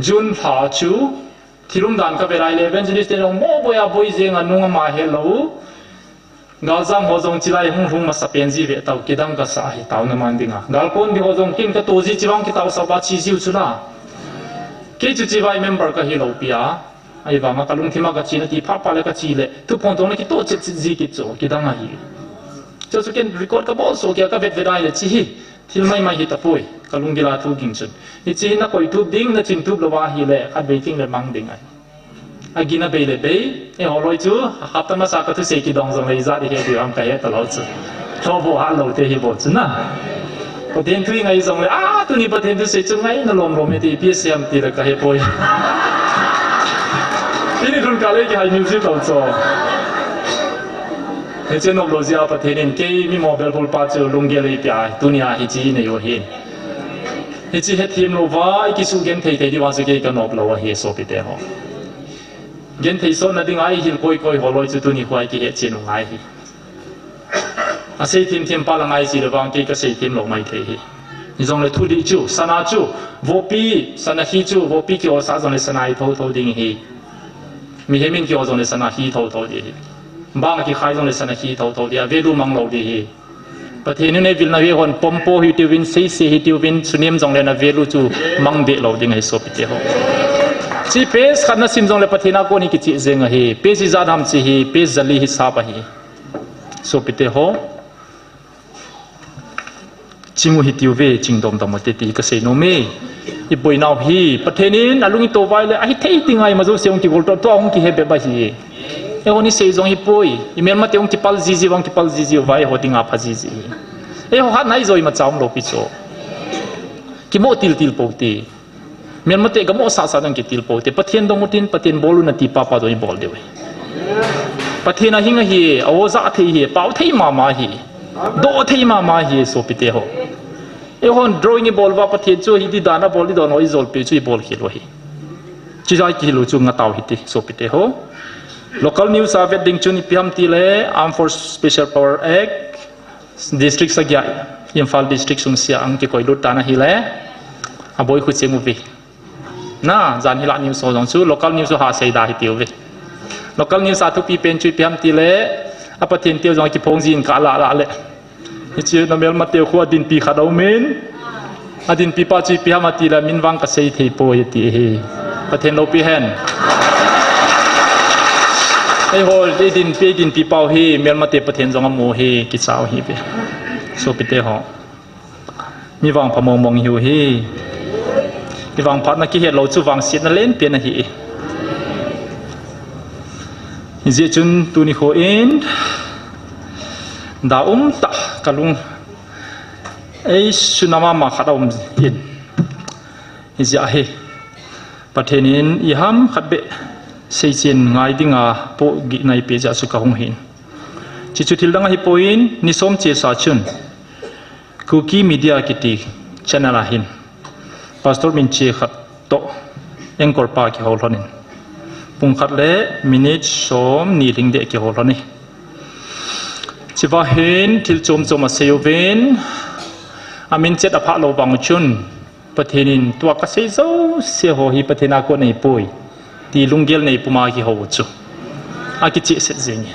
June lha chu, thil umdan kave lai le evangelist teni jong mo boiya boi jenga nung ama helou u. Galjam ho jong chilai hung lhung masapen ji ve tao, kidang kasa ahi, taona man dinga. Galkon di ho jong ken kato ji, chivang kitaosah uva che jiu chula. Kei chu chibai member kahilou pi a. Ahivanga kalungthima kachena ti phat phat le kache le thuphon tong le kitoh chet chet ji kit chu kidang ahi. Chu chu ken record kabol soh kei a, kavet vet a ahile hiche hi thil maimai hitapoi, kalunggil a thu ging chun. Hiche hi nakoi tup ding, nachin tup louva ahile khatvei tengle mang ding ahi. Agin abei le bei, eiho loi chu, hapta masa kathusei kidong jongle ijat ihet diu ham kahe talou chu. Lhovo hat lou te hi bou chu na. Pathen thu ingai jongle, a, tuni Pathen thusei chu ngaina lom lom e ti ipi asei ham tile kahepoi. Ini lhun kah le kihai music lou chu. Hiche noplou jeh a Pathen in kei mi mobile bulpa chu lunggel eipeh a, tunia hiche inei u ahi. Hiche hethem louva ikisugenthei thei diuva chu kei kanop lou ahi, sopite ho. Genthei sotna dinga ihil koi koi ho loi chu tuni khoa ikihetchen u ngai hi. Asei themthem pa la ngai jile vang kei kasei them lou maithei hi. Hijongle thudih chu, sana chu, vohpi, sana hi chu, vohpi kiolsah jongle sana hi thotho ding hi. Mihem in kiol jongle sana hi thotho ding hi. Bang kikhai jongle sana hi thotho ding, avalue mang lou ding hi. Pathen in eivilna hi hon pompo hitiuvin, seise hitiuvin, sunem jongle na value chu mang deh lou ding ahi sopite ho. Hiche page khat nasim jongle Pathen a kon hi kicheh jeng ahi. Page ijat ham hiche hi, page jali hisap ahi. Sopite ho. Ching u hitiuve, ching domdom u hite ti kasei nom e. Iboinau hi, Pathen in alung ito uva ahile, ahithei ti ngai ma jouse hung kigoltoh, tua hung kihe bep ahi. Eihon isei jong hipoi, imelmate hung kipal jiji, hung kipal jiji uva, eiho dinga pha jiji hi. Eiho hatna ijo imacha umlou pi chu. Kimo tiltil pou te. Melmate gamo sasa dang kitil pou te. Pathen dong utin, Pathen bol un ati papa jong ibol diu hi. Pathen ahing ahi, a-o jah thei hi, pao thei mama hi. Doh thei mama hi, sopite ho. Eihon drawing ibol uva Pathen chu hiti dan a bol ding don ho ijolpeh chu ibol khel u ahi. Chujeh a kihil u chu ngatau hite, sopite ho. Local news a vet ding chun ipi ham tile, Armed Force Special Power Act, District sagi a, Imphal District sung sia ahung kikoilut tan ahile, aboi khu cheng uve. Na, jan hila news ho jong chu, local news ho ha seida hitiuve. Local news a thupi pen chu ipi ham tile, a Pathen teu jong akiphong jin kalah lah le. Hiche na melmateu khu adinpi khat aumin. Adinpi pa chu ipi ham atile, min vang kasei thei poi ati hi. Pathen loupi hen. Eiho, eidinpi, eidinpi pau hi, melmate Pathen jong amu hi, kichau hive. Sopite ho. Mi vangpha mong mong hiu hi. Kivangphatna kihet lou chu vangsetna lenpen ahi. Hijeh chun tuni kho in da um tah kalung ei suna mama khat aum in. Hijeh hi Pathen in iham khat beh seichen ngai dinga pohgihna eipeh jeh a chu kahung hin. Hichu thil dang ahipoi, ni som chesa chun Kuki Media kiti channel a hin pastor minche khat toh anchor pa kihou lhon in, pung khat le minute som ni lhing deh kihou lhon e. Hichea hin thil chom chom asei uvin, amin chet aphah lou vang chun, Pathen in tua kasei jouse ho hi Pathen a kon ahipoi ti lunggel nei puma kihou chu akichehset jenge.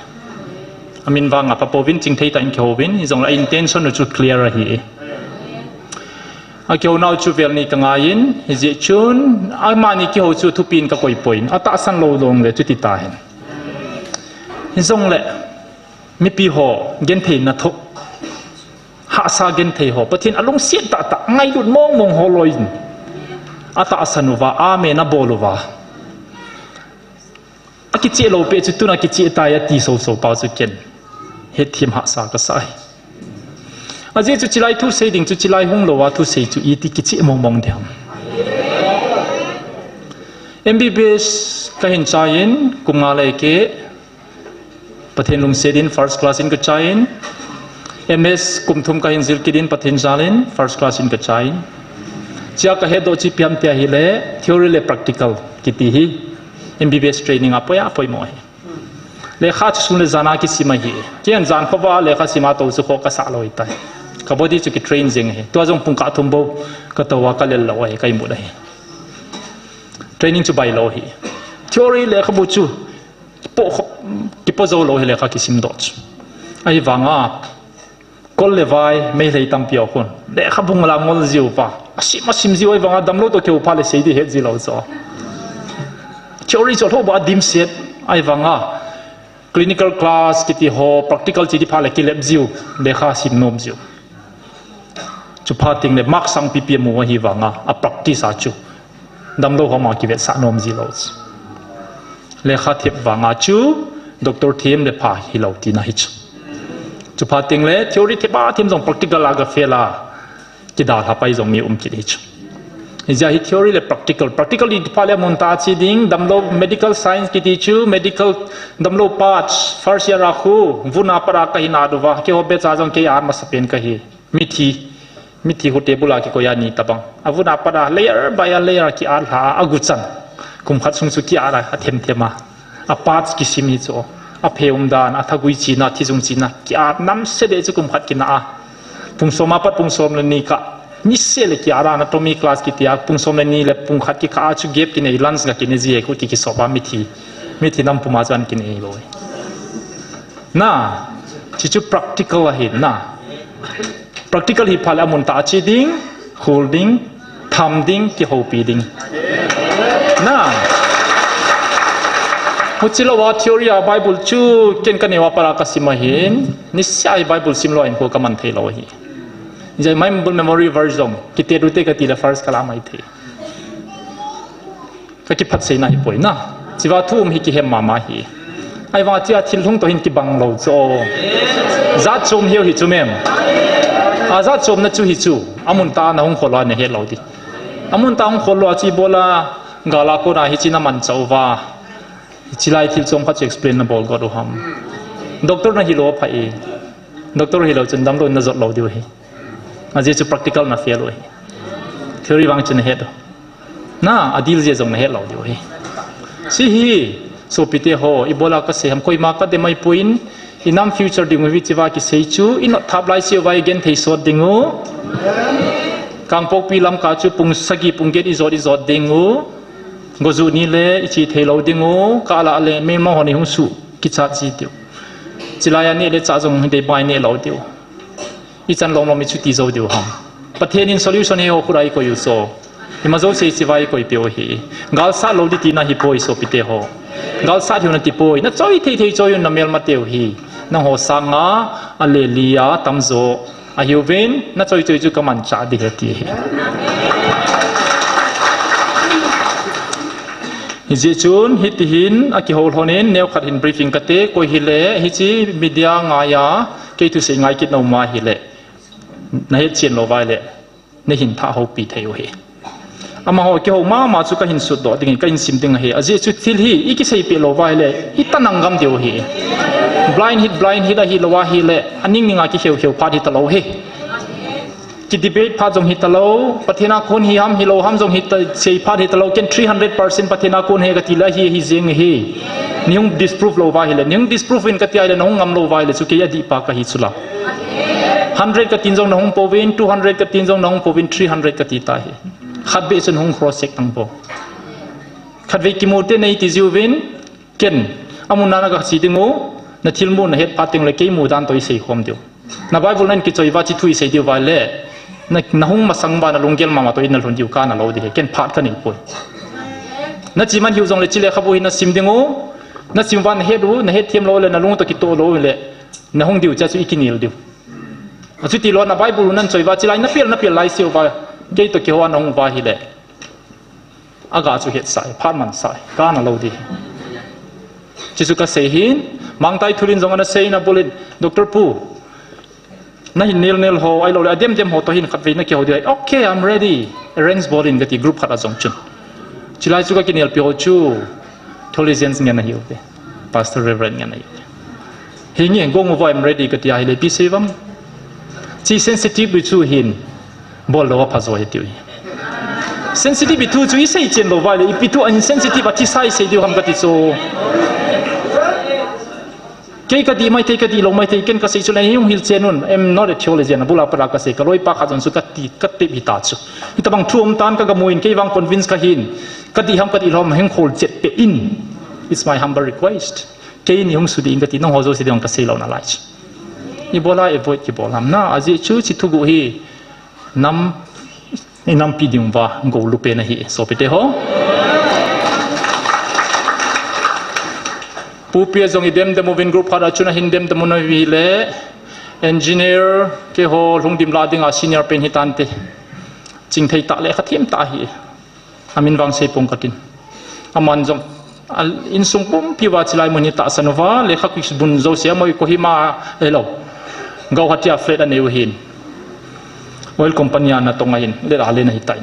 Amin vang apha pouvin, chingthei tah in kihouvin, hijongle a intention u chu clear ahi. Akihounau chu vel ni kangai in, hijeh chun amani kihou chu thupin kakoipoi, atahsan lou jongle chuti tahen. Hijongle mipi ho gentheina thoh, hahsa genthei ho, Pathen alungset tahtah ngailut mongmong ho loiyin atahsan uva, amen abol uva, akicheh lou peh chu tuna kicheh tai ati soso pa chu ken hetthem hahsa kasah e. Ajeh chu chulai thusei ding chu chulai hung louva thusei chu iti kicheh mongmong ding ham. M B B S kahin chai in kum nga le keh, Pathen lungset in first class in kachai in, M S kum thum kahin jil kit in Pathen jal in first class in kachai in. Hichea kahetdoh chu ipi ham tia ahile theory le practical kiti hi M B B S training a poi a poimo ahi. Lekha chu sun le jan a kisim ahi. Ken jan khovah a lekha sima tou chu kho kasah lou ahitai. Ka body chu kitrain jeng ahi. Tua jong pungkah thum bou katou a kalel lou ahi, kaimut ahi. Training chu bailou ahi. Theory lekhabu chu kipoh jou lou ahi lekha kisimdoh chu. Ahivanga kol le vai, Meitei tampi akhun lekhabu ngol a ngol jiuva, asim asim jiu, ahivanga damlou toh kihou phat le sei ding het jilou chu. Theory chu lhoh bou a dimset, ahivanga clinical class kiti ho, practical che ding phat le kilep jiu, lekha sim nom jiu. Chuphat tengle mark sangpipi amu ahivanga a practice a chu damlou ho ma kivetsah nom jilou chu. Lekha thep vanga chu doctor them le pha hilou tina hichu. Chuphat tengle theory thep a them jong practical a ga fail a kidalha pai jong mi um kit hichu. Hijeh a hi theory le practical, practical ti phat le amun tah a che ding, damlou medical science kiti chu, medical damlou part, first year a khu vun a pat a kahin at uva, keiho batch a jong kei a at masapen kahi. Mithi, mithi khu table a kikoi a ni tabang, avun a pat a layer by a layer kiat lha a, aguchan kum khat sung chu kiat a, athemthem a, a parts kisim hichu, aphe umdan, athagui china, thijung china kiat namse deh chu kum khat kina a, pung som a pat pung som le ni kah, niseh le kiat a, anatomy class kitia pung som le ni le pung khat kikah a chu gap kinei, lunch ga kinei ji hi khu ki kisop a, mithi, mithi nam puma chu an kinei lou. Na, hichu practical ahi na. Practical hi phat le amun tah a che ding, khol ding, tham ding, kihoupi ding. Na, huchi louva theory a Bible chu ken kaneo a pat a kasim ahin, niseh a hi Bible sim lou a hinkho kaman thei lou ahi. Hijeh a Bible memory verse jong kitet ute kati le first kala maithei. Kakiphatseina ahipoi na. Hichea thu um hi kihem mama ahi. Ahivanga hichea thil hung toh hin kibang lou chu. Jat chom hiu hichu mem. Ajat chomna chu hichu, amun tah a nahung khol lou a nahet lou ding. Amun tah a hung khol lou a chu ibola gal a kona hiche namanchah uva, hiche lai thil chom khat chu explain nabol got u ham? Doctor nahilou apha e. Doctor hilou chun damlou in najot lou diu ahi. Ajeh chu practical na fail u ahi. Theory vang chu nahet u, na, adil jeh jong nahet lou diu ahi. Hiche hi, sopite ho, ibola kasei ham, koima kadem ahipoi, inam future dingu hichea kisei chu inot thap laiseuva igenthei sot dingu. Kangpokpi Lamka chu pung sagi pung get ijot ijot dingu. Gojuh ni le iche theilou dingu, kah lah le melma hon ihung suh kichat ji diu. Chulai a neh le chah jong hideibai neh lou diu. Ichan lomlom ichuti jou diu ham? Pathen in solution hiho khut a ikoi u chu. Ima jouse hichea ikoi peh u ahi. Galsat lou ding tina ahipoi sopite ho. Galsat hiu natipoi. Nachoi thei thei choi un namelmateu hi. Nangho sanga aleli a tamjo ahiuvin, nachoi choi chu kamanchah ding ahi ti ahi. Hijeh chun hitihin akihou lhonin neokhat hin briefing kate, koi hile hiche media ngaiya kei thusei ngai kit na um ahile, nahet chen lou uva ahile, nahin thah houpi thei u ahi. Amaho kihou mama chu kahin sutdoh dingin kahin sim ding ahi. Ajeh chu thil hi ikiseipeh lou uva ahile, itanang gam diu ahi. Blind hit, blind hit ahilou ahile, aning ninga kikheu kheu phat hitalou ahi. Kidebate phat jong hitalou, Pathen a kon hi ham hilou ham jong hita, sei phat hitalou, ken three hundred percent Pathen a kon ahi katile ahi, ahi jeng ahi. Neihung disprove lou uva ahile, neihung disprove uvin kati ahile, nahung ngam lou uva ahile, chu kei adihpa kahi chula. Hundred katin jong nahung pouvin, two hundred katin jong nahung pouvin, three hundred kati tahi. Khatvei chun hung cross check tangpo. Khatvei kimu te nei ti jiuvin, ken, amun a na kache dingu, nathilmu nahet phat tengle kei mudan toh isei khom diu. Na Bible nahin kichoi uva, hiche thu isei diu uva ahile, na, nahung masang uva nalunggel mama toh in nalhun diu, kana lou ding ahi, ken phat kaneipoi. Nache man hiu jongle hiche lekhabu hi nasim dingu, nasim uva nahet u, nahet them lou le nalung toh kitoh lou le, nahung diu chea chu ikinel diu. Achuti lou na Bible nahin choi uva, hiche lai napel, napel lai seuva, kei toh kihou a nahung uva ahile, aga chu hetsah, phat mansah, kana lou ding. Hiche chu kasei hin, Mangthai Thulin jong ana sei, ana bol in, Doctor Pu, nahin nel nel ho, ahiloule adem dem ho toh hin khatvei nakihou diu ahi. Okay, I'm ready. Arrange bol in kati group khat a jong chun. Hiche lai chu kakinelpi ho chu theologians ngen ahiuve. Pastor, Reverend ngen ahiuve. Hinge, gong uvo, I'm ready kati ahile ipi sei uvam? Hiche sensitive hi chu hin bol lou apha jo ahi tiu hi. Sensitive hi thu chu isei chen lou uva ahile, ipi thu ahin sensitive a thisa isei diu ham kati chu. Kei kadih maithei, kadih lou maithei, ken kasei chu le hung hil chen un, I'm not a theologian, abul a pat a kasei, kaloipa khat jong chu kati, katep hita chu. Hitobang thu um tan kagamu in, kei vang convince kahin, kadih ham kadih lou ham hung kholchet peh in. It's my humble request. Keini hung sudih in kati, nangho jouse ding kasei lou nalai chu. Ibola avoid kibol ham na, ajeh chu hiche thuguh hi nam, inampi dinguva gou lupen ahi, sopite ho. Pu P S jong idem dem uvin group khat a chun ahin dem dem u nahile, engineer keiho lhungdim lah dinga senior pen hitante. Chingthei tah le khathem tah ahi. Amin vang seipong katin. Aman jong, a, insung pumpi uva hiche lai mun hi tahsan uva, lekha kibun jouse amoi Kohima, helou, Guwahati a flat anei u ahin. Oil company a natong ahin, let a len ahitai.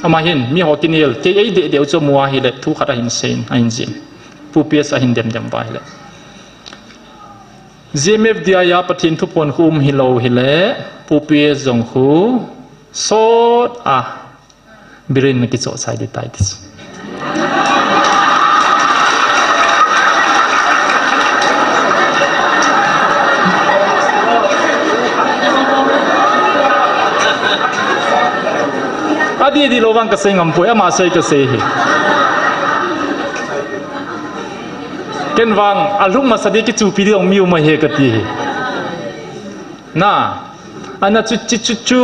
Ama hin, miho kinel, kei eideh deh u chu amu ahile, thu khat ahin seiyin, ahin jih in. Pu P S ahin dem dem uva ahile, G M F D I a Pathen thuphon khu um hilou hile, Pu P S jong khu sot a, Biren nakichoh chai ding tai ti chu. Adih dih lou vang kasei ngampoi, ama sei kasei hi. Ken vang, alhung masa ding kichupi ding jong mi um ahi kati hi. Na, ana chu, chu, chu, chu,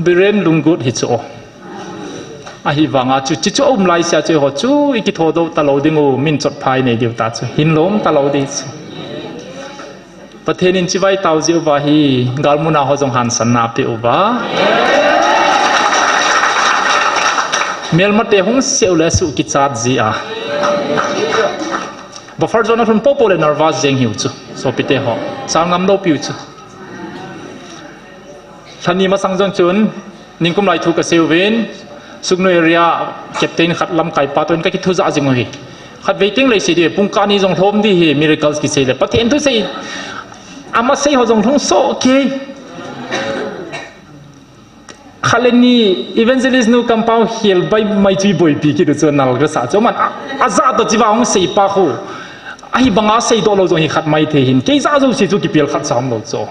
Biren lunggut hi chu. Ahivanga chu, chu, chu aum laisea chu eiho chu ikithodoh talou dingu, min chotpha inei diu ta chu. Hinlom talou ding chu. Pathen in chibai tao jeh uva hi, galmuna ho jong hansanna apeh uva. Melmate hung seh u le asuh kichat jeh a. Buffer zone a lhun poupou le nervous jeng hiu chu. Sopite ho, chal ngam lou piu chu. Lhani masang jong chun, ningkum lai thu kasei uvin, Sugnu area captain khat lamkaipa toh in kakithu jah jing u ahi. Khatvei teng lei sei ding, pungkah ni jong lhom ding ahi, miracles kisei le. Pathen thusei, ama sei ho jong lhung soh kei. Khat le ni evangelist nu kampao khel bai mai chu iboipi kit u chu nal kasah chu. Aman a, ajah toh chiva hung seipa khu. Ahivanga seidoh lou jong hi khat maithei hin. Kei jah jouse chu kipel khat cha umlou chu.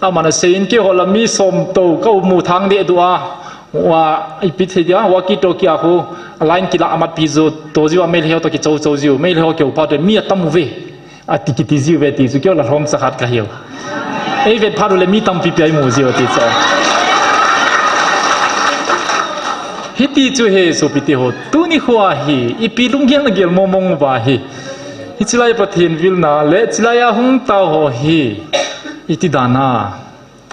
Aman aseiyin keiho la mi somtou kamu thang deh duh a. Wa, ipi thei dia, walkie talkie a khu, a line kilah amatpi jiu, toh jiu a Meitei ho toh kichou chou jiu, Meitei ho kihouphat u, mi atam uve. Ati kiti jiuve ti chu keiho la lhomcha khat kahiu. Eivet phat u le mi tampi pi a imu jiu ti chu. Hiti chu ahi sopite ho, tuni khoa hi, ipi lunggel nagel mongmong uva hi. Hiche lai Pathen vilna le, hiche lai a hung tao ho hi, iti dan a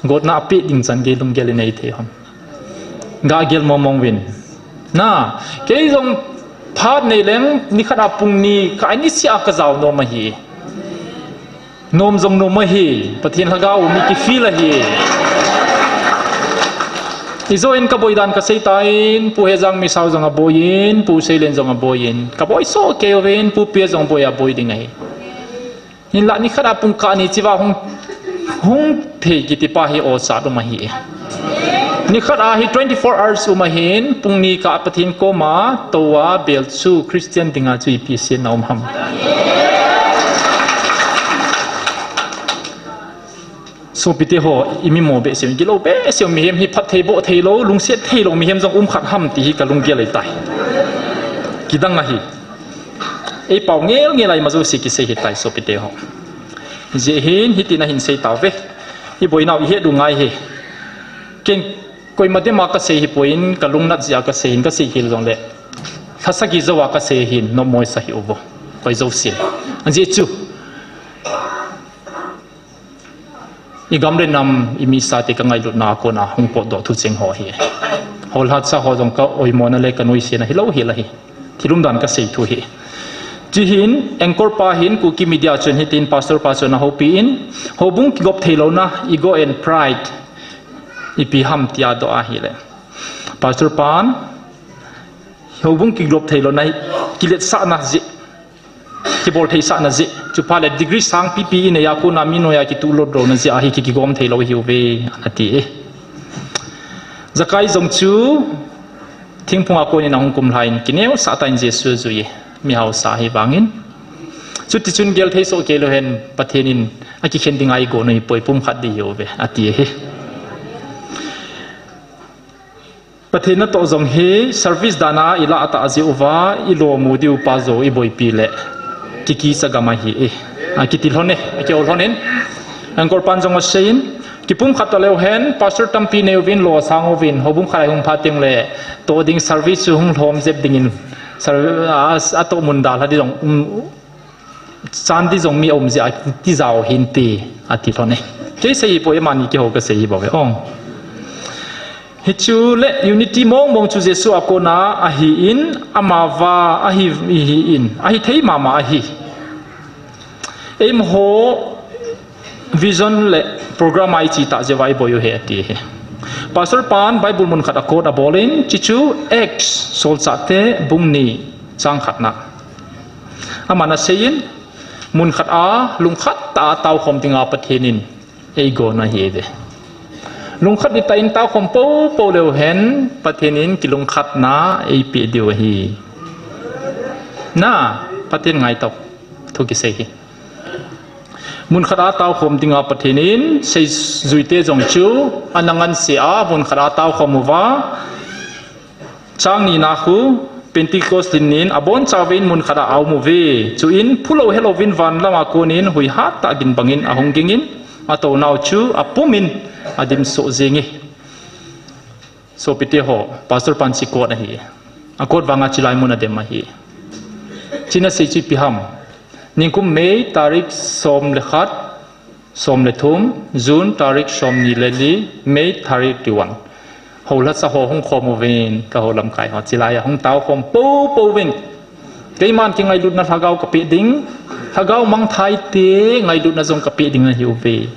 gotna apeh ding chan gei lunggel inei thei ham? Gagel mongmong uvin. Na, kei jong Phat nei leng, nikhat a pung ni kah a nise a kajao nom ahi. Nom jong nom ahi, Pathen lhagao mi kifeel ahi. Ijo in kaboi dan kasei tan, Pu Hejang Misao jong aboi in, Pu Seilen jong aboi in, kaboi soh kei uvin, Pu Pia jong boi aboi ding ahi. Hinlah nikhat a pung kah ni cheh uva hung, hung thei kiti pa hi osat um ahi. Nikhat a hi twenty-four hours um ahin, pung ni kah Pathen koma touva bel chu Christian dinga chu ipi sehna um ham. Sopite ho, imi mo behseh, gilou behseh, mihem hi phatthei boh theilou, lungset theilou mihem jong um khat ham ti hi kalunggel ahitai. Kidang ahi. Eipao ngel ngel a ima jouse kisei ahitai sopite ho. Hijeh hin hitin ahin sei tauve. Iboinau ihet u ngai ahi. Ken koima dema kasei hipon kalungnat jeh a kasei hin kasei hel jongle, lhasagi jouva kasei hin nommo isa hih uvo. Koi jousen. Ajeh chu igam le nam, imisa te kangailutna a kona hung potdoh thu cheng ho ahi. Holhatsa ho jong kaoimona le kanoisena hilou hel ahi. Thil umdan kasei thu ahi. Chuhin anchor pa hin Kuki Media chun hitin pastor pa chun ahoupi in, houbung kigop theilouna, ego and pride ipi ham tia adoh ahile, pastor pan, houbung kigop theilouna, kiletsahna jeh, kiboltheisahna jeh, chuphat le degree sangpipi inei a kona mi noiya kituhlutlouna jeh ahi, ki, kigom theilou ahiuve, anati e. Zakai jong chu thingphunga konin ahung kumlhai in kineosah tan, Jesu ajui e, mihaosa ahi vangin. Chutichun gel thei soh keilou hen, Pathen in akikhen dinga igon u ahipoi, pumkhat ding ahiuve, ati ahi. Pathen natoh jong hi service dana ilah tah jeh uva ilomu diu pa jou iboipi le kikicha gam ahi e. Akiti lhon e, akihou lhon in. Anchor pan jong asei in, kipumkhat taleu hen, pastor tampi neiyuvin, lo asang uvin, houbung khat a ihung phat tengle, toh ding service chu hung lhom jep dingin, serv-, a, atoh mun dalha ding jong um, chan ding jong mi aum jeh a tijao hinte, ati lhon e. Kei sei hipoi, amani kihou kasei hibouve. Hichu le unity mongmong chu Jesu a kona ahin, amava ahi, ahin, ahithei mama ahi. Eimaho vision le program a iche tah jeh uva iboi u ahi ati ahi. Pastor pan Bible munkhat a quote abol in, chuchu Acts, Solchahte bung ni chang khatna. Aman asei in, munkhat a lungkhat tah a taokhom dinga Pathen in eigon ahiuve. Lungkhat tah in taokhom poupou leu hen, Pathen in kilungkhatna eipeh diu ahi. Na, Pathen ngaito, thu kisei hi. Munkhat a taokhom dinga Pathen in seijuite jong chu ana ngansea a munkhat a taokhom uva, chang nina khu, Pentecost lhin nin abonchauvin munkhat a aumu ve. Chuin phulou helouvin van lama konin hui hattah gin bangin ahung gingin, atounau chu apumin adimsoh jenge. Sopite ho, pastor pan chu quote ahi. A quote vanga chulai mun adem ahi. Chuna sei chu ipi ham? Ningkum May tarik som le khat, som le thum, June tarik somni le li, May tarik thirty-one. Houlhatsa ho hung khom uvin, kahou lamkai ho, chulai a hung taokhom poupou uvin. Keiman kingailutna lhagao kapeh ding, lhagao mangthai te ngailutna jong kapeh ding nahiuve.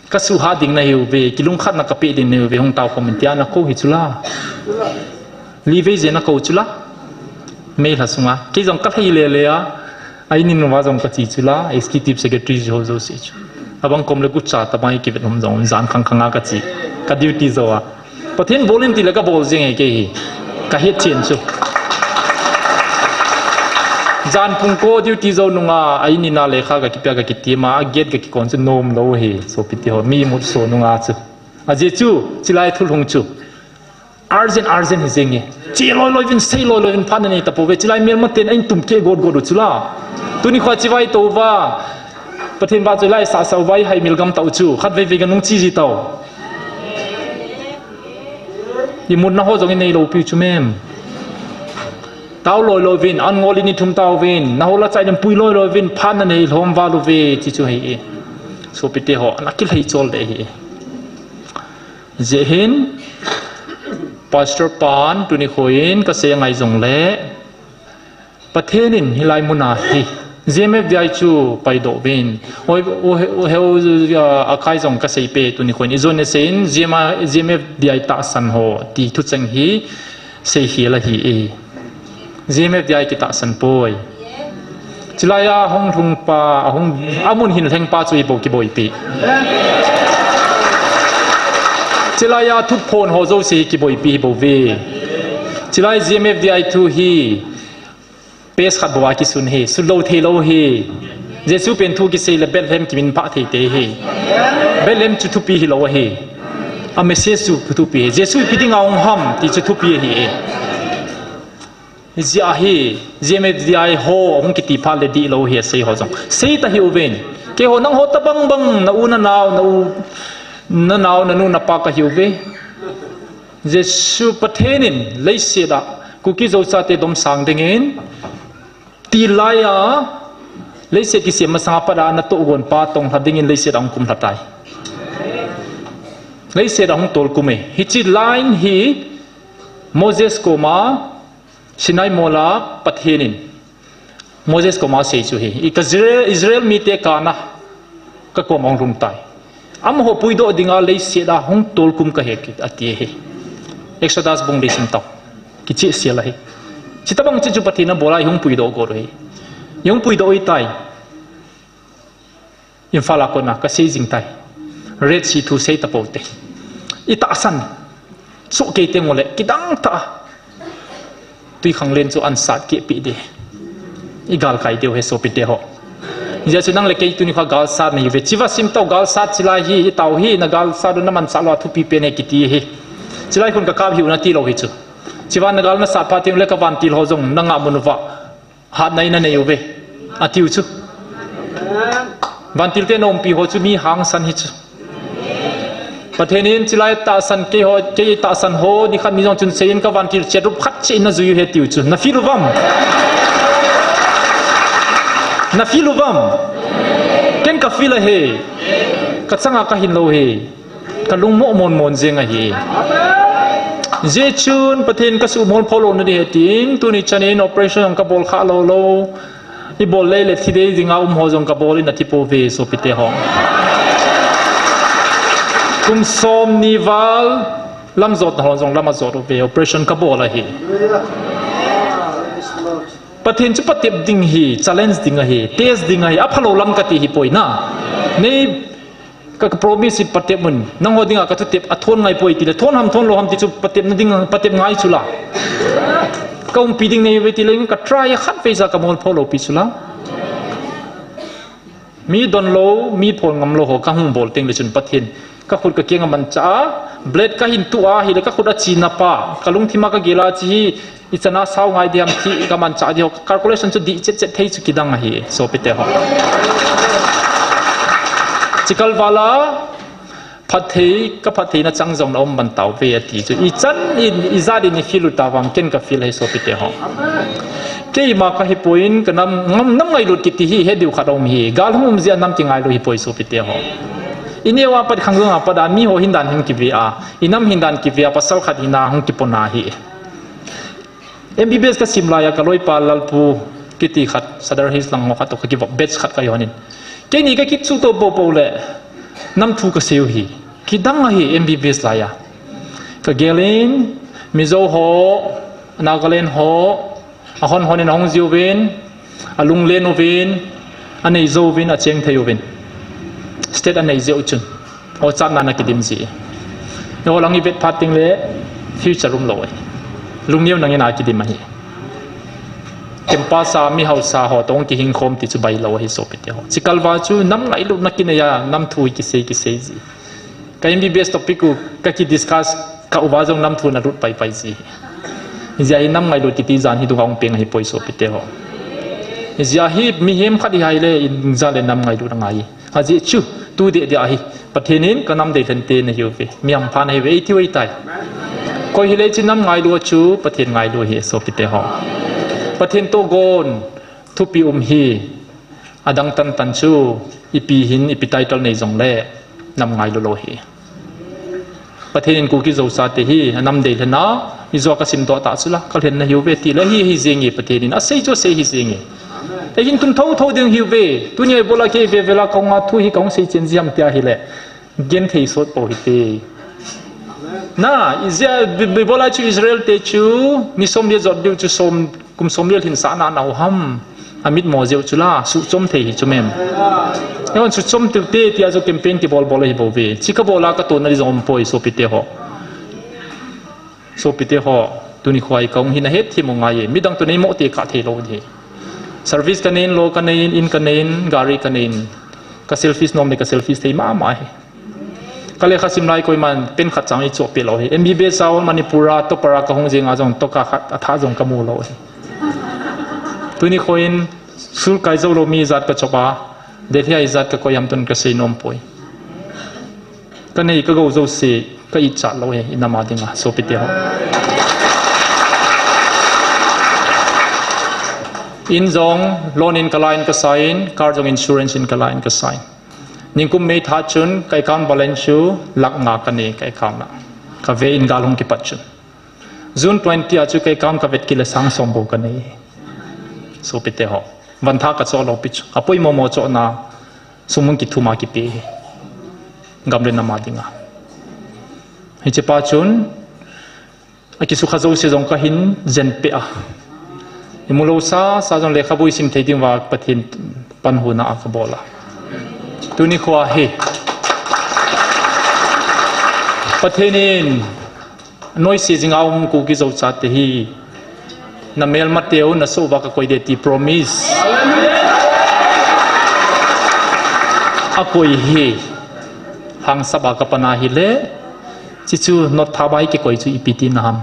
Kasuhhat ding nahiuve, kilungkhatna kapeh ding nahiuve, hung taokhom in tia nakou hi chula. Livei jeh nakou chula. May lha sunga. Kei jong kalhai lele a, a in uva jong kache chula, executive secretary ho jouse chu. Abang kom le gucha tobang kivet um jong, jan khangkhanga kache. Ka duty jou a. Pathen bol in tile kabol jenge kei hi. Kahetchen chu. Jan pung ko duty jou nunga, a in a lekha kakipia kakitim a, a gate kakikon chu nomlou ahi, sopite ho, mi mutso nunga chu. Ajeh chu, chulai thulhung chu urgent, urgent hi jenge. Che loiloi uvin, sei loiloi uvin, phat nanei tapouve. Chulai melmaten ahin tumkeh gotgot u chula. Tuni khoa chibai touva, Pathen vahchoi lai sahsah uva ihaimil gam tau chu, khatveivei kanung che ji tau. Imutna ho jong inei loupiu chu mem. Tao loiloi uvin, an ngol in ithum tauvin, nahou lachai uvin, pui loiloi uvin, phat nanei lhom val uve, ti chu ahi e. Sopite ho, ana kilhai chol deh ahi e. Hijeh hin, Pastor pan tuni khoin kasei ngai jongle, Pathen in hilai muna hi G M F D I chu paidoh uvin. Oi, u, u, heu, a, akai jong kasei pe tuni khoin. Ijon ne sein G M I, G M F D I tahsan ho ti thucheng hi sei hi la hi e. G M F D I kitahsan poi. Chilai a hung lhung pa, a hung, amun hin lheng pa chu hi bou kiboipi. Chilai a thuphon ho jouse hi kiboipi hi bou ve. Chilai G M F D I thu hi page khat bou a kisun hi, sun lou thei lou hi. Jesu pen thu kisei le Bethlehem kimin pha thei te hi. Bethlehem chu thupi hi lou hi. A message chu thupi hi. Jesu ipi dinga hung ham ti chu thupi hi. Hijeh a hi, G M F D I ho, hung kiti phat le dihlou hi asei ho jong. Sei ta hiuvin. Keiho nangho tabang bang, na u na nao, na u, na nao, na nu, na pa kahiuve. Jesu Pathen in leiset a, Kuki Zo chate domsang dingin, tilai a, leiset kisem masang a pat a, natoh gon pa tonglha dingin leiset a hung kumlha tai. Leiset a hung tolkum e. Hiche line hi, Moses koma, Sinai mola Pathen in Moses koma asei chu hi, i ka Israel, Israel mite kana ka koma hung lhung tai. Amaho puidoh dinga leiset a hung tolkum kahi ati hi. Exodus bung li sim tau. Kicheh sel ahi. Chuti bang chu chu Pathen in abol a i hung puidoh got u hi. I hung puidoh u ahitai. Imphal a kona kasei jing tai. Red Sea thu sei tapou te. I tahsan. Soh kei teng uleh kidang tah a. Twikhanglen chu ansat keh peh ding. I galkai diu ahi sopite ho. Hijeh chun nang le kei tuni kho galsat nahiuve. Chiva sim tau galsat chilai hi, i tao hi, na galsat u na manchah lou a thupi pen ahi kiti hi. Chilai khun ka kap hiu nati lou hi chu. Chiva na gal na sat phat teng uleh ka vantil ho jong na ngah mun uva. Hatna in na nei uve. Atiu chu. Vantil te na umpi ho chu mi hangsan hi chu. Pathen in chilai tahsan kei ho, kei tahsan ho, ni khat ni jong chun seiyin ka vantil chet rup khat cheh in na jui u ahi tiu chu. Na feel uvam? Na feel uvam? Ken ka feel ahi. Ka changa ka hin lou hi. Ka lungmo mon mon jeng ahi. Hijeh chun Pathen ka sumol pho lou na ding ahi tin, tuni chan in operation ka bol kha lou lou. I bol lei le thi dei dinga um ho jong ka bol in ati pouve sopite ho. Kum som ni val lam jot na ho jong lam ajot uve, operation ka bol ahi. Pathen chu patep ding hi, challenge ding ahi, test ding ahi, aphalou lam kati hi poi na. Nei Ka, ka promise hi patep un. Nangho dinga ka thutep athon ngai poi tile, thon ham, thon lou ham ti chu patep na ding, patep ngai chu la. Ka umpi ding nei ve tile, ka try khat vei ja ka mol pho lou pi chu la. Mi don lou, mi phol ngam lou ho ka hung bol teng le chun Pathen. Ka khut ka keng a mancha a, blade ka hin tu a, hile ka khut a china pa. Ka lungthim a ka gel a chi hi, I chana sao ngai diham ti ka manchah diho, calculation chu dih chet chet thei chu kidang ahi, sopite ho. Chikal vala, phatthei, ka phattheina chang jong na um man tauve ati chu. I chan in, i jat in i feel u tavam, ken ka feel ahi sopite ho. Keima ka hi poi in, ka nam, nam, nam ngailut kiti hi, he diu khat um hi. Gal hung um jeh a nam kingailu hi poi sopite ho. I neo a pat khang jong a pat a, mi ho hin dan hin kive a, i nam hin dan kive a, pasal khat hin a hung kipona hi. M B B S ka sim lai a ka loipa Lalpu kiti khat, Sadar Hills lang ho khat toh ka kivop batch khat ka hi hon in. Keini ka kichuh to popo le, nam thu ka sei u hi. Kidang ahi M B B S lai a. Ka gel in, Mizo ho, Nagaland ho, ahon hon in ahung ji uvin, alunglen uvin, anei jou uvin, acheng thei uvin. State anei jeh u chun. Hochatna na kidim ji. Eiho lang i vet phat teng le future um lou ahi. Lungneo nangin a kidim ahi. Campus a mi hausa ho toh kihing khom ti chu bailou ahi sopite ho. Chikal va chu nam ngailutna kinei a, nam thu kisei kisei ji. Ka M B B S topic u ka ki discuss ka uva jong nam thu na lut pai pai ji. Hijeh a hi nam ngailut kiti jan hi dunga hung peng ahi poi sopite ho. Hijeh a hi mihem khat i hai le in ja le nam ngailut angai. Ajeh chu, tu deh deh ahi. Pathen in ka nam deilhen te na hiuve. Mi hampha na hiuve, ei tiu ei tai. Koi hile chu nam ngailu a chu, Pathen ngailu ahi, sopite ho. Pathen toh gon, thupi um hi. Adang tan tan chu, ipi hin, ipi title nei jong le, nam ngailu lou hi. Pathen in Kuki Zo chate hi anam dei lhena, ijou a kasim doh tah chu la, kalhen nahiuve ti le hi, hi jenge Pathen in asei chu asei hi jenge. Eihin tun thotho ding hiuve. Tunia ibola kei vevela kahung a thu hi kahung seichen jia ham tia hile, genthei sot pou hite. Na, ijeh a, bi-, ibola chu Israel te chu ni som le jot diu chu som, kum som le lhin sahna nau ham. Amit mo jeh u chu la, suhchom thei hi chu mem. Eihon suhchom tiu te tia chu campaign kibol bol ahi bouve. Chi kabol a katona di jong um poi sopite ho. Sopite ho, tuni khoa hi kahung hin ahet thim u ngai e. Midang toh neimo te kha thei lou di. Service kanei in, lo kanei in, in kanei in, gari kanei in. Ka selfish nom le ka selfish thei mama hi. Ka lekha sim lai koiman pen khat chang eichoh peh lou hi. M B B S a Manipur a topper a kahung jeng a jong topper khat athah jong kamu lou hi. Tuni khoin school kai jou lou mi ijat kachop a, Delhi a ijat kakoi ham tun kasei nom poi. Kanei kagou jouse ka itchat lou hi, inam a dinga, sopite ho. In jong loan in kala in kasai in, car jong insurance in kala in kasai in. Nikum May tha chun ka account balance chu lakh nga kanei ka account a. Kave in gal hung kipat chun. June twenty a chu ka account kavet kit le sang som bou kanei. Sopite ho. Vantha kachoh lou pi chu. Apoimo mo chohna sum hung kithum a kipe hi. Gam le nam a dinga. Hiche pa chun, akisukha jouse jong kahin jen peh a. Imu lou sasa jong lekhabu isim thei diuva Pathen panhuna a kabol a. Tuni khoa hi Pathen in noise jing a um Kuki Zo chate hi namelmateu nasoh uva kakoi de ti promise akoi hi. Hangsap a kapan ahile, chuchu note tha bai kikoi chu ipi tina ham.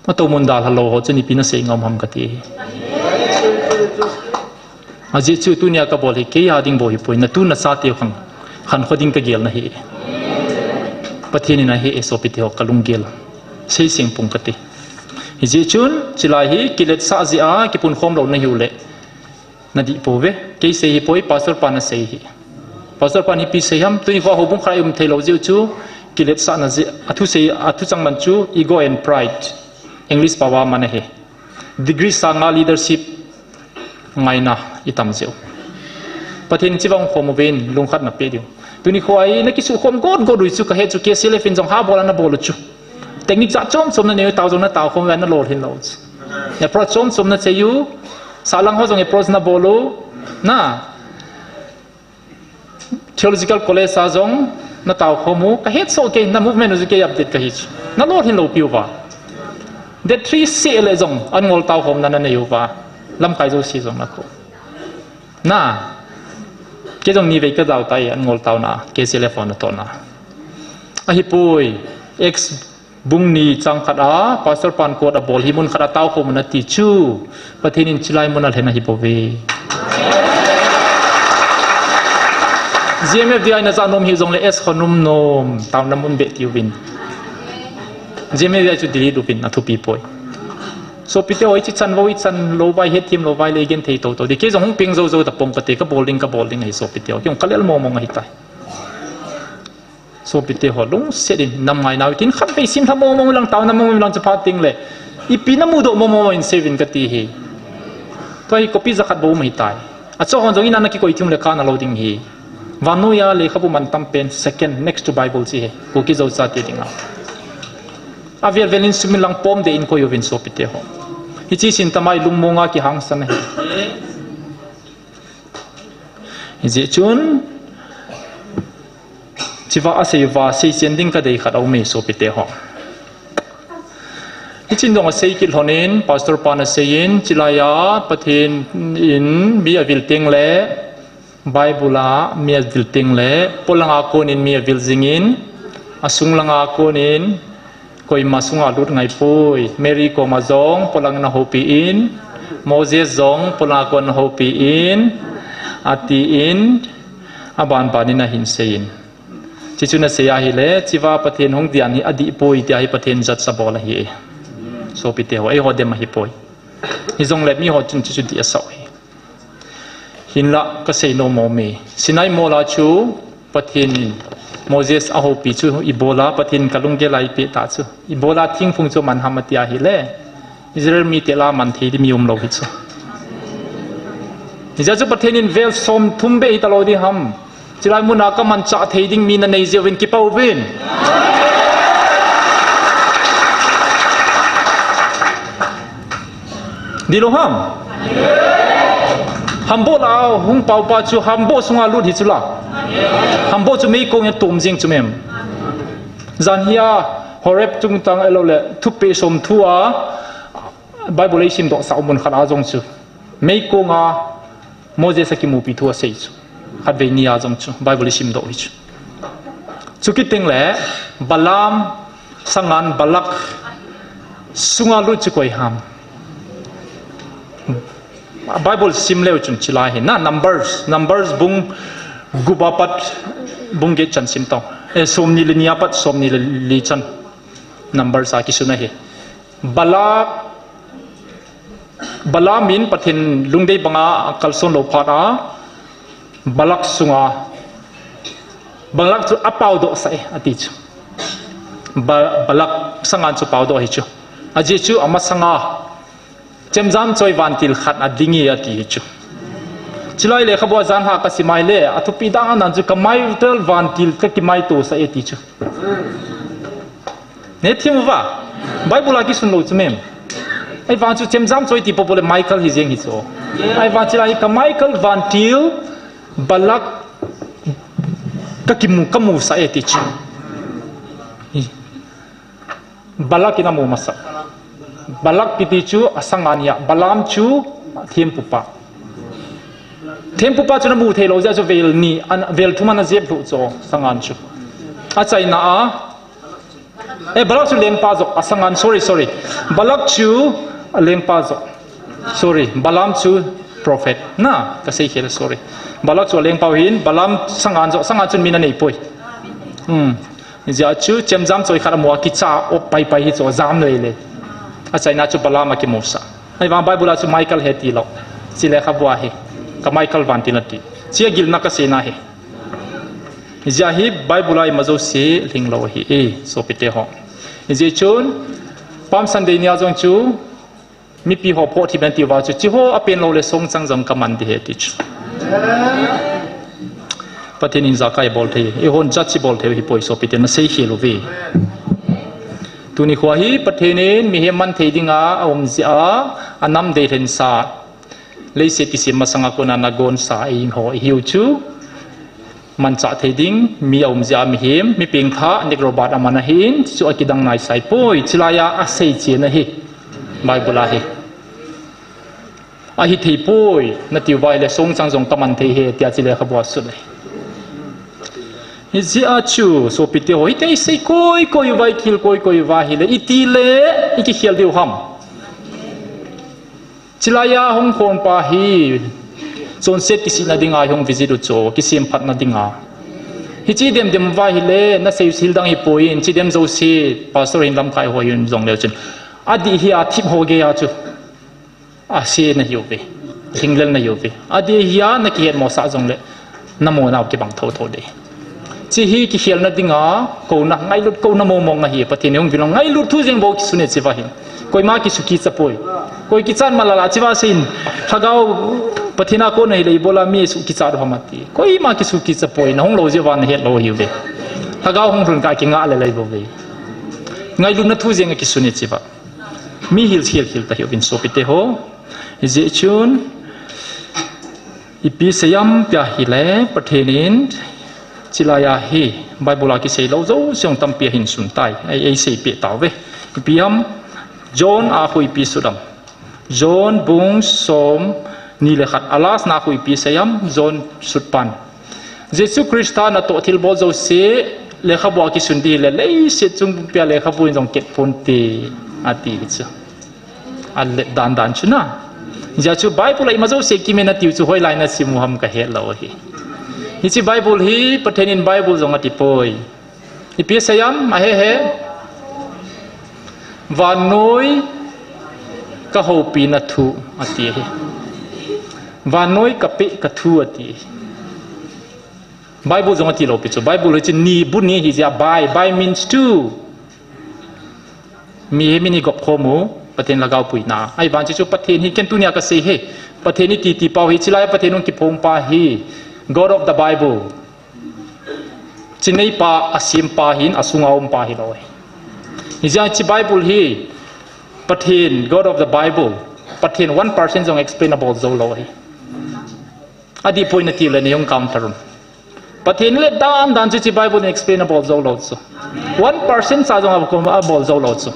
Atou mun dalha lou ho chun ipi nasei ngam ham kati hi. Ajeh chu tunia kabol hi kei a ding bou hipoi, natu nachateu khang khankho ding kagel nahi. Pathen in ahe e sopite ho, kalunggel. Seiseng pung kati. Hijeh chun chilai hi kiletsah jeh a kipunkhom lou nahiu le nadih pouve. Kei sei hipoi, pastor pan asei hi. Pastor pan ipi sei ham, tuni khoa houbung khat a ium theilou jeh u chu kiletsahna jeh, athu sei, athu chang man chu ego and pride, English pao a man ahi. Degree sanga leadership ngaina itam jeh u. Pathen in chivang khom uvin, lungkhat napeh diu. Tuni khoa hi nakisukhom got got u chu kahe chu, K C L F in jong ha bol a nabol u chu. Technique jat chom chom nanei u, tao jong natao khom uva nalolhin lou chu. Approach chom chom nachei u, sahlang ho jong approach nabol u, na. Theological College a jong natao khom u, kahet soh kei, na movement u chu kei update kahi chu. Nalolhin lou piuva. Date three seh le jong an ngol tao khomna nanei uva. Lamkai jouse jong nakho. Na. Kei jong nivei kadau tai an ngol taona, K C L F ho natohna. Ahipoi, Acts bung ni chang khat a, pastor pan quote abol hi mun khat a tao khom un ati chu, Pathen in chilai mun alhen ahi bouve. G M F D I najah nom hijongle S Khonumnom, taona mun beh tiuvin. G M F D I chu delete uvin, athupi poi. Sopite ho, ichi chan vo, ichan lou vai, hethem lou vai le igenthei toto di. Kei jong hung peng jou jou tapong kate, kabol ding, kabol ding ahi sopite ho. Kei jong kalel mong mong ahitai. Sopite ho, lungset in nam ngainau hitin, khatvei simlha mong mong lang, taona mong mong lang chu phat tengle, ipi namudoh mong mong in seiyuvin kati hi. Tua hi copy jakhat bou um ahitai. Achohon jong ina nakikoi thim le kana lou ding hi. Vannoiya lekhabu mantam pen second next to Bible chu hi, Kuki Zo chate dinga. Avel vel in sumil lang pomdeh in koi uvin sopite ho. Hiche sin tamai lungmonga kihangsan ahi. Hijeh chun, chiva asei uva seichen ding kadei khat aume sopite ho. Hichin jong asei kit lhonin, pastor pan aseiyin, chilaiya Pathen in mi avil tengle, Bible a mi avil tengle, polanga konin mi avil jingin, asung langa konin, koima sunga lut ngaipoi. Mary koma jong polangin ahoupi in, Moses jong polanga kon ahoupi in, atin, abanbanin ahin seiyin. Chuchun asei ahile, chiva Pathen hung dian hi adihpoi tia hi Pathen judge abol ahi. Sopite ho, eiho dem ahipoi. Hijongle miho chun chuchu dih asah u hi. Hinla kasei nom mong e. Sinai mola chu Pathen in Moses ahoupi chu ibola Pathen kalunggel a eipeh ta chu, ibola thingphung chu man ham atia ahile, Israel mite la man thei ding mi umlou hi chu. Hijeh chun Pathen in vel somthum beh hitalou ding ham, chulai muna kamanchah thei ding mi nanei jeh uvin kipa uvin. Dihlou ham? Hamboh lah a hung paopa chu hamboh sunga lut hi chula. Hamboh chu meikong a tom jeng chu mem. Jan hia Horeb chungchang ahiloule thupeh somthu a Bible eisimdohsah u mun khat a jong chu, meikong a Moses akimupi thu asei chu, khatvei ni a jong chu Bible isimdoh hi chu. Chukiteng le Balaam sangan Balak sunga lut chu koi ham? Bible sim leu chun chulai hi na, Numbers, Numbers bung gup a pat bung get chan sim tau. Eh, somni le ni a pat somni le li chan, Numbers a kisun ahi. Balak, Balaam in Pathen lungdei banga akalson lou phat a, Balak sunga, Balak chu apaodohsah e ati chu. Ba-, Balak sangan chu paodoh hi chu. Ajeh chu amasanga chemjam choi vantil khat ading e ati hi chu. Chulai lekhabua janhi a kasim a ahile athupi dan dan chu kamaital vantil kakimaitosah e ti chu. Neithim uva, Bible a kisun lou chu mem. Ahivang chu chemjam choi ti popo le Michael hi jeng hi chu. Ahivang chulai hi kamaital vantil Balak kakimu, kamusah e ti chu. Balak in amu masah. Balak kiti chu asangan hia, Balaam chu thempupa. Thempupa chu namu theilou jeh chu vel ni, an, vel thum ana jep lhuh chu sangan chu. Achaina a, eh, Balak chu lengpa joh, asangan, sorry, sorry. Balak chu lengpa joh. Sorry, Balaam chu prophet. Na, kasei khel, sorry. Balak chu alengpau hin, Balaam sangan joh, sangan chun min aneipoi. Hmm. Hijeh chu chemjam choi khat amu a kicha op paipai hi chu ajam lele. Achaina chu Balaam akimusah. Ahivang Bible a chu Michael ahi tilou. Hiche lekhabua hi, kamaital vantil ati. Hiche agilna kaseina ahi. Hijeh hi Bible a ima jouse lhinglou ahi e, sopite ho. Hijeh chun Palm Sunday nia jong chu mipi ho phoh thip nan tiuva chu, hicheho apen loule songchang jong kaman ding ahi ti chu. Pathen in ijakai bol thei, eihon judge ibol thei ahipoi sopite, nasei khel uve. Tuni khoa hi Pathen in mihem man thei dinga aum jeh a, anam deilhensa, leiset kisem masanga kona nagonsa eiho ihiu chu manchah thei ding mi aum jeh a mihem, mi pengtha Nick Robert aman ahin, chu akidang naisai poi, chulai a asei chen ahi, Bible a hi. Ahitheipoi, natiuva ahile songchang jong kaman thei ahi, tia hiche lekhabua sut ahi. Hijeh a chu, sopite ho, hiti isei koi koi uva, ikhel koi koi uva ahile, itile, ikikhel diu ham? Chulai a hung khompa hi, chonset kisihna dinga hung visit u chu, kisemphatna dinga. Hiche demdem uva ahile, nasei u thil dang hipoi, hiche dem jouse, pastor hin lamkai ho hin jong leu chun, adih hi athip ho geiya chu ase nahiuve, lhinglel nahiuve. Adih hia nakihetmosah jongle, namonau kibang thotho ding. Hiche hi kikhelna dinga, kouna, ngailut kouna mongmong ahi, Pathen in hung vil u, ngailut thu jeng bou kisun e hicheva hin. Koima kisukichapoi. Koi kichat malala hicheva seiyin, lhagao Pathen a kon ahile ibola mi suhkichat u ham ati. Koima kisukichapoi, nahung lou jeh uva nahet lou ahiuve. Lhagao hung lhun kah kingah le lei bouve. Ngailutna thu jeng akisun e hicheva. Mi hilkhel khel tahiuvin sopite ho. Hijeh chun, ipi seiyem tia ahile, Pathen in, chulai a hi, Bible a kiseilou jouse jong tampi ahin sun tai, ei, eiseipeh tauve. Ipi ham, John a khu ipi sut am? John bung somni le khat, a last na khu ipi seiyem, John sut pan. Jesu Christa natoh thilbol jouse, lekhabua kisun ding hile, leiset chung pumpia lekhabu in jong ket ponte, ati hi chu. Alet dan dan chu na. Hijeh chu Bible a ima jouse kimen atiu chu hoilai nasim u ham kahet lou ahi. Hiche Bible hi Pathen in Bible jong atipoi. Ipi aseiyem, ahe he. Vannoi kahoupina thu ati ahi. Vannoi kapeh kathu ati ahi. Bible jong ati lou pi chu. Bible hi chu ni, bu ni hi jia, bi, bi means two. Mi hi mi ni gop khomu, Pathen lhagao puina. Ahivang chu chu Pathen hi ken tunia kasei hi. Pathen hi titi pau hi, chilai Pathen hung kiphong pa hi. God of the Bible. Chinei pa, asem pa hin, asunga um pa hilou hi. Hijia chu Bible hi, Pathen, God of the Bible, Pathen one percent jong explain abol jou lou hi. Adih poi nati le nei hung counter un. Pathen le dan dan chu chu Bible in explain abol jou lou chu. One percent cha jong abol jou lou chu.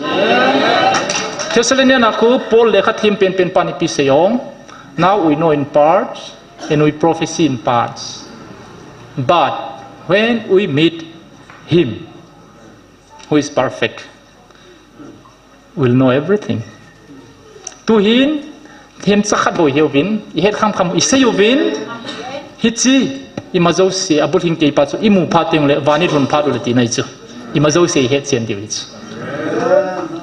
Thessalonian a khu Paul lekha them penpen pan ipi sei em. Now we know in parts, and we prophesy in parts. But when we meet him, who is perfect, will know everything. Tuhin, themcha khat bou iheuvin, ihet kham kham isei uvin, hichi, ima jouse, abul hing kei pa chu, imu phat teng le, van ilhun phat u le tina hi chu. Ima jouse ihet chen diu hi chu.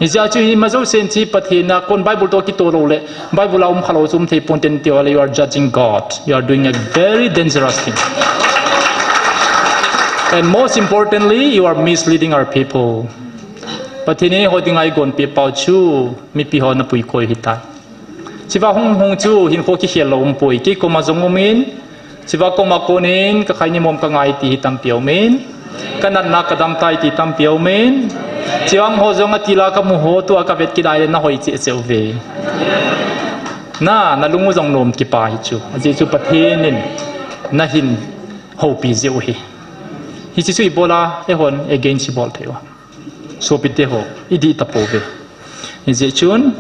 Hijeh chun ima jouse in chi Pathen a kon Bible toh kitoh lou le, Bible a um khalou chu um thei ponte tiu le, you are judging God. You are doing a very dangerous thing. And most importantly, you are misleading our people. Pathen in eiho dinga eigonpeh pau chu, mipi ho na puikoi hitai. Chiva hung hung chu, hinkho kikhel lou um poi. Kei koma jong um in, chiva koma konin, ka khai ni mom ka ngai ti hi tampi aum in. Ka natna ka damtai ti tampi aum in. Chiva ho jong atila ka mu ho tua ka vet kit a le na hoi cheh cheh uve. Na, na lung u jong nom kipa hi chu. Ajeh chu Pathen in na hin houpi jeh u hi. Hichi chu ibola, eihon against ibol thei u. Sopite ho, idih tapouve. Hijeh chun,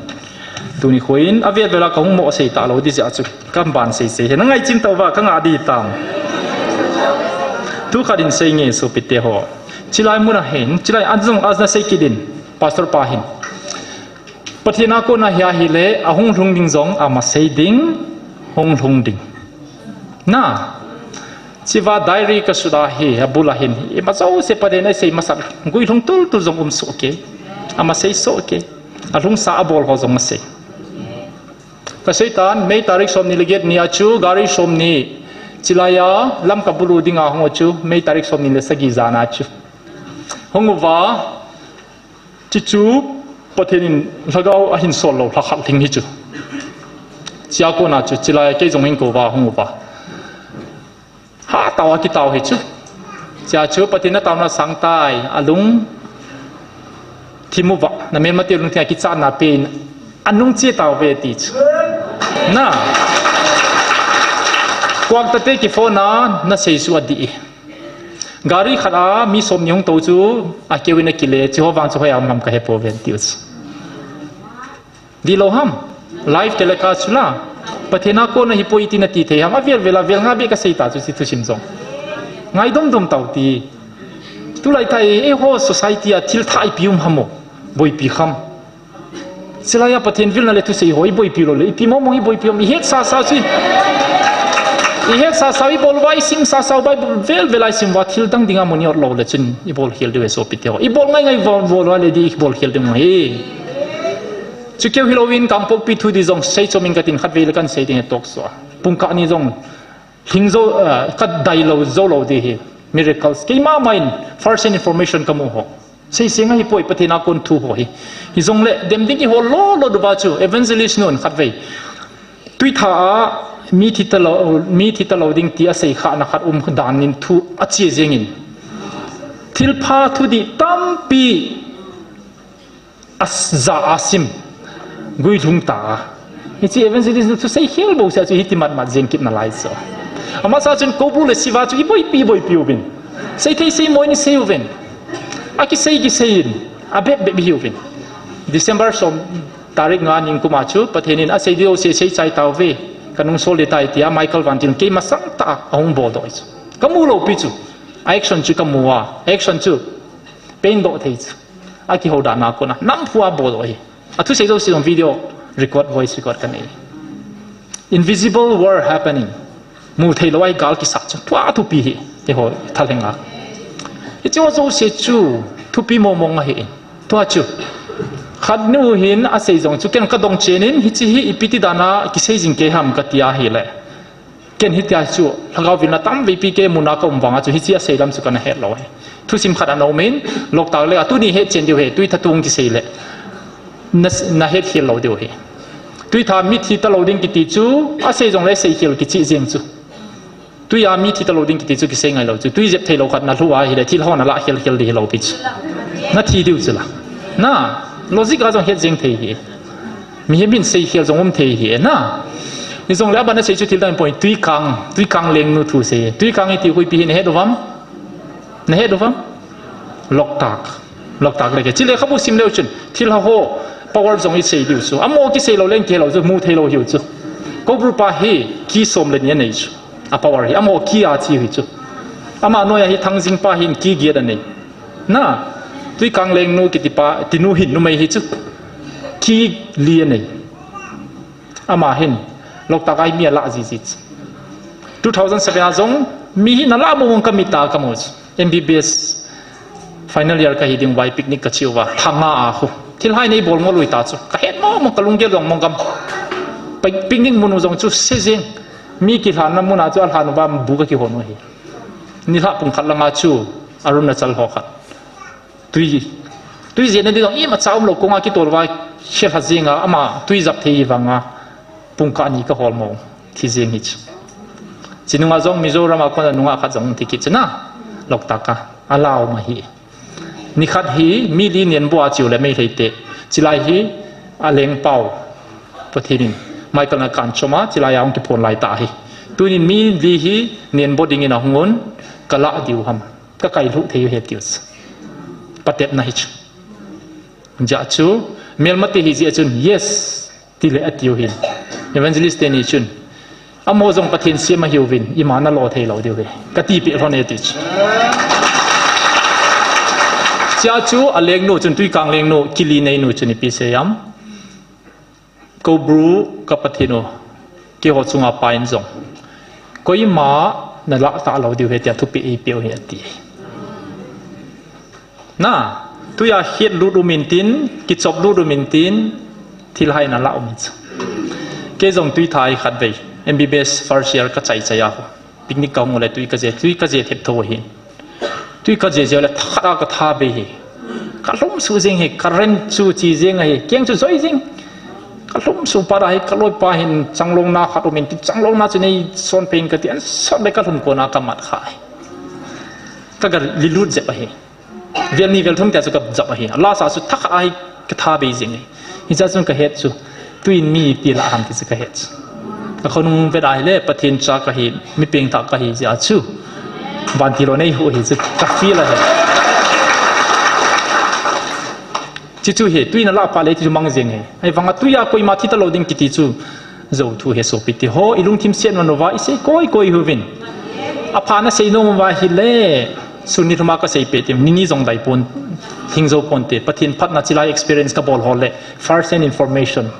tuni khoin, avel vel a ka hung mo sei talou ding jeh a chu, ka ban sei sei hi. Na ngaichim tauva, ka ngah ding tam. Thu khat in sei nge sopite ho. Chilai mun a hin, chilai an jong a na sei kit in, pastor pa hin. Pathen a kona hi ahile, ahung lhung ding jong, ama sei ding, hung lhung ding. Na, chiva diary ka sut a hi, abul a hin, ima jouse Pathen a sei masat, guilhung tul tul jong um soh kei, ama sei soh kei, alhungsa abol ho jong asei. Ka sei tan, May tarik somni le get ni a chu, gari somni, chilai a, Lamka bulu dinga hung u chu, May tarik somni le sagi jan a chu. Hung uva, chuchu, Pathen in lhagao ahin sol lou, lha khat lhing hi chu. Chia kona chu, chilai a kei jong hin kou uva, hung uva. Ha, tao a kitao hi chu. Chia chu, Pathen a taona sang tai, alung thim uva, na melmate lungthim a kichatna pen, anung che tauve ti chu. Na, Kwangtate kiphone a, na sei chu adih e. Gari khat a, mi somni hung tou chu, akeu in akile, chiho vang chu hoi a um ham ka hepouve tiu chu. Dihlou ham. Live telecast chu la. Pathen a kona hipoi iti nati thei ham. Avel vel a vel nga beh ka sei ta chu chi thusim jong. Ngai dom dom tau ti. Tulai tai eiho society a thil thah ipi um ham o. Boipi kham. Chilai a Pathen vilna le thusei ho iboipi lou le. Ipi mong mong iboipi um. Ihet sa sa chu. Ihet sa sa ibol uva isim sa sa uva ibol vel vel a isim uva thil dang dinga mun iot lou le chun ibol khel diu e sopite ho. Ibol ngai ngai bol bol uva le di ibol khel diu ngai. Chu keu hilouvin Kangpokpi thu di jong sei chom in katin khatvei le kan sei ding e talk show a. Pung kah ni jong lhing jou, ah, ka dai lou jou lou di hi. Miracles. Keima ma in first hand information ka mu ho. Sei sei ngai poi Pathen a kon thu ho hi. Hijongle dem ding kihol lou lou diu va chu evangelist nun khatvei. Tuitha a mi thi talou, mi thi talou ding ti asei khahna khat um dan in thu ache jeng in. Thilpha thudih tampi a s-, ja a sim, guilhung ta a. Hiche evangelist nu thusei khel bou seh chu hiti mat mat jeng kit nalai chu. Amasa chun kou bu le siva chu iboipi boipi uvin. Sei thei sei mo in isei uvin. Akisei kisei in. Abep bep ihi uvin. December som tarik nga ningkum a chu Pathen in asei diu sei sei chai tauve. Ka nung sol ding tai tia Michael Van Til keima sangtah a ahung bol doh chu. Ka mu lou pi chu. A action chu ka mu a. Action chu. Peng doh thei chu. Akihou dan a kona. Namphu a bol doh hi. Athusei jouse jong video record, voice record ka nei. Invisible war happening. Mu thei lou a igal kisa chu. Tua thupi hi. Eiho thalheng a. Hiche ho jouse chu. Thupi mong mong ahi. Tua chu. Khat nu hin asei jong chu ken ka dong chen in hiche hi ipi ti dan a kisei jing kei ham ka ti ahile. Ken hitia chu, lhagao vilna tampi pi kei muna ka um vanga chu, hiche a seilam chu kana het lou hi. Thusim khat ana um in, Loktak le a tuni hetchen diu hi, tui thatung kisei le. Na, na het khel lou diu hi. Tui tha mi thi talou ding kiti chu, a sei jong le sei khel kichi jeng chu. Tui a mi thi talou ding kiti chu kisei ngai lou chu. Tui jep thei lou khat na lhu a hile, thil ho na la khel khel di hilou pi chu. Na thi diu chu la. Na, logic a jong het jeng thei hi. Mihem hin sei khel jong um thei hi na. Ni jong le a ban a sei chu thil dang poi, Tuikang, Tuikang lengnu thu sei. Tuikang i ti hui pi hi na het uvam? Na het uvam? Loktak. Loktak le ke. Chule khabu sim leu chun. Thil ha ho power jong i sei diu chu. Amo kisei lou leng ke lou chu, mu thei lou hiu chu. Kobru pa hi ki som le ni a nei chu. A power hi. Amo ki a chi hi chu. Ama noia hi Thangjing pa hin ki giat a nei. Na, Tuikang lengnu kiti pa, tinu hin numei hi chu. Ki li a nei. Ama hin, Loktak a hi mi a la ji ji chu. Two thousand seven a jong, mi hi na la mo ka mi ta ka mo chu. M B B S final year ka hi ding vai picnic ka chiu va, thanga a khu. Thil hai nei bol ngo lui ta chu. Ka het mo mo ka lunggel jong mo gam. Pi-, picnic mun u jong chu se jeng. Mi kilhan na mun a chu a lhan u va bu ka kihon u hi. Ni lha pung khat langa chu, Arunachal ho khat. Tui, tui jep na di jong ima cha um lou konga kitol va khel ha jeng a ama tui jap thei vanga pung kah ni ka hol mo thi jeng hi chu. Chi nunga jong Mizoram a kona nunga khat jong thi kit chu na Loktak a, a lau ma hi. Ni khat hi mi li nen bo a chiu le mei hlei te. Chilai hi a leng pau. Pathen in Michael na kan choma chilai a hung kiphon lai ta hi. Tunin mi li hi nen bo ding in a hung un ka la diu ham. Ka kai lhu thei u he tiu chu. Patepna hi chu. Ja chu, melmate hi jeh chun, yes, ti le a tiu hin. Evangelist te ni chun, amo jong Pathen siam a hiuvin, ima na lo thei lou diu hi. Ka ti pe lhon e ti chu. Chia chu, a lengnu chun, Tuikang lengnu, kili neinu chun ipi sei am. Kobru ka Pathen u, keiho chunga pa in jong. Koima na la ta lou diu he tia thupi ei pe u he ati. Na, tuia het lut um in tin, kichop lut um in tin, thil hai na la um in chu. Kei jong tui thai khat vei, M B B S first year ka chai chai a ho. Picnic ka hung le tui ka je, tui ka je thep tho hi. Tui ka je je le tha khat a ka tha be hi. Ka lhum su jing hi, ka ren chu chi jing hi, keng chu joi jing. Ka lhum su pa da hi, ka loi pa hin changlong na khat um in, changlong na chu nei son pe in ka ti an sot le ka lhum ko na ka mat kha hi. Ka ga li lut jep a hi. Vel ni vel thum tia chu ka jap a hi. La sa chu tha khat a hi ka tha be jing hi. Hi cha chun ka het chu. Tuin mi pi la ham ti chu ka het chu. Ka khonung vet a hi le, Pathen cha ka hi, mi peng tha ka hi jia chu. Van ti lo nei hu hi chu ka feel a hi. Chi chu hi, tuin a la pa le ti chu mang jing hi. Ai vanga tuia koima thi ta lo ding kiti chu. Jou thu he sopi te ho, i lungthim siat man uva, i sei koi koi huvin. A pha na sei nom uva hi le, sun ni thuma ka sei pe te, ni ni jong dai pon, hing jou pon te, Pathen phatna chilai experience ka bol ho le, first hand information.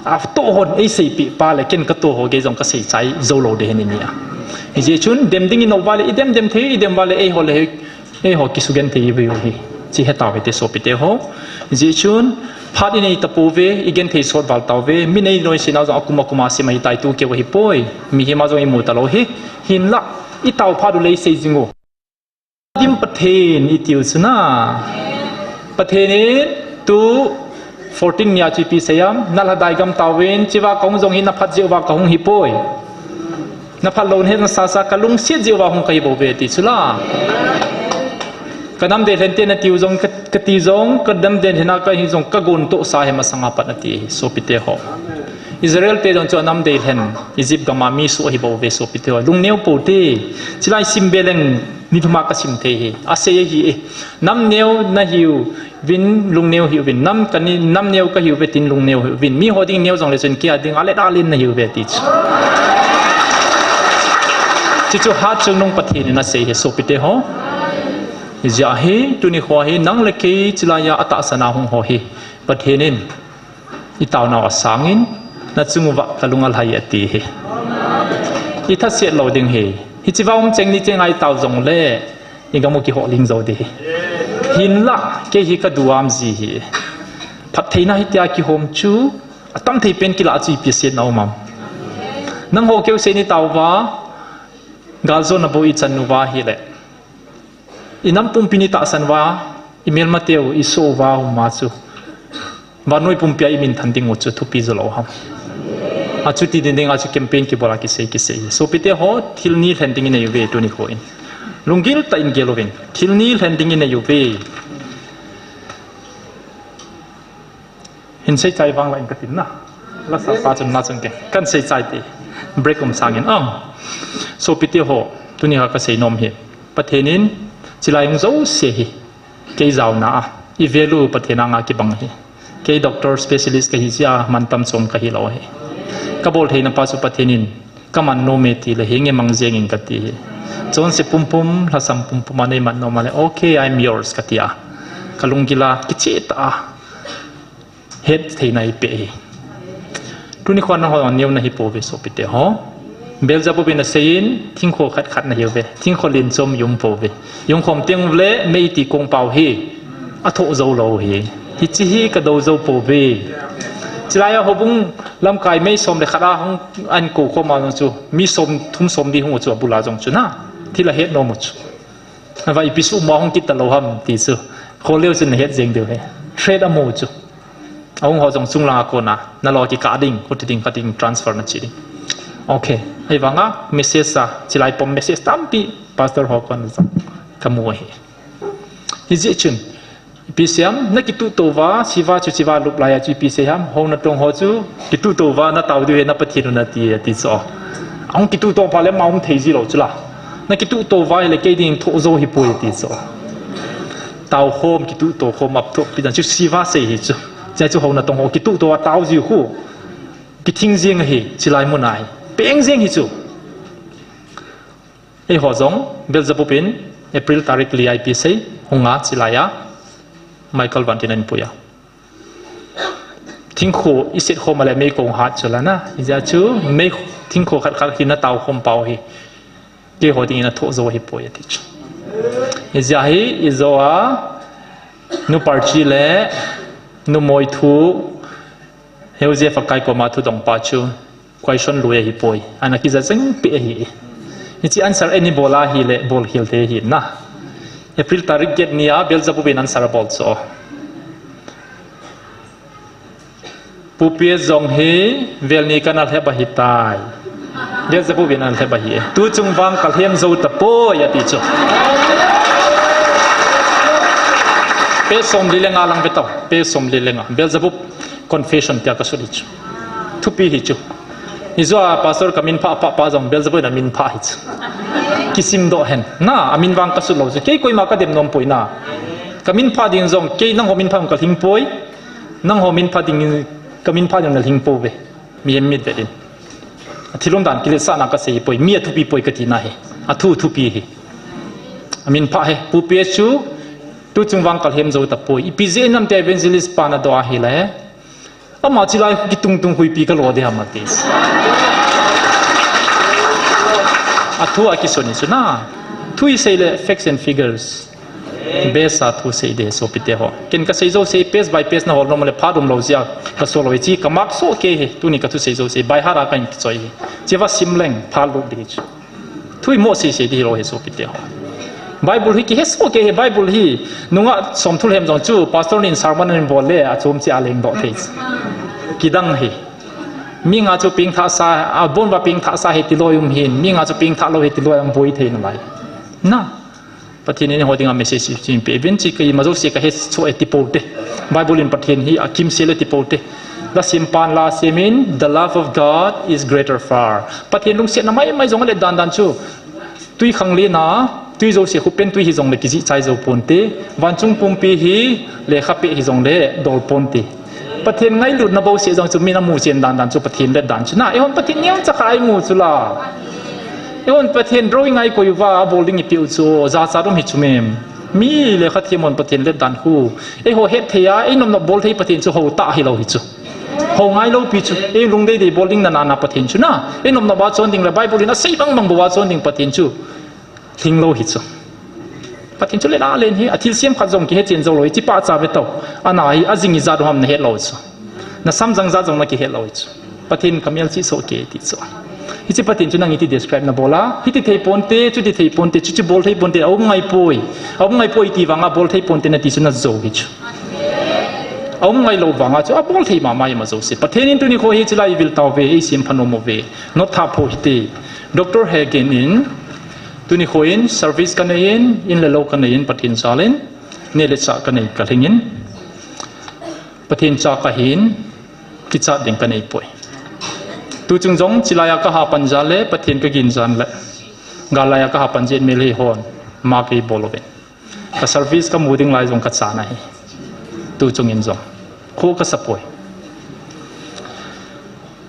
A to hon, ei sei pi pa le, ken ka to ho ge jong ka sei chai, jou lo de he ni ni a. Hi je chun, dem ding i no va le, i dem dem thei, i dem va le, ei ho le, Eiho kisugen thei ive u hi. Chi he tau hite sopi te ho. Jeh chun, phat i nei ta pouve, i gen thei sot val tauve, mi nei noi sina jong akum akum a sim ahi tai tu keu ahi poi. Mihem a jong i mu ta lou hi. Hinlah, i tau phat u le i sei jing u. Dim Pathen i tiu chu na. Pathen in tu fourteen nia chu ipi sei am, na lhadai gam tauvin, chiva ka hung jong hi na phat jeh uva ka hung hi poi. Na phat lou na het na sa sa ka lungset jeh uva hung ka hi bou ve ti chu la. Ka nam dei lhen te na tiu jong, ka, ka ti jong, ka nam dei lhen a ka hi jong, ka gon toh sa hi masanga pat na ti hi, sopi te ho. Israel te jong chu a nam dei lhen, Egypt gam a mi suh hi bou ve sopi te ho. Lungneo pou te, chilai sim be leng, ni thuma ka sim thei hi. A sei hi e. Nam neo na hiu, vin lungneo hiu vin. Nam ka ni, nam neo ka hiu ve tin lungneo hiu vin. Mi ho ding neo jong le chun kia ding a le da lin na hiu ve ti chu. Chi chu hat chung nung Pathen in a sei hi sopi te ho. Hijeh a hi, tuni kho hi, nang le kei chilai a tahsan a hung ho hi. Pathen in, i taunau a sangin, na chung uva ka lung a lhai a ti hi. I thaset lou ding hi. Hichi va um cheng ni cheng a i tau jong le, i gam u kihoh ling jou di hi. Hinlah, kei hi ka duam ji hi. Phattheina hitia kihom chu, a tam thei pen kilah chu ipi set na um am. Nangho keu sei ni tauva, galjona bou ichan uva ahile, inam pumpi ni tahsan uva, imelmateu isoh uva uma chu, vannoi pumpia imin than ding u chu thupi jou lou ham? Achuti ding dinga chu campaign kibol a kisei kisei. Sopite ho, thil ni lhen ding inei uve tuni kho in. Lunggil tah in gel uvin. Thil ni lhen ding inei uve. Hin seichai vang la in katin na. Lasa pa chun na chun ke. Kan seichai te. Break um sangin. Sopite ho, tuni kha kasei nom hi, Pathen in chilai hung jouse hi kei jaona a, i value Pathen anga kibang hi. Kei doctor specialist kahi jeh a mantam chom kahi lou hi. Kabol theina pa chu Pathen in kaman nom e tile hinge mang jeng in kati hi. Chonse pumpum, lhasam pumpum a neiman nom a le, okay, I'm yours, kati a, kalunggil a kicheh tah a hettheina eipeh hi. Tuni kho nangho neo nahi pouve sopite ho. Beelzebub in asei in, thingkho khat khat nahiuve, thingkho len chom i um pouve. I hung khom teng ule mei ti kongpau hi athoh jou lou hi. Hiche hi kadou jou pouve. Chulai a houbung lamkai mei som le khat a hung an kou khom a jong chu, mi som thum som li hung u chu abul a jong chu na, thil ahet nom u chu. Ava ipi sum a hung kit talou ham ti chu, kholeu chun nahet jeng diu hi. Threat amu chu. Ahung ho jong chunglang a kona nalo kikah ding, khuti ding, khating transfer nachi ding. Okay. Ahivanga message a, chilai pom message tampi pastor ho kona jong kamu ahi. Hijeh chun, ipi seiyam, nakituh touva, siva chu chiva lup laiya chu ipi seiyam, hou natong ho chu, kituh touva natao diu hi na Pathen u nati, ati chu. Ahung kituh tou phat le ama um thei ji lou chu la. Nakituh touva hile kei dingin thoh jou hipoi ati chu. Taokhom, kituh toukhom, apthopi dan chu siva sei hi chu. Chea chu hou natong ho kituh touva tao jiu khu, kithing jeng ahi, chilai mun ahi. Peng jeng hi chu. Eiho jong, Beelzebub in April tarik li a ipi sei, hunga chilai a Michael vantin ahin pui a, thingkho iset khom a le meikong hat chu la na, hijeh chu mei, thingkho khat khat hi nataokhom pau hi keiho dingin athoh jou ahipoi ati chu. Hijeh hi ijo a, nu Parchi le nu Moi thu, Joseph Akai koma thudong pa chu question lui ahipoi, ana kija jeng peh ahi. Hiche answer eini bol a hile bol khel thei ahi na. April tarik get ni a Beelzebub in answer abol chu. Pu P S jong hi vel ni kana lhep ahitai. Beelzebub in ana lhep ahi. Tu chung vang kalhem jou tapoi ati chu. Page somli le nga lang ve tau. Page somli le nga. Beelzebub confession tia kasut hi chu. Thupi hi chu. Ijo a pastor kamin phah pah pa jong Beelzebub in amin phah hi chu. Kisimdoh hen. Na, amin vang kasut lou chu. Kei koima kadem nom poi na. Kamin phah ding jong, kei nangho min phah jong kalhing poi. Nangho min phah ding, kamin phah ding nalhing pouve. Mihem mit vet in. Athil umdan kiletsahna kasei poi, mi athupi poi katina hi. Athu thupi hi. Amin phah hi, Pu P S chu, tu chung vang kalhem jou tapoi. Ipi jeh ham tia evangelist pa nadoh ahile, ama chilai kitung tung khu ipi kalo ding ham ati. Athu a kisun hi chu na. Thu isei le facts and figures base a thu sei ding sopite ho. Ken kasei jouse page by page nahol nom le phat umlou jeh a kasol lou hi, hiche ka mark soh kei hi, tuni kathusei jouse by heart a kahin kichoi hi. Hiche va sim leng phat lut ding hi chu. Thu imo sei sei ding hilou hi sopite ho. Bible hi kihe soh kei hi, Bible hi nungah somthulhem jong chu pastor nin sermon ahin bol le achom cheh a lengdoh thei chu. Kidang hi. Mi nga chu pengthah sa, abon uva pengthah sa hi tiloi um hin, mi nga chu pengthah lou hi tiloi um boi thei nalai. Na, Pathen in eiho dinga message chin pe uvin, hiche keima jouse kahe soh e ti poute. Bible in Pathen hi akimsel e ti poute. Lasempan la semin, the love of God is greater far. Pathen lungsetna maimai jong alet dan dan chu, twi khanglen a, twi jouse khu pentwi hijongle kijih chai jou ponte. Vanchung pumpi hi lekha peh hijongle dol ponte. Pathen ngailutna bouseh jong chu min amu chen dan dan chu Pathen let dan chu na. Eihon Pathen neocha kha imu chu la. Eihon Pathen drawing a ikoi uva abol ding ipeh u chu jachat um hi chu mem. Mi lekha them hon Pathen let dan khu eiho hetthei a, einopnop bol thei Pathen chu hou tah hilou hi chu. Hou ngailou pi chu. Ei lungdeidei bol ding nana na Pathen chu na. Einopnop a chon ding le Bible in asei bangbang bou a chon ding Pathen chu lhinglou hi chu. Pathen chu let a len hi, athilsem khat jong kihechen joulou hi, hiche pahcha ve tau. Ana hi, ajing ijat u ham nahetlou chu. Nasam jang jat jong nakihetlou hi chu. Pathen in kamelchih soh kei ti chu. Hiche Pathen chu nang iti describe nabol a, hiti thei ponte, chuti thei ponte, chuti bol thei ponte, aum ngai poi. Aum ngai poi ti vanga bol thei ponte nati chu najou hi chu. Aum ngai lou vanga chu abol thei mama ima jouse. Pathen in tuni kho hi chilai ivil tauve, eisem phanom uve. Notthap ho hite. Doctor Hagin in, tuni kho in service kanei in, in le lou kanei in, Pathen jal in, neh le chah kanei kalhing in, Pathen cha kahin, kichat ding kanei poi. Tuchung jong chilaiya kahapan jal le, Pathen kagin jal le, gal laiya kahapan jeh in mel hihon, ma kei bol uvin. Ka service kamu ding lai jong kachan ahi. Tuchung in jong. Kho kasa poi.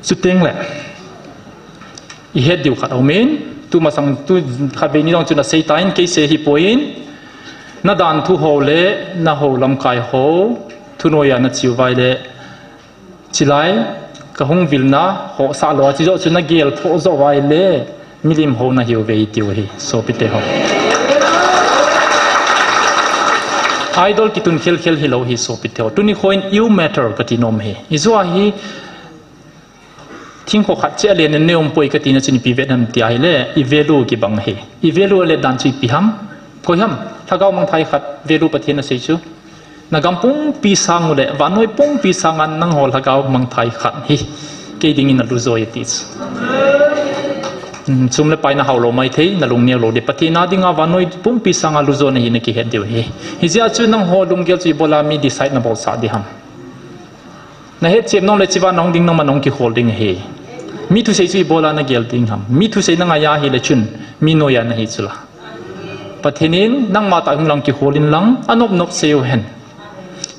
Chuteng le, ihet diu khat aumin, tumasang tu khatvei ni jong chu nasei tan, kei sei hipoi, nadan thu ho le, nahou lamkai ho, thunoiya nache uva ahile, chilai, kahung vilna, hohsah lou a, chujoh chu nagel thoh joh uva ahile, milim hou nahiuve itiu ahi, sopite ho. Idol kitun khelkhel hilou ahi sopite ho. Tuni kho in you matter kati nom ahi. Ijeh a hi, thingkho khat cheh alen in nei umpoi katina chun ipi vet ham tia ahile, i value kibang ahi. I value alet dan chu ipi ham? Koi ham? Lhagao mangthai khat value Pathen asei chu. Nagam pumpi sang u le, vannoi pumpi sanga nangho lhagao mangthai khat hi. Kei dingin nalu jo e ti chu. Sum le pai nahao lou maithei, nalung neo lou ding. Pathen a dinga vannoi pumpi sanga lujo nahi nakihet diu ahi. Hijeh a chu nangho lunggel chu ibola mi decide nabolsah ding ham? Nahetchem nom le chiva nahung ding nangma nahung kikhol ding ahi. Mi thusei chu ibola nagel ding ham? Mi thusei nangai ahile chun, mi noiya nahi chula. Pathen in nangma tah hung lang kikhol inlang, anop nop seiu hen.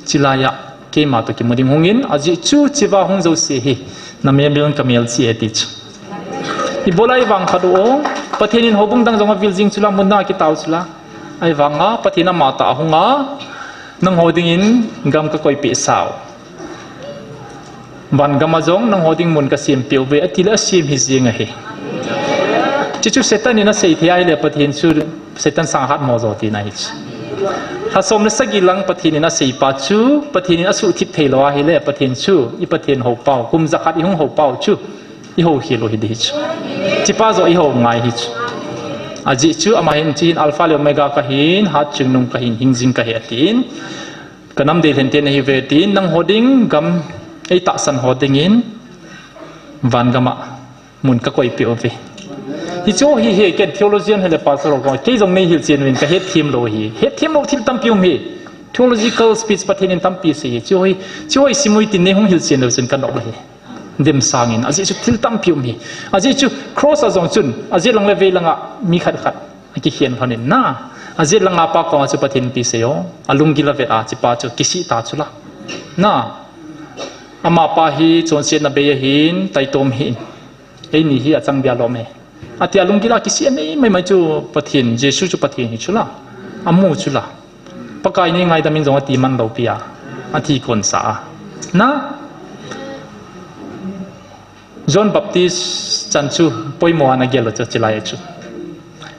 Chilaiya, keima toh kimu ding hungin, ajeh chu chiva hung jouse hi, namelmel in kamelchih e ti chu. Ibola ivangphat u o, Pathen in houbung dang jong avil jing chula, mun dang akitao chula. Ahivanga, Pathen amatah ahunga, nangho dingin gam kakoipeh sau. Van gam a jong nangho ding mun kasempeh uve, atile asem hijeng ahi. Chuchu Satan in asei thei ahile Pathen chu Satan sang ahatmo jo tina ahi chu. Lha som le sagi lang Pathen in aseipa chu, Pathen in asuhthip theilou ahile Pathen chu, i Pathen houpau, kum jakhat ihung houpau chu, ihoukhel u hiding ahi chu. Chupa joh ihou ngai ahi chu. Ajeh chu ama hin hiche hin Alpha le Omega kahin, hatchungnung kahin, hingjing kahi atin. Kanam dei lhente nahiuve tin, nangho ding gam eitahsan ho dingin, van gam a mun kakoipeh uve. Hichu hi he, ken theologian hile pastor ho, kei jong neihilchen uvin kahetthem lou ahi. Hetthem lou thil tampi um ahi. Theological speech Pathen in tampi asei ahi. Chuho hi, chuho hi simui tin neihung hilchen leu chun kanop ahi. Dem sangin, ajeh chu thil tampi um ahi. Ajeh chu cross a jong chun, ajet lang le vei langa mi khat khat akikhen lhonin na. Ajet langa pa koma chu Pathen ipi asei o. Alunggil avet a, chupa chu kisih ta chula. Na. Amapa hi chonsetna bei ahin, taitom hih in. Eini hi achang bia lom e. Atia lunggil a kisih anei maimai chu Pathen, Jesu chu Pathen hi chula. Amu chula. Pakai nei ngaidam in jong ati manlou pi a. Athi konsa a. Na. John Baptist chan chu poimo a nagel lou chu chilai chu.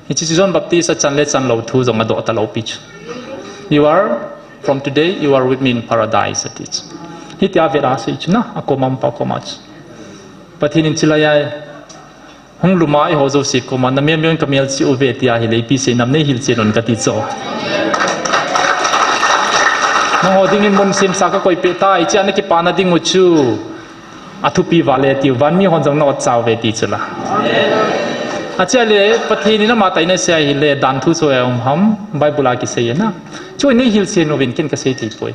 Hiche chu John Baptist achan le chanlou thu jong adoh talou pi chu. You are, from today, you are with me in paradise, ati chu. Hitia vet a asei chu na, akoma umpa koma chu. Pathen in chilai a hung lum a eiho jouse koma, namelmel in kamelchih uve tia ahile ipi seinam neihilchen un kati chu. Nangho dingin mun semsa kakoipeh tai, hichea nakipana dingu chu athupi val e tiu, vanmi hon jong na-otcha uve ti chula. Achea le, Pathen in amatah in asei ahile, danthu chu hoiya um ham, Bible a kisei e na. Chu neihilchen uvin ken kasei theipoi.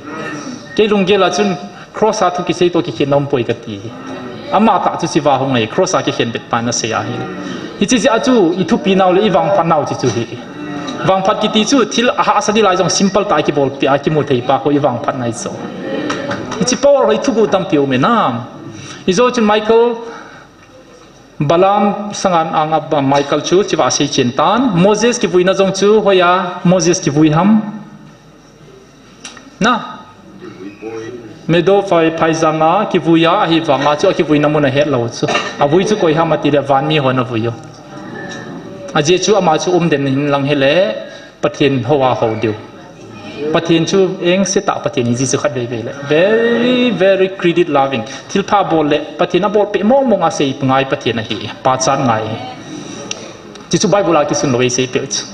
Kei lunggel a chun, cross a thu kisei toh kikhenna umpoi kati. Amatah chu chiva hung ahi, cross a kikhenbet pan asei ahi. Hiche jeh a chu, ithupi nau le ivangphat nau chu chu hi. Vangphat kiti chu thil ahahsa ding lai jong simple tah a kibolpeh a kimu thei pa khu ivangphat nai chu. Hiche power hi thuguh tampi um e na. Ijou chun Michael, Balaam sangan anga Michael chu chiva asei chen tan. Moses kivuina jong chu hoiya Moses kivui ham? Na. Medo phai, phaijang a kivui a, ahivanga chu akivuina mun ahet lou chu. Avui chu koi ham atile vanmi hon avui u. Ajeh chu ama chu umden hin lang hile, Pathen hou a hou diu. Pathen chu engse tah Pathen hi, Jesu khat vei vei le. Very, very credit loving. Thilpha bol le Pathen abol peh mong mong a sei ngai Pathen ahi. Pachat ngai. Chuchu Bible a kisun lou isei peh chu.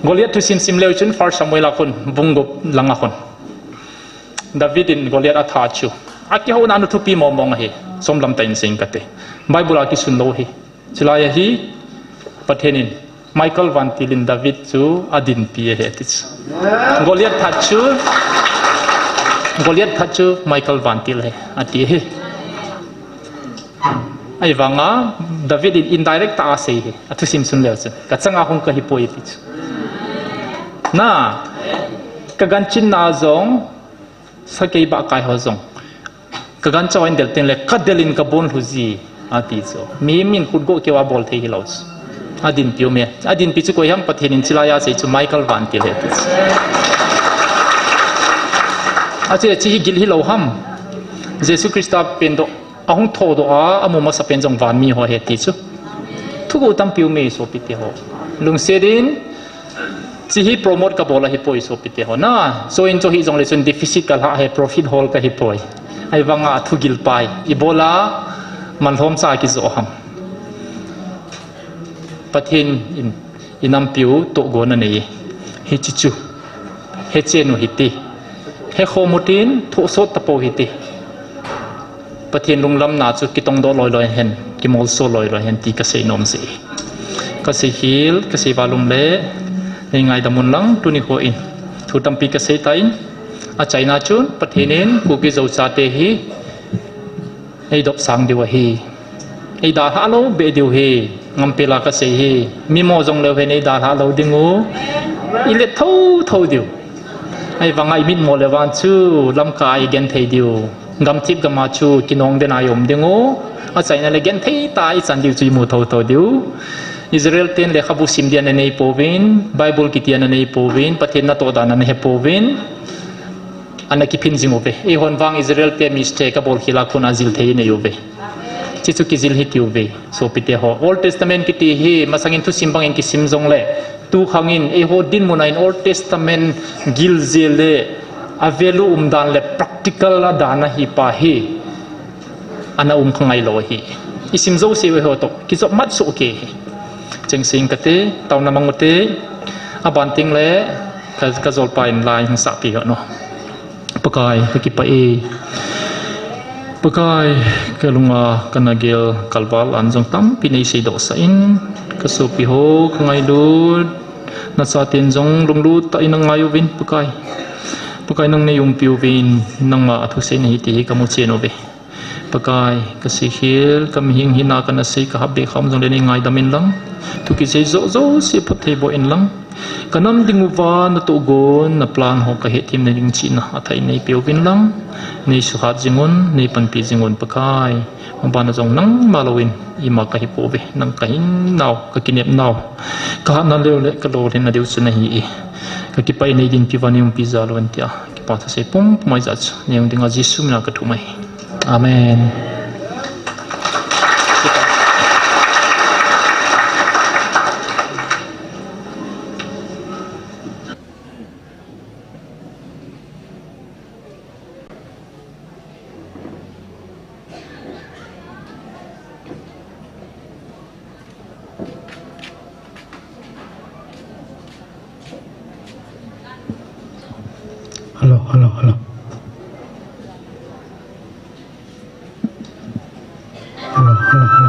Goliath thusim sim leu chun First Samuel a khun, bung gup lang a khun. David in Goliath atha chu. Akihouna a nu thupi mong mong ahi. Chomlam tah in sei ing kate. Bible a kisun lou ahi. Chulai a hi Pathen in Michal vantil in David chu adinpi ahi ati chu. Goliath that chu, Goliath that chu Michal vantil ahi ati ahi. Ahivanga David in indirect tah a sei ahi. Athusim sun leu chun. Ka changa hung kahi poi ati chu. Na, ka ganchin na jong, sakei ba kai ho jong. Ka gancha in del teng le, ka del in ka bon lhu ji, ati chu. Mihem in khut go keu a bol thei hilou chu. Adinpi u me. Adinpi chu koi ham, Pathen in chulai a sei chu Michal vantil ahi ati chu. Achu, chu hi gil hilou ham. Jesu Christa pen doh, ahung thoudoh a, amu masa pen jong van mi ho ahi ati chu. Thuguh tampi um e sopite ho. Lungset in, chu hi promote ka bol ahi poi sopite ho. Na, so in chu hi jong le chun deficit ka lha ahi, profit hol kahi poi. Ahivanga thugil pai. Ibola man lhom cha kijoh ham. Pathen in, i nampiu tohgon anei. Hiche chu. Hechen u hite. Hekhom u tin, thohsot tapou hite. Pathen lunglamna chu kitongdoh loi loi hen, kimolso loi loi hen ti kasei nom jeh. Kasei khel, kasei valum le, nei ngaidam un lang tuni kho in. Thu tampi kasei tan, achaina chun Pathen in Kuki Zo chate hi eidop sang diu ahi. Eidalhah lou beh diu ahi. Ngampela kasei ahi. Mimo jong leu hen eidalhah lou ding u. Ilet thotho diu. Ahivanga imitmo le vang chu lamkai a igenthei diu. Gamthip gam a chu kinong den a i um ding u. Achaina le genthei tah a ichan diu chu imu thotho diu. Israel ten lekhabu sim dia ana nei pouvin, Bible kiti ana nei pouvin, Pathen natoh dan ana he pouvin. Ana kiphin jing uve. Eihon vang Israel te mistake abol khel a khun a jil thei inei uve. Chuchu kijil hitiuve. Sopite ho. Old Testament kiti hi masangin thusim bangin kisim jongle, tukhang in eiho dinmun a in Old Testament gil jeh le a value umdan le practical a dan ahi pa hi ana um kha ngailou ahi. Isim jouse u eiho toh kijop mat soh kei ahi. Cheng sing kate, taona mang ute, aban teng le ka, kajolpa in la in hung sahpi hih un. Pakai, kakipah e. Pakai, kalunga kana gel kalval an jong tampi nei seidoh sah in, kasopi ho kangailut, nachaten jong lunglut tah in angai uvin, Pakai. Pakai, nang nei umpi uvin, nangma a thusei nahi ti hi kamu chen uve. Pakai, kasei khel, kamihing hina kana sei, kahap be kham jongle nei ngaidam in lang. Thu kisei joh jouse phatthei boh in lang. Kanam ding uva natohgon, na plan ho kahetthem na ding chihna athah in neipeuvin lang. Nei suhat jing un, nei panpi jing un Pakai. Mabana jong nangma louvin, ima kahi pouve, nang kahin nau, kakinep nau. Kahatna leu le kalolhinna diu chu nahi e. Kakipah e nei dinpi uva nei umpi jal un tia. Kipa thusei pumpum a ijat chu nei hung dinga Jesu mina kathum ahi. Amen. Hello, hello, hello. Hello, hello, hello.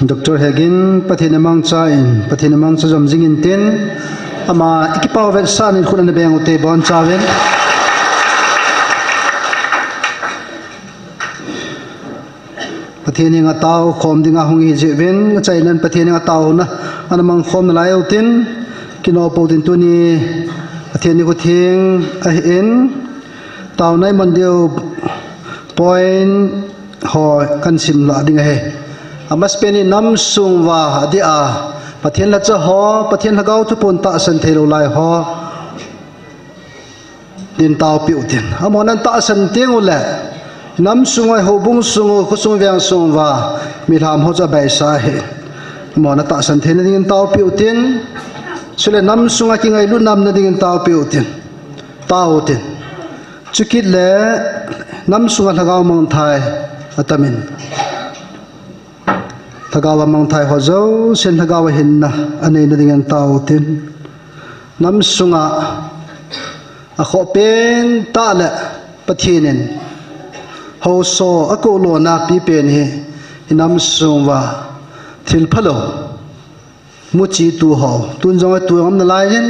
Doctor Hegin, Pathen in amangcha in, Pathen in amangcha jom jing intin, ama i kipah vetsahna in khut ana beng ute bonchauvin. Pathen henga tao khom dinga hung ihi jeh uvin, achaina in Pathen henga taona ana mang khom nalai utin, kino pou tin tuni Pathen nikho theng ahin, taona i man diu point ho kahin sim lah ding ahi. Amasapen in nam sung uva adeh a, Pathen lhacha ho, Pathen lhagao thuphon tahsan thei lou lai ho, din taopeh utin. Amahon ana tahsan teng uleh, nam sung uva, houbung sung u, khosung veng sung uva, milham ho chu abaisa ahi. Amahon ana tahsan theina dingin taopeh utin. Chule nam sunga kingailut namna dingin taopeh utin. Tao utin. Chukit le nam sunga lhagao mangthai atamin. Lhagao a mangthai ho jousen lhagao a hinna aneina dingin tao utin. Nam sunga akhoh pen tah le Pathen in haosa akou lona pipen hi, i nam sung uva thil phalou muchi tu ho, tun jong atu jong um nalai in,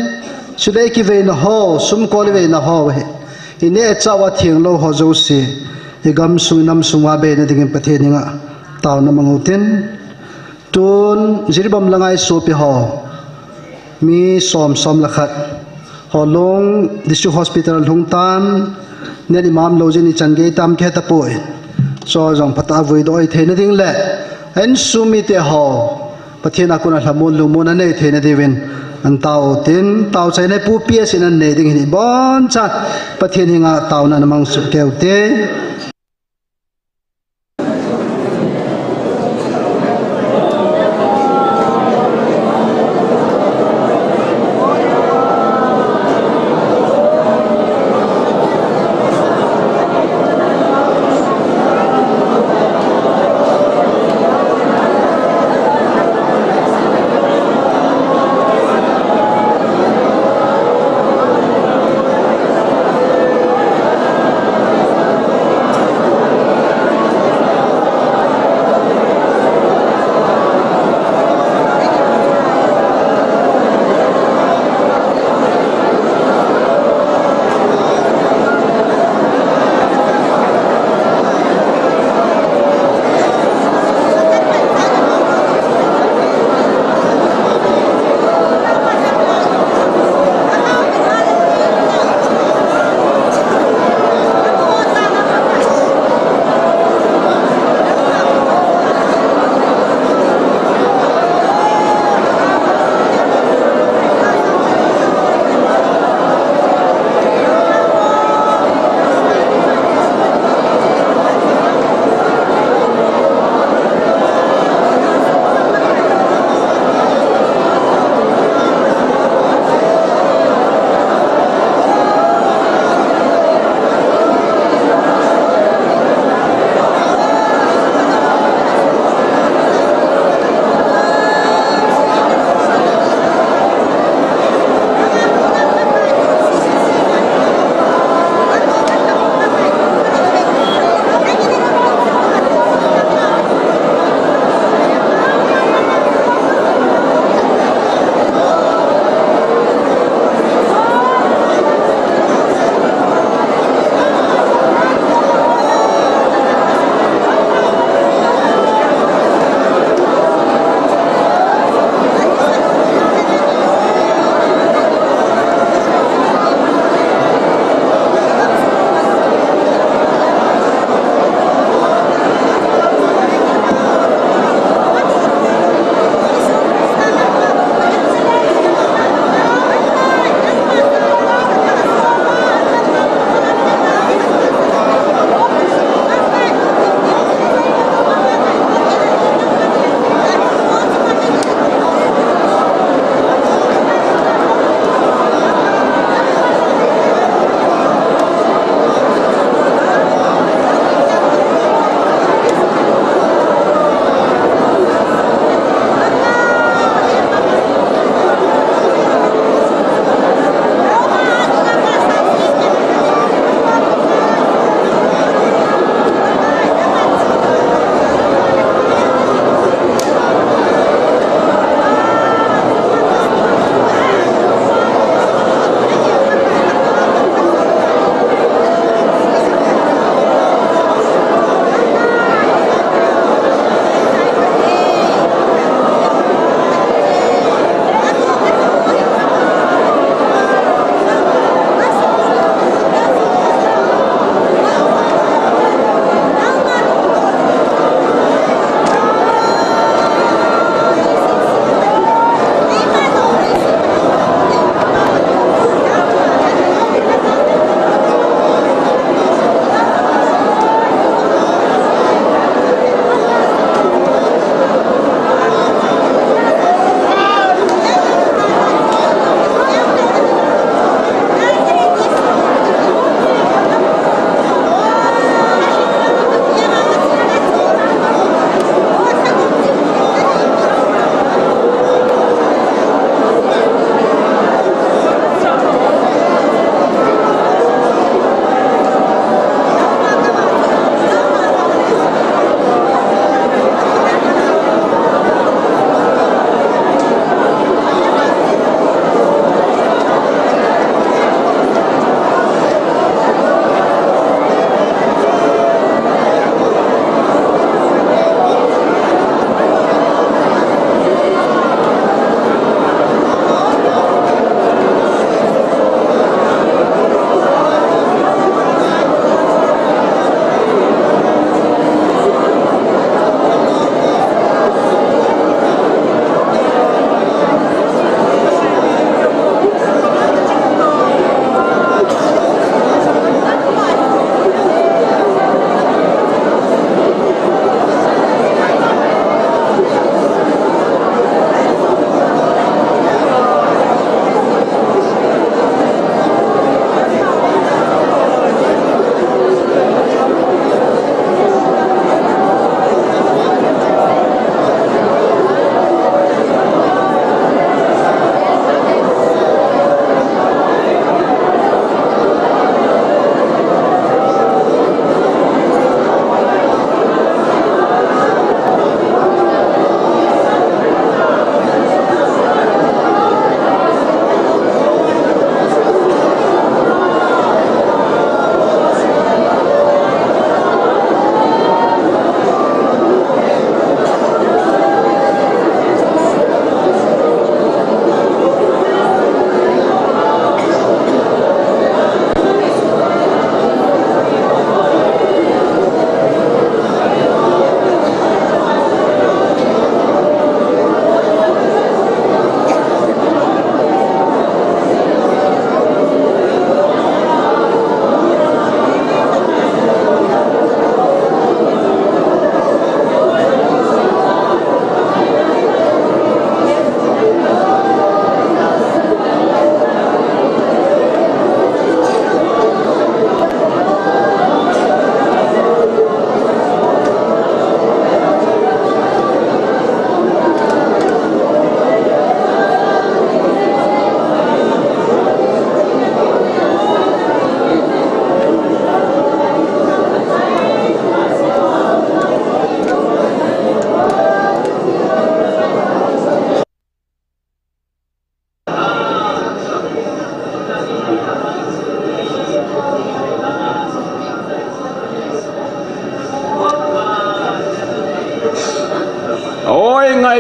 chule i kiveina ho, sumkol i veina ho hi, i neh chah uva thenglou ho jouse, i gamsung, i nam sung uva beina dingin Pathen henga taona mang utin. Tun Jiribam langa i sopi ho, mi som, som le khat, Holong District Hospital lhung tan, net imam lou jeh in ichan gei tam kihe tapoi. Chu jong phatah a vuidoh ahi theina ding le, a insung mite ho, Pathen a kona lhamon lungmon anei theina diuvin, ana tao utin, taochaina Pu P S in anei ding ahin, ibonchan Pathen henga taona ana mang soh kei ute.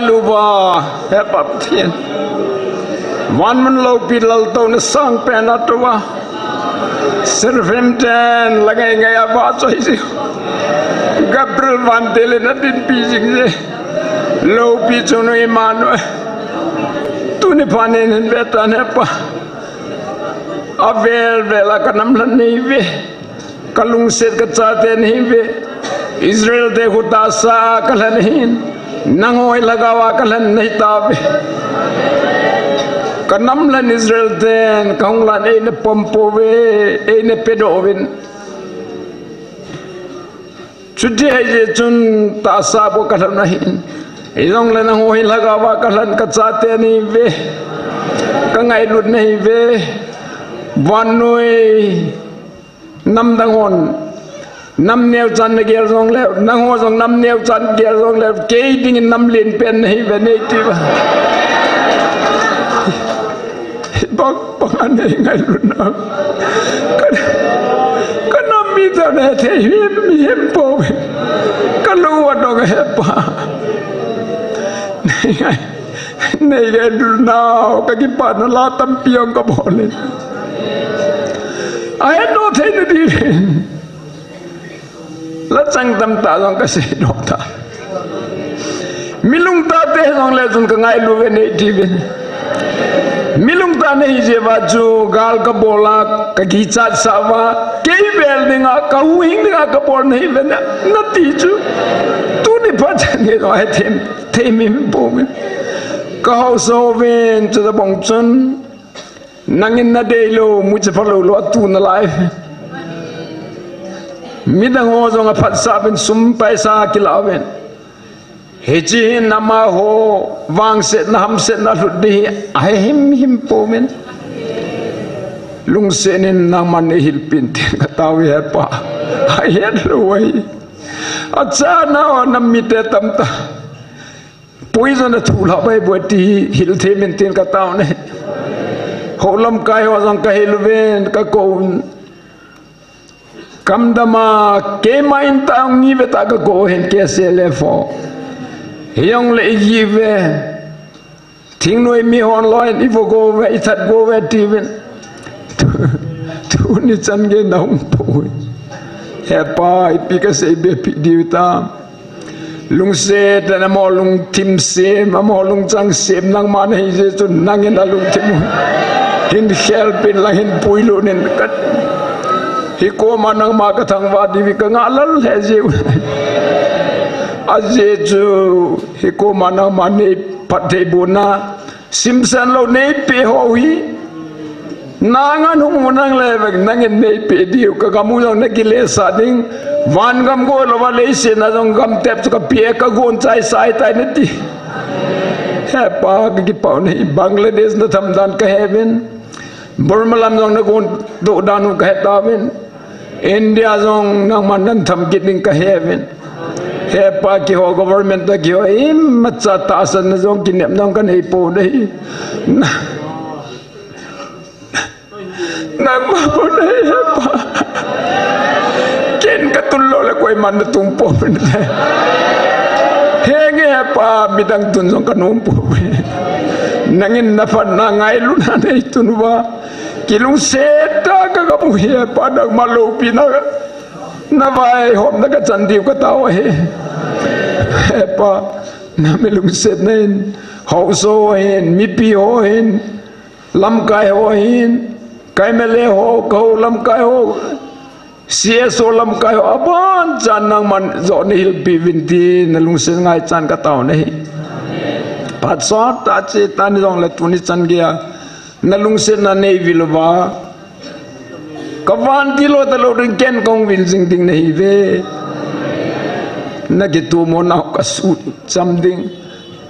Luva, he Pa Pathen. Van mun loupi laltouna sangpen a tua. Seraphim ten la ngai ngai a vachoi ji. Gabriel van tele na dinpi jing je. Loupi chungnung Immanuel. Tuni phat in hin ve tan he Pa. Avel vel a ka nam lhan nei ve. Ka lungset ka chate nei ve. Israel te khu tahsa a ka lhan ahin. Nangho hi lhagao a ka lhan nei tauve. Ka nam lhan Israel ten ka hung lhan eina pom pouve, eina pedoh uvin. Chuti ahijeh chun tahsa bou ka lhan ahin. Hijongle nangho hi lhagao a ka lhan ka chate nei ve. Ka ngailut nei ve. Vannoi. Nam dang hon, nam neochan na gel jongle, nangho jong nam neochan gel jongle, kei dingin nam lenpen nahi ve nei ti uva. Bang, bang a nei ngailut na. Ka, ka nam mi ta na thei him, him pouve. Ka lou a dong he Pa. Nei ngai. Nei ngailut nau, ka kipana la tampi jong ka bol e. Ahet doh thei nadiuvin. La chang tamtah jong ka seidoh tai. Mi lungtah te jongle chun ka ngailu uve nei tiuvin. Mi lungtah nahi jeh uva chu gal ka bol a, ka kichat sah uva, kei vel dinga, ka huhhing dinga ka bol nahi uve na, nati chu. Tuni phat chan gei jong ahe them. Thei him him pouve. Ka haosa uvin, chutabang chun, nangin nadei lou, muchi phalou lou, atu nalai. Midang ho jong aphatsah uvin, sum paisa kilah uvin. Hiche hin amaho vangsetna, hamsetna alut ding hi ahe him him pouvin. Lungset in nangman neihilpeh in tin katao e he Pa. Ahet lou ahi. Achanau a nam mite tamtah. Poison a thu lah bai bou ti hi hil them in tin katao e. Hou lamkai ho jong kahil uvin, kakou uvin. Kamdam a keima in tah hung ngi ve tah kakou hin K S L F ho. Hijongle iji ve. Thingnoi mi hon loi in ivo go ve, ithat go ve tiuvin. Tuni chan gei nahung poi. He Pa, ipi kasei be pi diu tam. Lungset in amaho lungthim sem, amaho lungchang sem, nangma nahi jeh chun nangin alungthim u hin khelpeh in lang hin puilut in ka, hikoma nangma kathangvah diu hi kangah lel he jeh u. Ajeh chu hikoma nangma neiphattheibohna, simsen lou neipeh ho hi. Nang an hung mu nang le vang, nangin neipeh diu, kagam u jong nakilesah ding. Van gam gol louva leiset a jong gam tep chu kapeh, kagon chai sai tai nati. He Pa, kakipah u ahi, Bangladesh natham dan kahe uvin. Burma lam jong nagon doh dan u kahe tauvin. India jong nangman natham kit ding kahe uvin. He Pa, keiho government toh keiho imacha tahsanna jong kinepna jong kanei poi. Na, nangma bou nahi he Pa. Ken katun lou le koiman natun pouvin te. Henge he Pa, midang tun jong kanom pouve. Nangin naphatna ngailutna neitun uva. Kilungset tah a kagam u hi he Pa, nangma loupina, navaihopna kachan diu katao ahi. He Pa, nami lungsetna in, haosa ho hin, mipi ho hin, lamkai ho hin, ka M L A ho, kahou lamkai ho, C S O lamkai ho, abanchan nangman joh neihilpeh uvin ti nalungset ngai chan katao ahi. Phat sot tah cheh tan jongle tuni chan gei a nalungsetna neivil uva, kavantil lou talou ding, ken kahung vil jing ding nahiuve. Nakitohmo nau kasuh cham ding.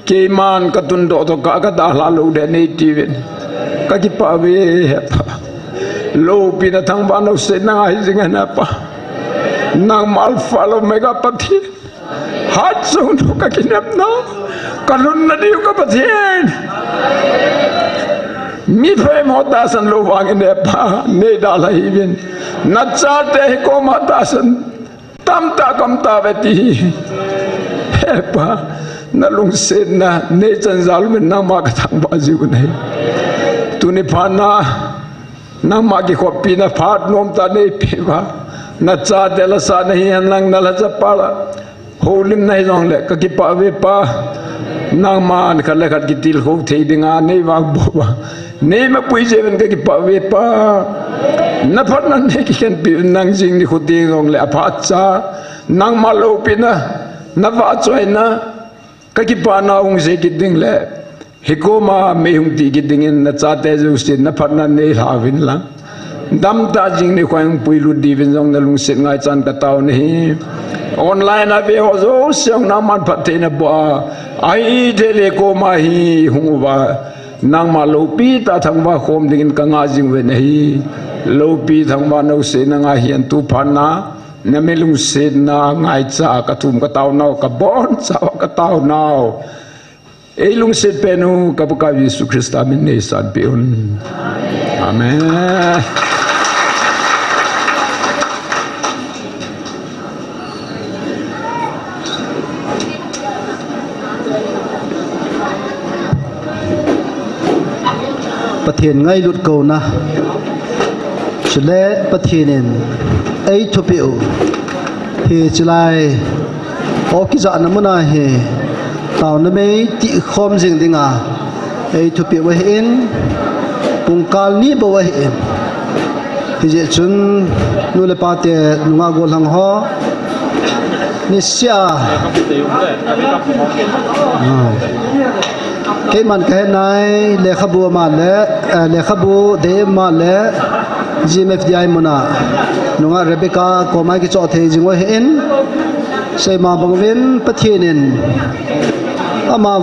Keiman katundoh toh kah kadalhah lou ding nei tiuvin. Kakipah uve he Pa. Loupina, thangvahna, lungsetna ngai jing hen he Pa. Nangma Alpha le Omega Pathen. Hatchungnung kakinepna, kalunna diu ka Pathen. Mi phabep ho tahsan lou vangin he Pa, neidalha hih uvin. Nachate hi koma tahsan tamtah kaum tauve ti hi. He Pa, nalungsetna neichan jal uvin nangma kathangvah jiu ahi. Tuni phatna nangma kikhopina phat nomtah neipeuva, nachate lhasam nahi henlang, nalhachapa la houlimna hijongle kakipah uve Pa. Nangman khat le khat kitilkhou thei dinga neivangboh uva, neimapui jeh uvin kakipah uve Pa. Naphatna neikikhenpeh uvin, nang jing nikho teng jongle aphatcha nangma loupina, navahchoina, kakipana hung jeh kit ding le hikoma mei hung ti kit dingin nachate jousen naphatna neilha uvin lang, damtah jing nikho hung puilut diuvin jong nalungset ngaichan katao nahi. Online a veho jouse jong nangman phattheina boh a, ahithei le koma hi hung uva, nangma loupitah thangvah khom dingin kangah jing uve nahi. Loupi thangvah nousena ngai hihen, tu phatna nami lungsetna ngaicha a kathum kataonau, kabonchauva kataonau eilungset penu ka Pakaiu Jesu Christa min neisanpeh un. Amen. Pathen ngailut kouna, chule Pathen in eithupeh u hiche lai o kijahna muna hi taona mei tihkhom jing dinga eithupeh u ahin, pungkal ni bou ahin. Hijeh chun nu le pate, nungah gollhang ho, niseh a, ah, keiman kahenai lekhabu ama le, eh, lekhabu dei ama le, G M F D I muna nungah Rebecca koma kichoh thei jing u ahin, seima bang uvin Pathen in ama